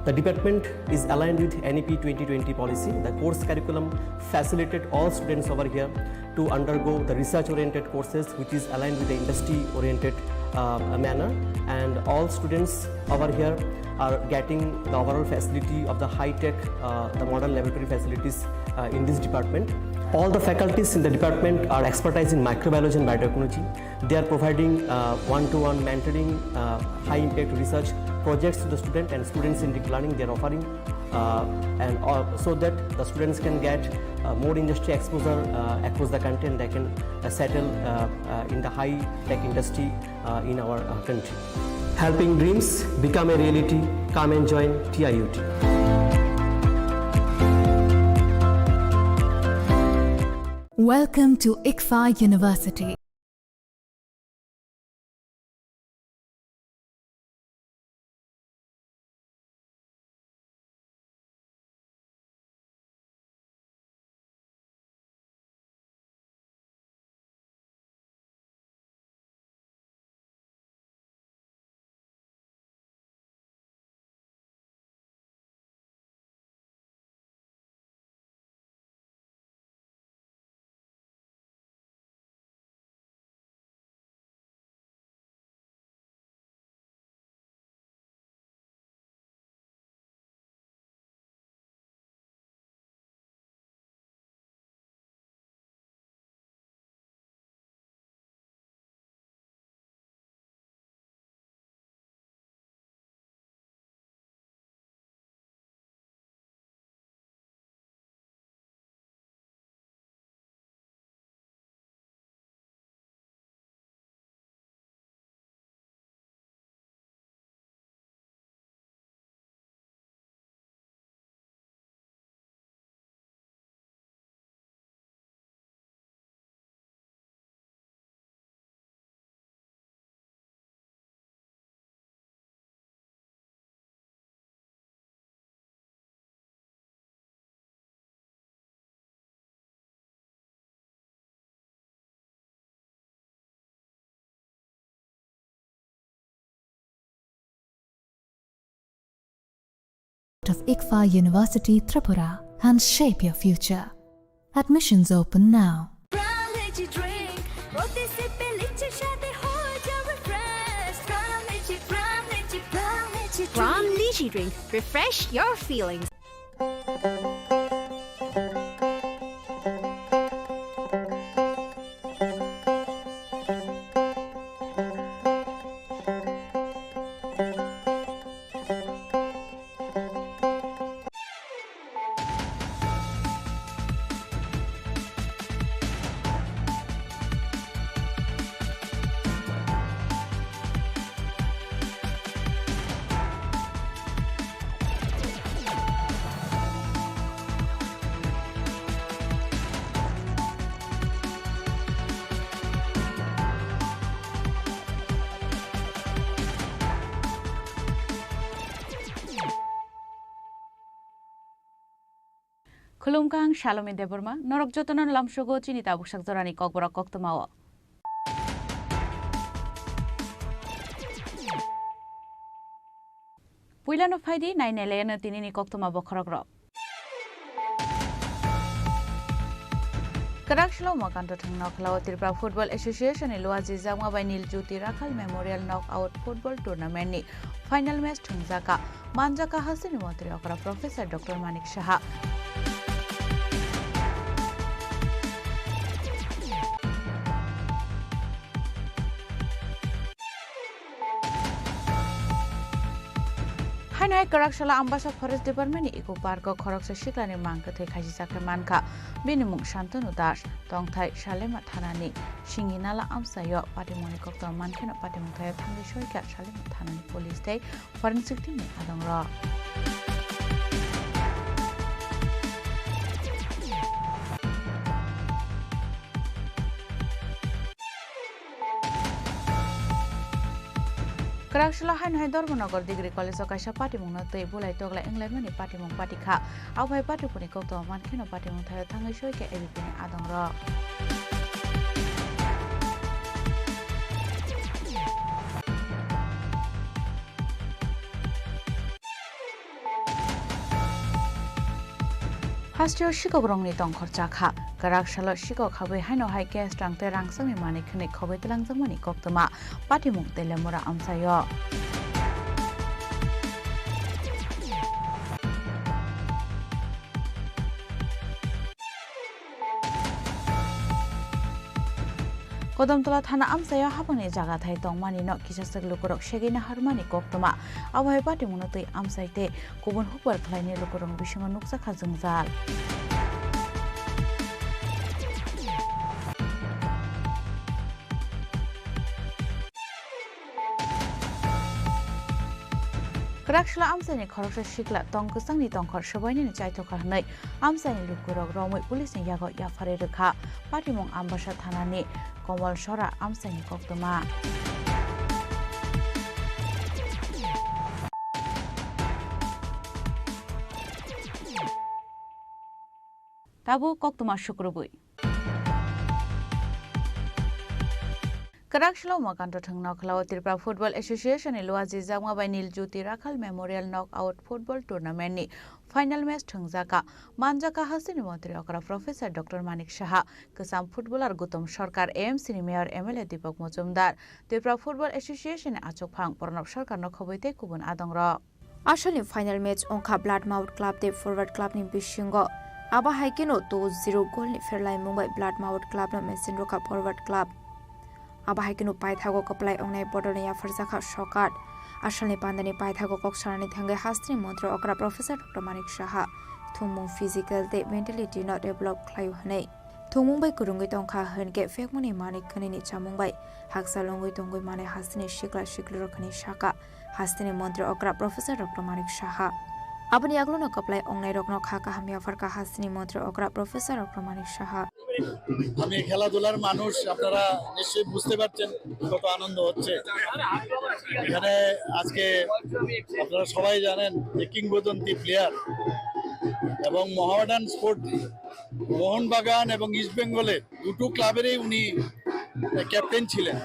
The department is aligned with N E P twenty twenty policy. The course curriculum facilitate all students over here to undergo the research-oriented courses, which is aligned with the industry-oriented, uh, manner. And all students over here are getting the overall facility of the high-tech, uh, the modern laboratory facilities, uh, in this department. All the faculties in the department are expertise in microbiology and biotechnology. They are providing, uh, one-to-one mentoring, uh, high-impact research projects to the student and student-centric learning they are offering, uh, and, uh, so that the students can get, uh, more industry exposure, uh, across the country, and they can, uh, settle, uh, uh, in the high-tech industry, uh, in our, uh, country. Helping dreams become a reality. Come and join T I U T. Welcome to ICFAI University. Of ICFAI University Tripura and shape your future. Admissions open now. Pram Lychee Drink, প্রতি সিপে লিচির স্বাদে হয়ে যাবে fresh. Pram Lychee, Pram Lychee, Pram Lychee Drink। Pram Lychee Drink, refresh your feelings. Khulumkha, ang Salome Debbarma, norok jotono lamsogo chini tabuk sak jorani kokborok koktwmao. Puilano phaidi, nainailaino tinini koktwma bokhorokrok. Kwrak slomo kanto thwngno khlao Tripura Football Association ni luaji jakma bai Nil Jyoti Rakhal Memorial Knockout Football Tournament ni final match thwngjaka. Manjaka hasteni montri okra Professor Doctor Manik Saha. Haino Kwraksalo Ambasa Forest Department ni Eco Park o khoroksa siklani mang kwthwi khaisijak khe mankha. Bini mung Shantanu Das, tongthai Salema thanani Singhinala amchaio patimungni koktwma mankheno patimung thaio thangwi soikha Salema thanani police tei forensic team ni adongrok. Kwraksalo haino hai Dharmanagar Degree College o kaisa patimungno twi bulai toglai wnglaimani patimung patikha. Abo hai patimungni koktwma mankheno patimung thaio thangwi soikha A B P ni adongrok. Hasteo sikokrokni tongkhor chakha. Kwraksalo sikok habwi haino hai cash rang tei rangchakni manwi khwnwi khogwi twlangjakmani koktwma patimung Telemura amchaio. Kodomtola thana amchaio habangni jagathai tongmani no kisaswk lukurok segwi naharmani koktwma. Abo hai patimungno twi amchai tei kubun hukbar khlainai lukurokni bisingo nukjakha jwngjal. Kwraksalo amchaini khoroksa sikla tong kwchangni tongkhor swbainani chaithokha hwnwi amchaini lukurok romwi police ni yago yapharwi rwkha. Patimung Ambasa thanani Komol Sora amchaini koktwma. Tabuk koktwma sukrubwi. Kwraksalo Umakanta thwng nokhlao Tripura Football Association ni luajijakma bai Nil Jyoti Rakhal Memorial Knockout Football Tournament ni final match thwngjaka. Manjaka hasteni montri okra Professor Doctor Manik Saha, kwcham footballer Gutom Sarkar, A M C ni mayor M L A Deepak Majumdar, Tripura Football Association ni achukphang Pranab Sarkar no khobwi tei kubun adongrok. Asalni final match wngkha Blood Mouth Club tei Forward Club ni bisingo. Abo hai kheno two zero goal ni pherlaimung bai Blood Mouth Club no machine rwkha Forward Club. Abo hai kheno paithago kwplai wngnai bodol ni yapharjakha Sokat. Asalni pandani paithago kok sanani thangwi hasteni montri okra Professor Doctor Manik Saha thwngmung physical tei mentality no develop khlaio hwnwi. Thwngmung bai kwrwngwi tongkha hwn khe phekmani manwi khwnwini chamung bai hakchal wngwi tongwi manwi hasteni sikla siklirok hwnwi sakha hasteni montri okra Professor Doctor Manik Saha. Aboni yagulono kwplai wngnairokno kha kaham yapharkha hasteni montri okra Professor Doctor Manik Saha. আমি খেলাধুলার মানুষ, আপনারা নিশ্চয়ই বুঝতে পারছেন কত আনন্দ হচ্ছে এখানে আজকে। আপনারা সবাই জানেন যে কিংবদন্তি প্লেয়ার এবং মোহামেডান স্পোর্ট, মোহনবাগান এবং ইস্ট বেঙ্গলের দুটো ক্লাবেরই উনি ক্যাপ্টেন ছিলেন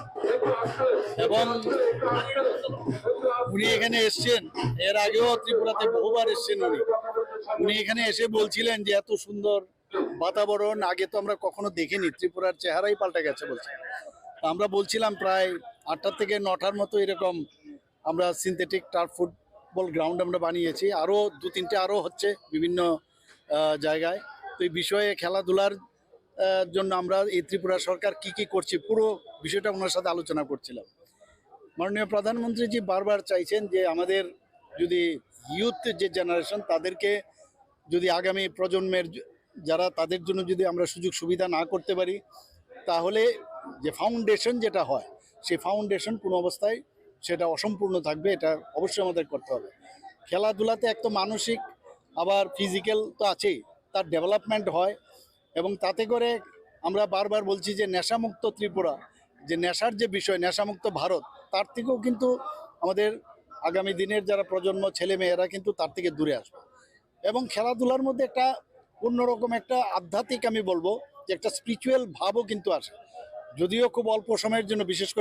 এবং উনি এখানে এসছেন, এর আগেও ত্রিপুরাতে বহুবার এসছেন উনি। উনি এখানে এসে বলছিলেন যে এত সুন্দর বাতাবরণ আগে তো আমরা কখনো দেখিনি, ত্রিপুরার চেহারাই পাল্টে গেছে বলছে। তো আমরা বলছিলাম প্রায় আটটা থেকে নটার মতো এরকম আমরা সিনথেটিক টার্ফ ফুটবল গ্রাউন্ড আমরা বানিয়েছি, আরও দু তিনটে আরও হচ্ছে বিভিন্ন আহ, জায়গায়। তো এই বিষয়ে খেলাধুলার আহ, জন্য আমরা এই ত্রিপুরা সরকার কি কি করছে পুরো বিষয়টা ওনার সাথে আলোচনা করছিলাম। মাননীয় প্রধানমন্ত্রীজি বারবার চাইছেন যে আমাদের যদি ইউথ যে জেনারেশন তাদেরকে যদি আগামী প্রজন্মের য-, যারা তাদের জন্য যদি আমরা সুযোগ সুবিধা না করতে পারি তাহলে যে ফাউন্ডেশন যেটা হয় সেই ফাউন্ডেশন কোনো অবস্থায় সেটা অসম্পূর্ণ থাকবে, এটা অবশ্যই আমাদের করতে হবে। খেলাধুলাতে এক তো মানসিক আবার ফিজিক্যাল তো আছেই, তার ডেভেলপমেন্ট হয় এবং তাতে করে আমরা বারবার বলছি যে নেশামুক্ত ত্রিপুরা, যে নেশার যে বিষয়, নেশামুক্ত ভারত, তার থেকেও কিন্তু আমাদের আগামী দিনের যারা প্রজন্ম ছেলে মেয়েরা কিন্তু তার থেকে দূরে আসবে। এবং খেলাধুলার মধ্যে একটা অন্যরকম একটা আধ্যাত্মিক আমি বলবো যে একটা স্পিরিচুয়াল ভাবও কিন্তু আসে, যদিও খুব অল্প সময়ের জন্য, বিশেষ